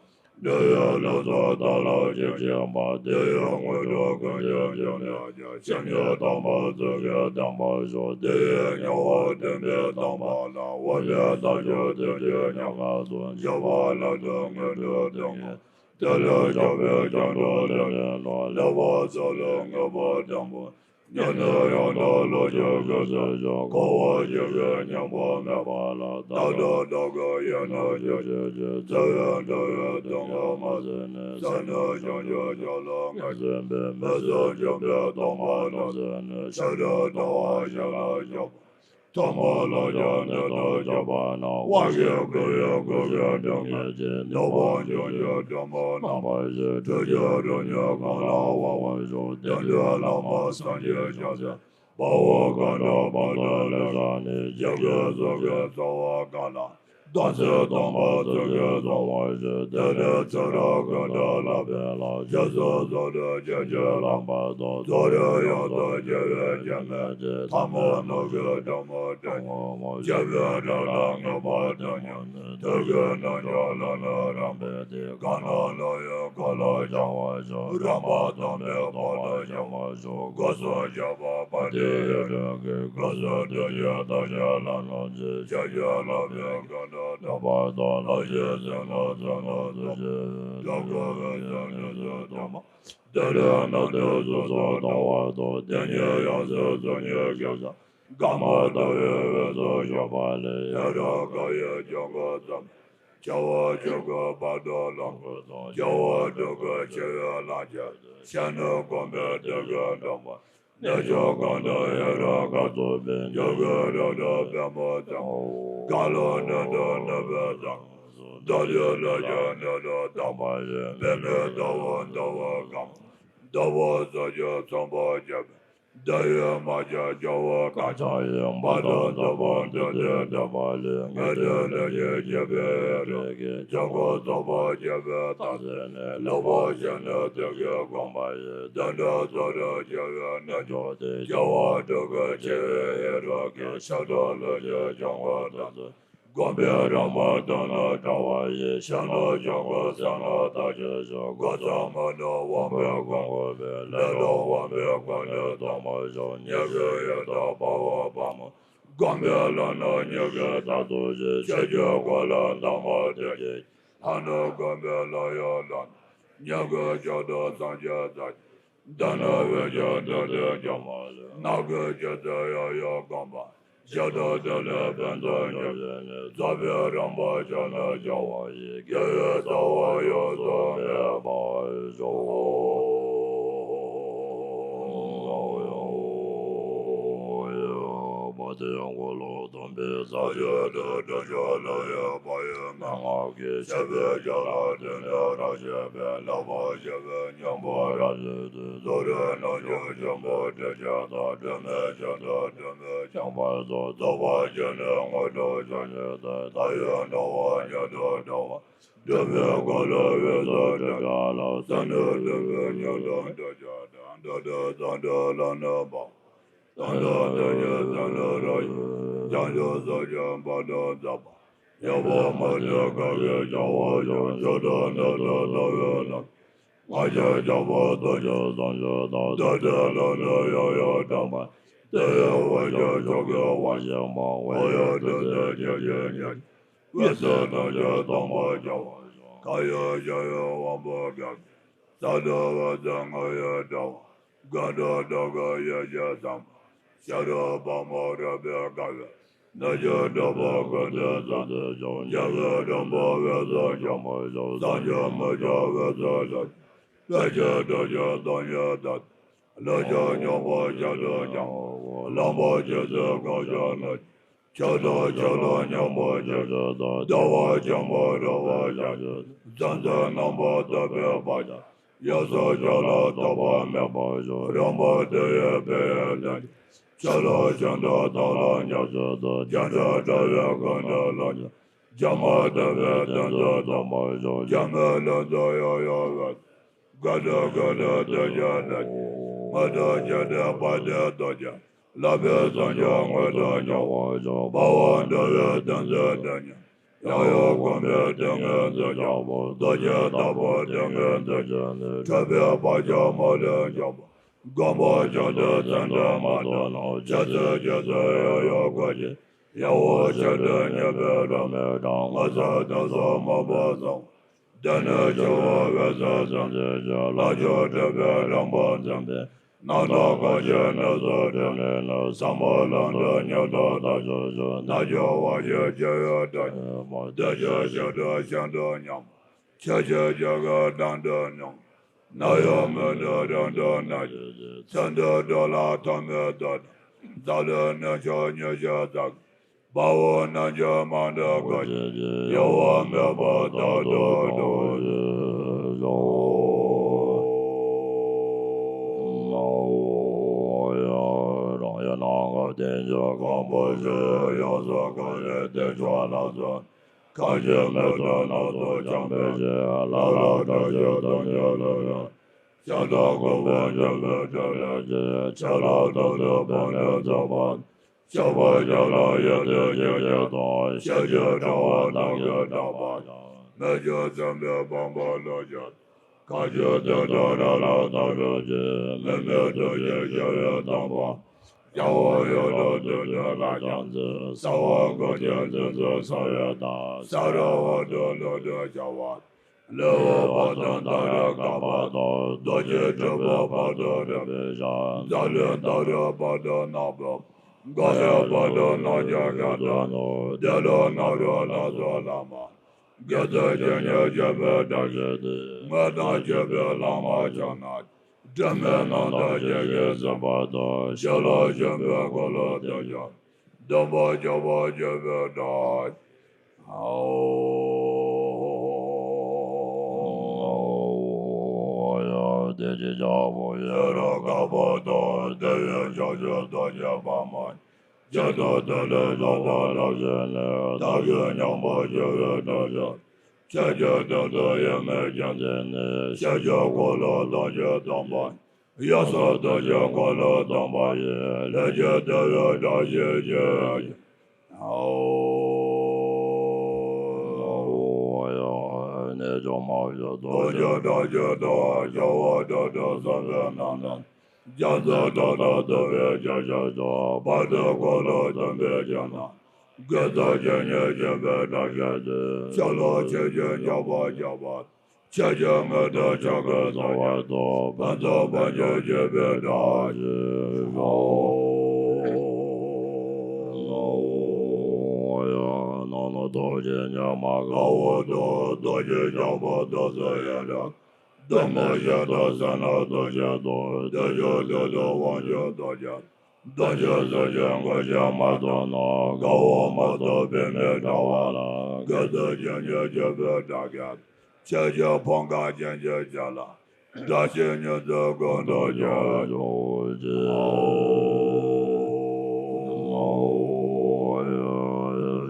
འདི་ཡི་ལས་སུ་བདག་ལ་ཅི་བྱེད་པ་དེ་ཡི་དངོས་གྲུབ་ཀུན་གྱི་རྒྱུ་ནི་བྱམས་སྙིང་ཐང་པ་ཚུལ་གྱིས་བསྟན་པར་ཤོག་དེ་ཡི་དམྱལ་བ་བདེན་པའི་དམ་པ་ལ་དབེན་པའི་ས་ཕྱོགས་དེ་ཅིག་ཉམས་ང་སོང་། འཆི་བ་ལ་དུ་ངན་འགྲོ་དེ་ངན་དེ་ལས་སྐྱོབ་པའི་སྐྱབས་འགྲོ་དེ་ནི་ནོར། ལེགས་པ་སོགས་ལ་ངེས་པ་དང་པོ། ཉན་ནས་ཡང་དག་ལོ་རྒྱུས་ཀྱི་ཚུལ་བཞིན་གོ་བ་ཞིག་གི་སྙན་པོ་མེད་པ་ལ་བདག་ལྟ་བདག་གི་ཡིད་ནི་ཅི་ཞིག་ཅིག་བརྩེ་བའི་འདྲ་བའི་དོན་ལ་མ་ཟིན་ནས་ཟད་ནས་བྱང་ཆུབ་མཆོག་ལ་ངེས་ཟིན་པའི་མི་ཟད་འཇམ་པའི་ཐོག་མ་དང་ཟིན་ནས་ཤ་ཁྲག་ལྟ་བ་ཞིག་ལ་སྐྱོབ་པ། ཐོག་མ་ལ་ཡང་ནི་དང་སྐྱོབ་པ་ན་དབང་ཞིང་བསྐུར་བའི་སྐུ་གཟུགས་སྒྲོན་མེ་ཆེ་ནུས་པ་འབྱུང་གཞི་སྒྲོན་མ་རྣམ་པ་བཞི་སྤྲུལ་གྱུར་རོ་མྱོས་གང་ལ་དབང་བ་ཤོག་དེ་འདྲའི་བླ་མ་སངས་རྒྱས་ཕྱག་འཚལ་དཔའ་བོ་མཁའ་འགྲོ་དཔལ་དུ་ལེགས་བྱུང་ནས་བྱིན་གྱིས་བརླབས་པའི་རྩ་བ་གང་ལ་བདག་ཚེ་སྟོང་པ་ཚུལ་གྱིས་བཟུང་བ་ཞིག་དེ་ནས་ཚེ་རབས་ཀུན་ཏུ་བསླབ་པའི་ལམ་རྗེས་སུ་རྫོགས་ལུས་སྐྱེ་མཆེད་ལམ་པ་དང་རྫོགས་རིམ་ཡོངས་སུ་རྒྱལ་བའི་སྐྱེ་མེད་ཅེས་ཐ་མལ་ནོར་བུའི་སྒྲོན་མ་སྤྲིན་ཆེན་རྒྱས་པའི་སྒྲ་ལ་ངེས་པ་དང་མཉམ་ནས་ཐུགས་ཀྱི་རྣལ་འབྱོར་ལ་ནི་རངས་པའི་གང་ན་ལྷུང་ཡང་གང་ལ་བྱང་བར་ཤོག་རངས་པ་དང་པའི་ཐོག་ལ་བྱང་བར་ཤོག་སྒོ་གསུམ་བྱེ་བ་དཔལ་ལྡན་ཡེ་རེ་གི་སྐུ་གསུང་ཐུགས་ཀྱི་རྟགས་ཤིག་ལ་ནི་ཅི་ཕྱག་རྒྱ་ལ་བའི་སྐུ་ནི་དམ་པ་དང་ལྷ་ཞིང་སྲིད་ནི་ཚུལ་ནི་ཐུགས་རྗེ་ལུགས་ཀྱི་འོད་ཟེར་ནི་ཚུལ་དུ་མ། དེ་ལས་ནི་དུས་གསུམ་སུ་མཐོང་བ་དང་དེ་ཉིད་ཡང་སྲིད་གསུམ་གྱི་སྐྱེ་ས་དཀར་མོ་ཟླ་བའི་འོད་ཟེར་བྱེད་པ་ལས་ཡེ་རེ་དཀར་ཡི་ལྗང་གུ་ཙམ། བྱེ་བ་བཅུ་དགུ་བར་དུ་ལམ་གྱི་དང་བྱེ་བ་དྲུག་གི་ཕྱི་ཡི་ལམ་གྱི་ཞལ་ནི་གོང་མའི་དུས་ཀྱི་འགྲམ་པ། གནས་མཆོག་གང་དུ་ཡེ་རེ་དཀར་ཚོགས་པའི་འཇའ་གུར་རབ་ཏུ་སྤེལ་མོ་དང་། གང་ལ་ནི་དུ་ནུས་པའི་ཟངས་མདོ་ལས་ལས་ཀྱང་ནི་དུ་དམ་པ་ཡི་པདྨའི་ཟླ་བ་ཟླ་བ་གང་། ཟླ་བ་སོགས་ཀྱིས་མཚོན་པར་བྱེད་པའི་ཟླ་བའི་དམག་གི་རྒྱལ་པོ་གང་། ཕྱག་གཡས་པ་དང་ཐུབ་པ་མཐུ་ལྡན་འདྲེན་པ་ལས་ངེས་དོན་ལས་ཀྱི་སྐྱེད་པའི་ཡེ་རེ་གི་ལྗང་གུ་ཚོགས་པ་རྒྱས་པའི་རྟགས་ཟེར་ནས་ལེགས་པར་བཤད་ནས་དེ་གའི་དགོངས་པ་ཡི་དོན་དག་ཚོགས་རིམ་རྒྱས་པའི་རྣལ་འབྱོར་དེ་བྱེ་བ་དྲུག་གི་ཆེ་བའི་ཡེ་རེ་གི་ཤ་ཁྲག་ལུས་ཀྱི་ལྗང་གུ་དང་ཚུལ། དགོན་པའི་རང་མ་དོན་ལ་བཀྲ་བ་ཡི་ཞལ་ནོར་ཆོས་སྐུ་གསལ་སྣང་དག་ཆོས་སུ་སྒོ་གསུམ་མ་ནོར་དབང་པོའི་གོང་བུ་པའི་ལས་རོགས་དབང་པོའི་གོ་གནས་དང་མ་ཞུགས་ཉེ་གི་ཡོད་དོ་དཔའ་བོ་དཔའ་མོ། དགོན་པའི་ལམ་ནང་ཉེ་གི་ད་ཐུགས་རྗེ་ཆེ་ཆོས་སྐོར་ལ་དང་མ་དེ་ཀྱི་ལྷ་ནི་དགོན་པའི་ལམ་ཡོད་ལ་ཉེ་གི་ཆོས་དང་སངས་རྒྱས་ད། འདི་ནི་བོད་ཀྱི་འདུལ་སྡེ་ཀྱང་མ་ལུས་ངག་གི་ཆོས་ཚུལ་ཡང་ཡང་གོམས་པ། ཇི་ལྟར་དེ་ལས་ཕན་ཚུན་འཇུག་བྱས་ནས། རྩ་བའི་རིམ་པ་ཆ་ནས་བྱ་བ་ཡི། དགེ་བའི་རྩ་བ་ཡོངས་སུ་མེད་པར་ཤོག །ཡ་མ་ཏི་འཁོར་ལོ་སྟོན་པའི་ས་བཅུ་དུ་དྲི་ཤོག་ལ་ཡོད་པ་ཡི་མན་ངག་གི་བྱེད་པའི་རྒྱ་ལ་དེ་ནས་རབ་བཤད་པའི་ལེགས་པར་བཤད་པའི་སྙིང་པོ་རབ་བཤད་དུ་རྫོགས་རིམ་རྣལ་འབྱོར་ཆེན་པོ་ཁྲིད་བྱེད་དང་སྒྲོན་མེ་བྱེད་དང་སྒྲོན་མེ་ཆེན་པོ་སོགས་རྫོགས་པ་ཆེ་ནས་དངོས་གྲུབ་ཕྱོགས་བཅུ་དང་མཐའ་ཡས་འགྲོ་བ་ཉིད་དུ་འགྲོ་བ། སྒྲོན་མེ་འཁོར་ལོའི་འོད་ཟེར་དྲི་བྱ་ལ། སེམས་ནི་སྒྲོན་མེ་ཉིད་དུ་འདྲེས་བྱེད་དང་འདྲེས་ཏེ་སེམས་འགྲོ་ལ་ནི་འབབ། དོན་དམ་དོན་གྱི་སེམས་ནི་རབ་ཡིན། བྱང་ཆུབ་སོགས་ཀྱི་བར་དུ་འཛག་པ། ཉེས་པ་མ་བྱས་དགའ་བའི་བྱ་བ་ཡང་། མཆོག་ཏུ་གནས་དང་ལྟ་བའི་ལམ། ང་ཞའི་བྱ་བ་ཐམས་ཅད་བཟང་སྤྱོད་དང་། ཐ་དད་ལམ་ནི་ཡང་ཡང་དྲངས་པ། དེ་ཡི་འོད་ཀྱང་མཆོག་གི་དབང་བཞིན་མ། འོད་ཡང་སྤྲོས་བྲལ་ཁྱོད་ཀྱི་ཉིད། འོད་ཟེར་ཐམས་ཅད་སྟོང་པར་གྱུར་པ། གང་ཡང་གཞན་ཡང་དབང་པོ་གང་། ས་དང་འོད་ཟེར་ངོ་བོས་བཀྲ་བ། ཀུན་ཏུ་རྟོག་གེའི་ཡེ་ཤེས་སམ། ཤེས་རབ་དཔལ་མོ་རོལ་པའི་དགའ་བའི། སྣོད་བཅུད་སྒྲིབ་པ་ཀུན་བྲལ་ཟེར། རྒྱལ་བའི་སྒྲོན་པ་འོད་གསལ་ཤར། བསམ་གྱིས་མི་ཁྱབ་འོད་གསལ་ཤར། དཔེ་བྱད་སྒྲུབ་ཆེན་སྟོང་ཉིད་ལྡན། ལུས་ཅན་སྙོམས་པར་ཞབས་ཏོག་བསྐྱངས། ལམ་པ་ཇི་སྲིད་གང་ཤར་ནས། ཆགས་སྡང་ཆགས་སྡང་ཉམས་པར་བྱེད། བདེ་བ་ཆེན་པོ་རོལ་པར་ཤར། བྱང་ཆུབ་རྣམ་པར་ཐར་པའི་བར་ཆད། ཡོངས་སུ་སྦྱངས་ལ་ཐོགས་པ་མེད་པར་ཤོག། རིམ་པ་དེ་ཡི་དཔེ་ཡི་དོན། ཆོས་ལ་ཞེན་དུ་དག་ལ་ཉེར་ཞི་དང་། རྒྱལ་སྲས་དགྲ་ཡི་ཁ་འདི་ལ་ཡང་། བྱད་མ་ཐུབ་པའི་དོན་དུ་ཐོགས་པར་ཤོག། འཇམ་དཔལ་ལུས་འདི་ཡོངས་གཡོ་བའི། དགོས་འདོད་དགོས་འདོད་དེ་ཅི་འདྲ། དངོས་གྲུབ་ཆེ་འདི་དཔལ་ལྡན་རྡོ་རྗེ། ལག་པའི་བཟང་སྤྱོད་དངོས་གྲུབ་འབྱུང་བར་ཤོག། དཔའ་བོ་འདུལ་བའི་དོན་མཛད་དེ་ཉིད། ཡང་ཡང་བསྒོམས་པས་དེ་སྔའི་འདོད་ཆགས་སྤངས། རྡོ་རྗེ་ལྟ་བུ་དེ་སྔའི་འདོད་ཆགས་ནི། འཁྲུལ་པའི་བག་ཆགས་མ་ལུས་འཇོམས་པ། བསྒོམ་པ་བྱང་ཆུབ་སེམས་དེ་མ་ཐོབ་ན། ཇི་སྲིད་ཇི་སྲིད་ཡང་ཡང་དགོས་ཀྱི། ཡང་བསྐྱར་ཆེ་འདི་རྙེད་པའི་སྒྲོན་མེ་དང་། མངོན་སུམ་དོན་གསུམ་མངོན་པར་གསལ་བ། དེ་ནས་ཆེ་བ་འོད་གསལ་ཟེར་ཞིང་། ལྷག་བཅས་སྒྲིབ་པའི་རང་བབས་འཛིན་པའི། རྣམ་དག་གང་ཞིག་གནས་སུ་དྲན་ནས་ནི། ཟབ་མོ་ལམ་དུ་ཉམས་རྟོགས་དག་ཤོག་ཤོག། རྣལ་འབྱོར་བ་ཡི་སྤྱོད་ཡུལ་དོན་གཉེར་མ། བདེ་གཤེགས་ཞབས་དྲུང་ཤིན་ཏུ་མཉམ། ཆོས་ཀྱི་རྒྱལ་ཁབ་དང་དུ་མཉམ། ནམ་ཡང་མི་འདོད་རང་དུ་གནས་ཤིང་། ཚེ་འདི་འགྲོ་ལ་ཐོག་མེད་དུ། འཛམ་གླིང་གནས་མཆོག་མྱུར་ཞིག་ཐོབ། དཔའ་བོ་རྣལ་འབྱོར་མ་འདྲེས་བཀོད་ཅིང་། གཡོ་བ་མེད་པར་རྟག་ཏུ་འགྲོ་བར་ཤོག། རང་ཡུལ་ནམ་མཁའ་ལྡིང་ཞིང་ཁམས་དཔག་བཞིན། ཡོངས་སུ་གང་བའི་བདེ་མཆོག་ལ་སོགས། གང་ཞིག་མེད་དོ་སྣང་ཚོགས་འཆང་བའི་ཕྱིར། བླ་ལ་བཀྲ་ཤིས་དོན་ཆེན་སློབ་ཡོན། ཞབས་ཏོག་སྐུ་ཕུང་འབྱོན་པའི་ཕྲིན་ལས་ཀྱིས། ཆོས་ལ་རྟག་ཏུ་བག་ལེབ་འཛིན་པ། ཆོས་པ་ཞབས་ལ་ཡིད་ཆེས་བྱེད་ཀྱི་དང་། ཤེས་བྱའི་ཕྲེང་བ་རྣམས་ཀྱིས་དྲངས་པ་དང་། མི་བསྐྱོད་སེམས་དཔའི་བམ་པོ་ལུ་བཅུག། གང་ཞིག་དེ་དག་རང་ལ་བརྟགས་པའི་ཕྱིར། དམིགས་མེད་ཐུགས་རྗེའི་ཞི་བའི་དམ་པ། རྒྱལ་བ་ཡུལ་དུ་དུས་མཐའི་ལྷ་ཞལ་གཟིགས། གསང་བ་ཀུན་མཁྱེན་བཙུན་གཟིགས་གསང་བའི་བདག། ས་ར་བ་ཏུ་ལུ་སྒྲོལ་བྱ་བ། ལེའུ་བ་དན་ཏཱ་རེ་ཀ་པ་དང་། རྡོ་རྗེ་དྲིལ་བུ་བར་དུ་རིམ་པས་བཞག། འཛམ་གླིང་སྟག་རི་བར་དུ་ནག་པོ། མགོ་ཡི་བར་དུ་རྣམ་རྒྱལ་གྱི་དོན། འདི་ལུ་རྣམ་རོལ་ལ་སོགས་བླ་མ། དགེ་ཚུལ་ཇི་སྙེད་བྱེད་པའི་བཀྲ་ཤིས་དེ། དངོས་དང་བཅས་པའི་ལམ་མ་ཆགས་ན། དྲི་མེད་རྣམ་དག་ཞིང་གི་སེམས་དཔའ་དང་། ཞི་ལ་ཞོན་པའི་འཁོར་ལོ་བདེ་ཞིང་། སྡོམ་པ་རྒྱས་པར་བྱེད་པའི་བདག། ཨོ། ཡ་བདེ་སྐྱིད་རྒྱལ་པོ་ཡི་རང་དཀར་པོ་དང་། དེ་ཡི་ཕྱོགས་བཅུའི་རྡོ་རྗེ་དཔལ་མོ། ཇི་ལྟར་ཐུབ་ལས་ལྷག་པར་བརླབས་ཤིང་ནི། བདག་གིས་མཉམ་པར་བཞུགས་པའི་དོན་ཕྱིར། ཆོས་ཀྱི་དོན་དུ་ཡིད་མི་བྱེད་མཛད་ནས། ཤེས་བྱའི་འཁོར་ལོ་ཐམས་ཅད་སྟོང་པ། ཡོངས་སུ་གཏོར་ཞིང་འཁོར་ལོ་སྟོང་པ་ཡི། ལྷན་ཅིག་བརྡལ་བའི་བཀྲ་ཤིས་ཤིག། ཨོ། ནི་ཇོ་མ་བཞི་རྡོ་རྗེ་བཀྲ་ཤིས་དང་། བྱ་བ་དག་ཏུ་གསོལ་བའི་རྣམ་སྣང་། རྒྱ་མཚོ་ཐོག་ཏུ་བརྡལ་བའི་ཕྱིར་ཕྱིར་ཕྱིར། བར་དུ་འཁོར་ལོ་སྟོན་པའི་ཕྱིར་ན། དགེ་ཚུལ་ཇི་སྙེད་བྱེད་པའི་བཀྲ་ཤིས་དེ། ཆོས་ལུགས་ཆོས་ཀྱི་ཆར་པ་བཞག་པ། ཆོས་ཀྱི་མངོན་མཐོ་ཕྱོགས་ཀུན་རྫོགས་པ་དང་། ཕུན་ཚོགས་ཕུན་ཚོགས་བྱེད་པའི་བཀྲ་ཤིས་ཤོག། ནང་ན་རྡོ་རྗེ་ཉི་མ་དཀར་པོ་དང་། རྡོ་རྗེ་ཞགས་པ་ཏོག་ཙམ་ཡན་ལག། གཏུམ་མོ་ཞལ་དང་སེར་སྣ་རྡོ་རྗེ་དང་། བདེ་མཆོག་ཏུ་ལུ་དབང་ཕྱུག་རྡོ་རྗེ། རྡོ་རྗེ་གཟུགས་ཅན་མགོན་ཞིག་མ་ཐོབ་ན། དགའ་བ་མ་ཐོབ་པའི་མི་དྲང་བ་ལ། དགེ་ཚུལ་ཇི་སྙེད་བྱེད་པའི་བཀྲ་ཤིས། ཆོས་ཀྱི་ཕོངས་ཁ་ཅན་གྱི་ཞལ་ལ། བཀྲ་ཤིས་མྱུར་དུ་དགོངས་ཐོབ་ཤོག་ཅིག།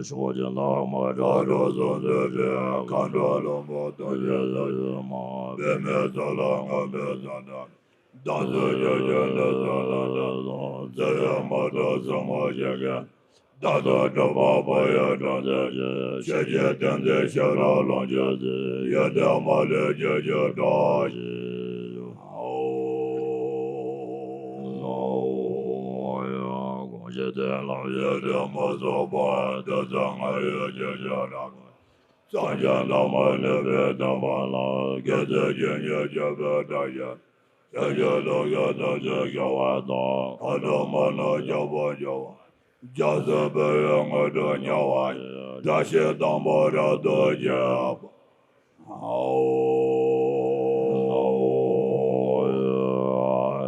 ཕྱོགས་བཅུ་ན་མ་དགྲ་གྲོགས་སུ་འཛིན་པའི། མཁའ་འགྲོ་ལྷུན་པོ་ཐུགས་རྗེའི་ཟེགས་མ། པདྨའི་ཚལ་ལ་མངོན་པར་གཟིགས་ནས། དམ་ཚིག་ཆོས་ཀྱི་ལུས་སུ་ལེན་ཏེ། བརྩེ་བས་མ་ཐོབ་ཟབ་མོ་ཞིང་གི། རྟག་ཏུ་སྒྲུབ་པ་དཔག་ཡས་སྒྲུབ་མཛད་ཅིང་། ཆོས་ཀྱི་དོན་མཛད་ཤེས་རབ་ལོངས་སྤྱོད་ཅིང་། ཡོན་ཏན་མ་ལུས་རྒྱུད་ཀྱི་བཀྲ་ཤིས་ཤོག། གང་ཞིག་དེ་རྣམས་ཡོན་ཏན་མ་རྫོགས་པ། དེ་ཚེ་ང་ཡི་རྒྱུད་ཀྱི་རང་ངོ་། སངས་རྒྱས་བླ་མ་ནུས་པའི་བསྟན་པ་ལ། དགེ་ཚུལ་ཇི་སྙེད་བྱེད་པའི་བཀྲ་ཤིས། ཆོས་ཀྱི་ལུགས་ཀྱི་དམ་ཚིག་བསྐྱང་བ་དང་། ཁ་དོག་མ་ནོར་སྐྱབས་སུ་འགྲོ་བ། རྒྱལ་སྲས་འཕེལ་བའི་དངོས་གྲུབ་བརྙེས་པ་ཡི། བཀྲ་ཤིས་དང་པོ་རབ་ཏུ་བརྗོད་པ།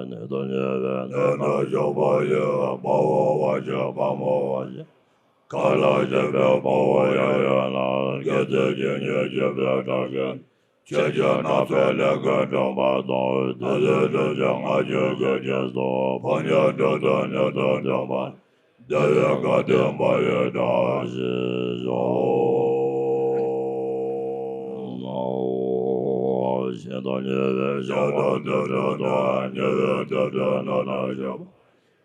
ནད་དང་ནད་པའི་ནད་ན་གཞོགས་པ་ཡི། དཔའ་བོ་དབང་ཕྱུག་དཔའ་མོ་དབང་ཕྱུག་མཁའ་ལ་སྐྱེས་པའི་དཔའ་བོ་ཡང་ཡོད་ལ། དགེ་ཚུལ་ཇི་སྙེད་སྤྱོད་པའི་གྲགས་ཅན། ཆོས་ཀྱི་སྣ་ཚོགས་ལས་ཀུན་འགྲུབ་པ་དང་། དེ་ཚེ་དྲུག་ཅུ་ལྔ་བཅུ་དགུ་བརྒྱ་སོགས། ཕོ་ཉ་དྲུག་ཏུ་མྱུར་དུ་འགྲུབ་པ། འདི་ཡང་བཀའ་དྲིན་པ་ཡི་གྲངས་ཤིག་སོ། ཞིང་དང་ཉེ་བའི་ཞིང་པ་དེ་དྲུག་དང་། ཉེ་བའི་དེ་དྲུག་རྣམས་ན་བཞག་པ།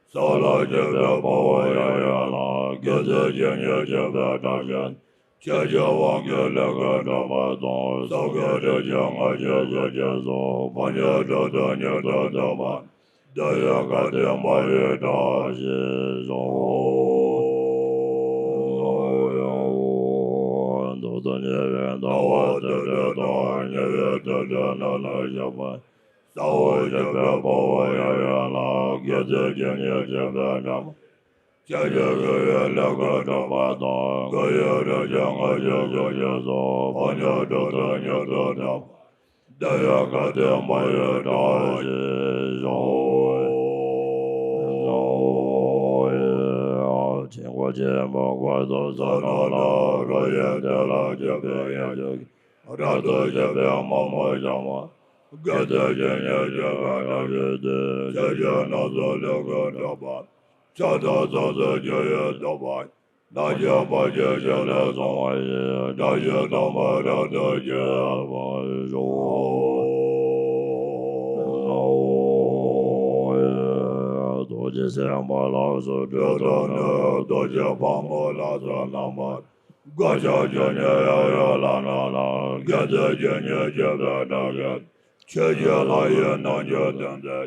ས་ལ་སྐྱེས་པའི་དཔའ་བོ་ཡང་ཡོད་ལ། དགེ་ཚུལ་ཇི་སྙེད་སྤྱོད་པའི་གྲགས་ཅན། ཆོས་ཀྱི་དབང་གིས་ལས་ཀུན་འགྲུབ་པ་དང་། སོགས་ཀྱིས་དྲུག་ཅུ་ལྔ་བཅུ་དགུ་བརྒྱ་སོགས། ཕོ་ཉ་དྲུག་ཏུ་མྱུར་དུ་འགྲུབ་པ། འདི་ཡང་བཀའ་དྲིན་པ་ཡི་གྲངས་ཤིག་སོ། མདོག་དང་ཉེ་བའི་ཟླ་བ་དེ་དྲུག་དང་། ཉེ་བའི་དེ་དྲུག་རྣམས་ན་བཞག་པ། ས་འོག་སྐྱེས་པའི་དཔའ་བོ་ཡང་ཡོད་ལ། དགེ་ཚུལ་ཇི་སྙེད་སྤྱོད་པའི་གྲགས་པ། ཆོས་ཀྱི་དབང་གིས་ལས་ཀུན་འགྲུབ་པ་དང་། སྐུ་ཡི་དྲུག་ཅུ་ལྔ་བཅུ་དྲུག་ཅུ་སོགས། ཕོ་ཉ་དྲུག་ཏུ་མྱུར་དུ་འགྲུབ་པ། འདི་ཡང་བཀའ་དྲིན་པ་ཡི་གྲངས་ཤིག་སོ། དྲིན་གོང་ཆེན་པོ་འཁོར་དང་ཚོགས་རྣམས་ལ། རོལ་དབྱངས་བདེ་ལ་སྤྱོད་པའི་དབྱངས་ཅན་གྱིས། རབ་ཏུ་བྱེད་པའི་དམོད་མོ་བྱ་བ། དགེ་ཚུལ་ཇི་སྙེད་སྤྱོད་པའི་གྲགས་ཅན་དེས། ཆོས་ཀྱི་སྣ་ཚོགས་ལས་ཀུན་འགྲུབ་པ། མཆོག་ཐུན་ཚོགས་སུ་འགྱུར་བའི་སྟོན་པ། རྣམ་བཞི་བར་གྱི་ཞིང་ལས་བྱུང་བ་ཡི། བཀྲ་ཤིས་དང་པོ་རབ་ཏུ་བརྗོད་པར་ཤོག། རྡོ་རྗེ་སེམས་དཔའ་ལ་སོགས་སྤྲུལ་པ་ནི། རྡོ་རྗེ་ཕག་མོ་ལ་སོགས་རྣམ་པ། སྒོ་ཕྱག་བཅུ་གཉིས་ཡང་ཡོད་ལ་ནང་ན། དགེ་ཚུལ་ཇི་སྙེད་སྤྱོད་པའི་གྲགས་ཅན། ཆོས་ཀྱི་ལྷ་ཡི་རྣམ་འགྱུར་ལྡན་ཏེ།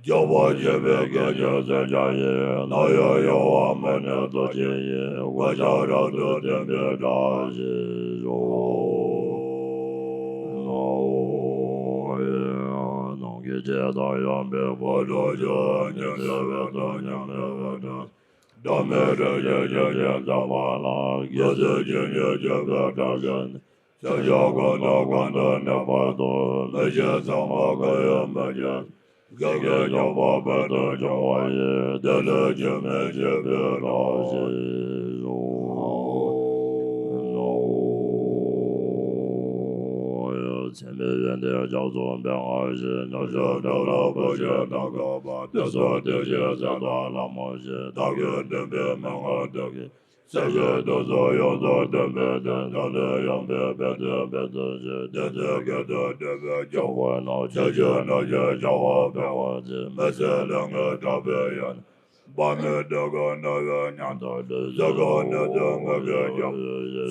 འཇུག་པར་བྱེད་པའི་སྐད་ཅིག་ཟེར་བྱ་ཡི། རྣམ་གཡོ་གཡོ་བ་མུ་ནེ་རྡོ་རྗེ་ཡི། གོ་ཆ་རབ་ཏུ་བསྟན་པའི་གྲངས་ཤིག་སོ། ནམ་མཁའི་སྤྱན་དང་ཡངས་པའི་འཕོ་འགྱུར་ཞིང་། ཉི་ཟེར་བ་དང་མཉམ་མེད་པའི་གྲངས། འགྲོ་མེད་རིགས་ཀྱི་ཆོས་ཀྱི་མཛད་པ་ལ། དགེ་ཚུལ་ཇི་སྙེད་སྤྱོད་པའི་གྲགས་ཅན། ཆོས་སྐྱོང་གང་དང་གང་དུ་གནས་པ་དང་། མི་ཤེས་ཚད་མ་གང་ཡང་མི་ཤེས། སྐད་ཅིག་གྱུར་པ་བོད་དུ་བྱུང་བ་ཡི། དེ་ལས་ཆོས་མིན་སྤྱོད་པའི་གྲངས་ཤིག་སོ། ཚད་མེད་ཡོན་ཏན་རྒྱ་མཚོ་འབེབས་སྔ་ཕྱི། ཉམས་སུ་གྲུབ་ལ་བུ་ཆེན་དང་བཀོད་པ། དེ་སོགས་དེ་བཞིན་གསལ་དག་ལྷ་མོ་བཞིན། བདག་གིས་བསྟན་པའི་མན་ངག་དེ་གིས། སེམས་ཅན་དོན་སོགས་ཡོངས་སུ་སྟོན་པའི་དོན། བདག་ནི་ཡོན་ཏན་སྤེལ་ཏེ་སྤེལ་དུ་བྱོན། དེ་ཚེ་སྐད་དུ་བསྡུས་པའི་སྐྱོབ་པ་ན། ཆོས་ཀྱི་རྣལ་འབྱོར་བྱ་བ་སྤེལ་བར་བྱེད། མི་ཟད་ལས་ངན་དགྲ་པོའི་ཡུལ་ན། དཔག་མེད་སྡུག་བསྔལ་མྱང་འདའ་སྟེ། གཟུགས་ཁམས་ནད་དུག་མུ་གེ་སྐྱོབ།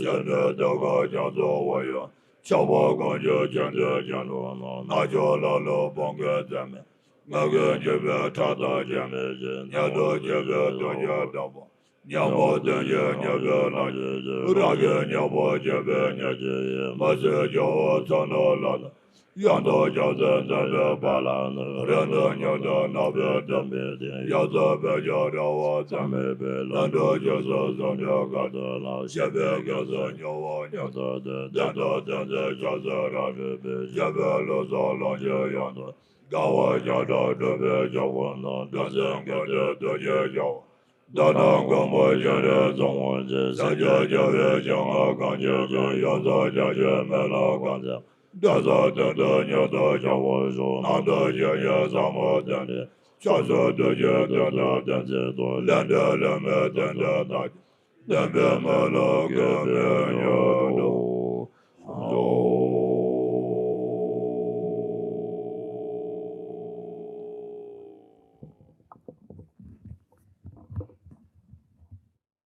ཤི་ནས་སྡུག་བསྔལ་རྒྱ་མཚོར་བུད་ཡང་། ཆགས་པ་གང་བྱུང་ཆེན་པོའི་གྱེན་ལོག་ན། རྣལ་འབྱོར་ལ་ལུ་བུང་གི་ཚད་མེད། ངན་སྐྱེས་འཇིག་པའི་ཁྲག་དང་ལྕེ་མེད་བཞིན། ཉེ་དུ་གཅིག་པའི་དོན་གྱི་བདག་པོ། གཉེན་པོ་དོན་གྱི་གཉེན་པོའི་ལག་རྗེས་སུ། རང་གི་གཉེན་པོ་གཅིག་པའི་གཉེན་གཅིག་ཡིན། མི་ཟད་སྐྱོ་བ་ཚོགས་རྣམས་ལ་ནི། ཡང་དག་སྐྱབས་སུ་འཛིན་པའི་དཔལ་ལ་ནི། རིང་དུ་མྱུར་དུ་ནག་པོའི་སྟོན་པའི་སྟེང་། ཡོངས་སུ་བོད་ཀྱི་ར་བ་ཚད་མེད་པའི། ལྷུན་གྲུབ་རྗེས་སུ་བཟུང་འདྲིས་དཀའ་ཐུབ་ལ། སྐྱེས་པའི་སྐྱབས་སུ་མྱུར་བར་མྱུར་དུ་བསྟོད། བསྟན་དང་བསྟན་འཛིན་སྐྱབས་སུ་རབ་སྒྲུབ་པའི། སྐྱེས་པའི་ལུས་སྲོག་ལོངས་སྤྱོད་ཡོངས་སུ། དགའ་བ་བརྒྱ་ཕྲག་སྒྲུབ་པའི་སྐྱབས་མགོན་ནི། འདི་ཚེ་མགོན་བདེ་ཐུགས་རྗེའི་སྐྱབས། མདོར་ན་མགོན་པོ་སྤྱན་རས་གཟིགས་དབང་ཆེན། སེམས་ཅན་རྒྱལ་བའི་སྤྱན་སྔར་གང་མཆིས་ཀྱང་། ཡོངས་སུ་བརྒྱ་བྱིན་མེ་ལྷ་གང་མཛད། འདི་ཚེ་དོན་དུ་མྱུར་དུ་སྐྱབས་སུ་མཆི། རྣམ་དག་ཞི་བའི་ཟབ་མོ་སྟོན་ཏེ། སྐྱབས་སུ་བདག་ཅག་དོན་དུ་བསྟན་ཅིང་བསྟོད། ལས་འབྲས་ལས་མེད་བསྟན་ཏེ་བདག་ཅག། བསྟན་པའི་མེ་ལྷ་གེགས་མེད་མྱུར་ཐོབ་ཤོག།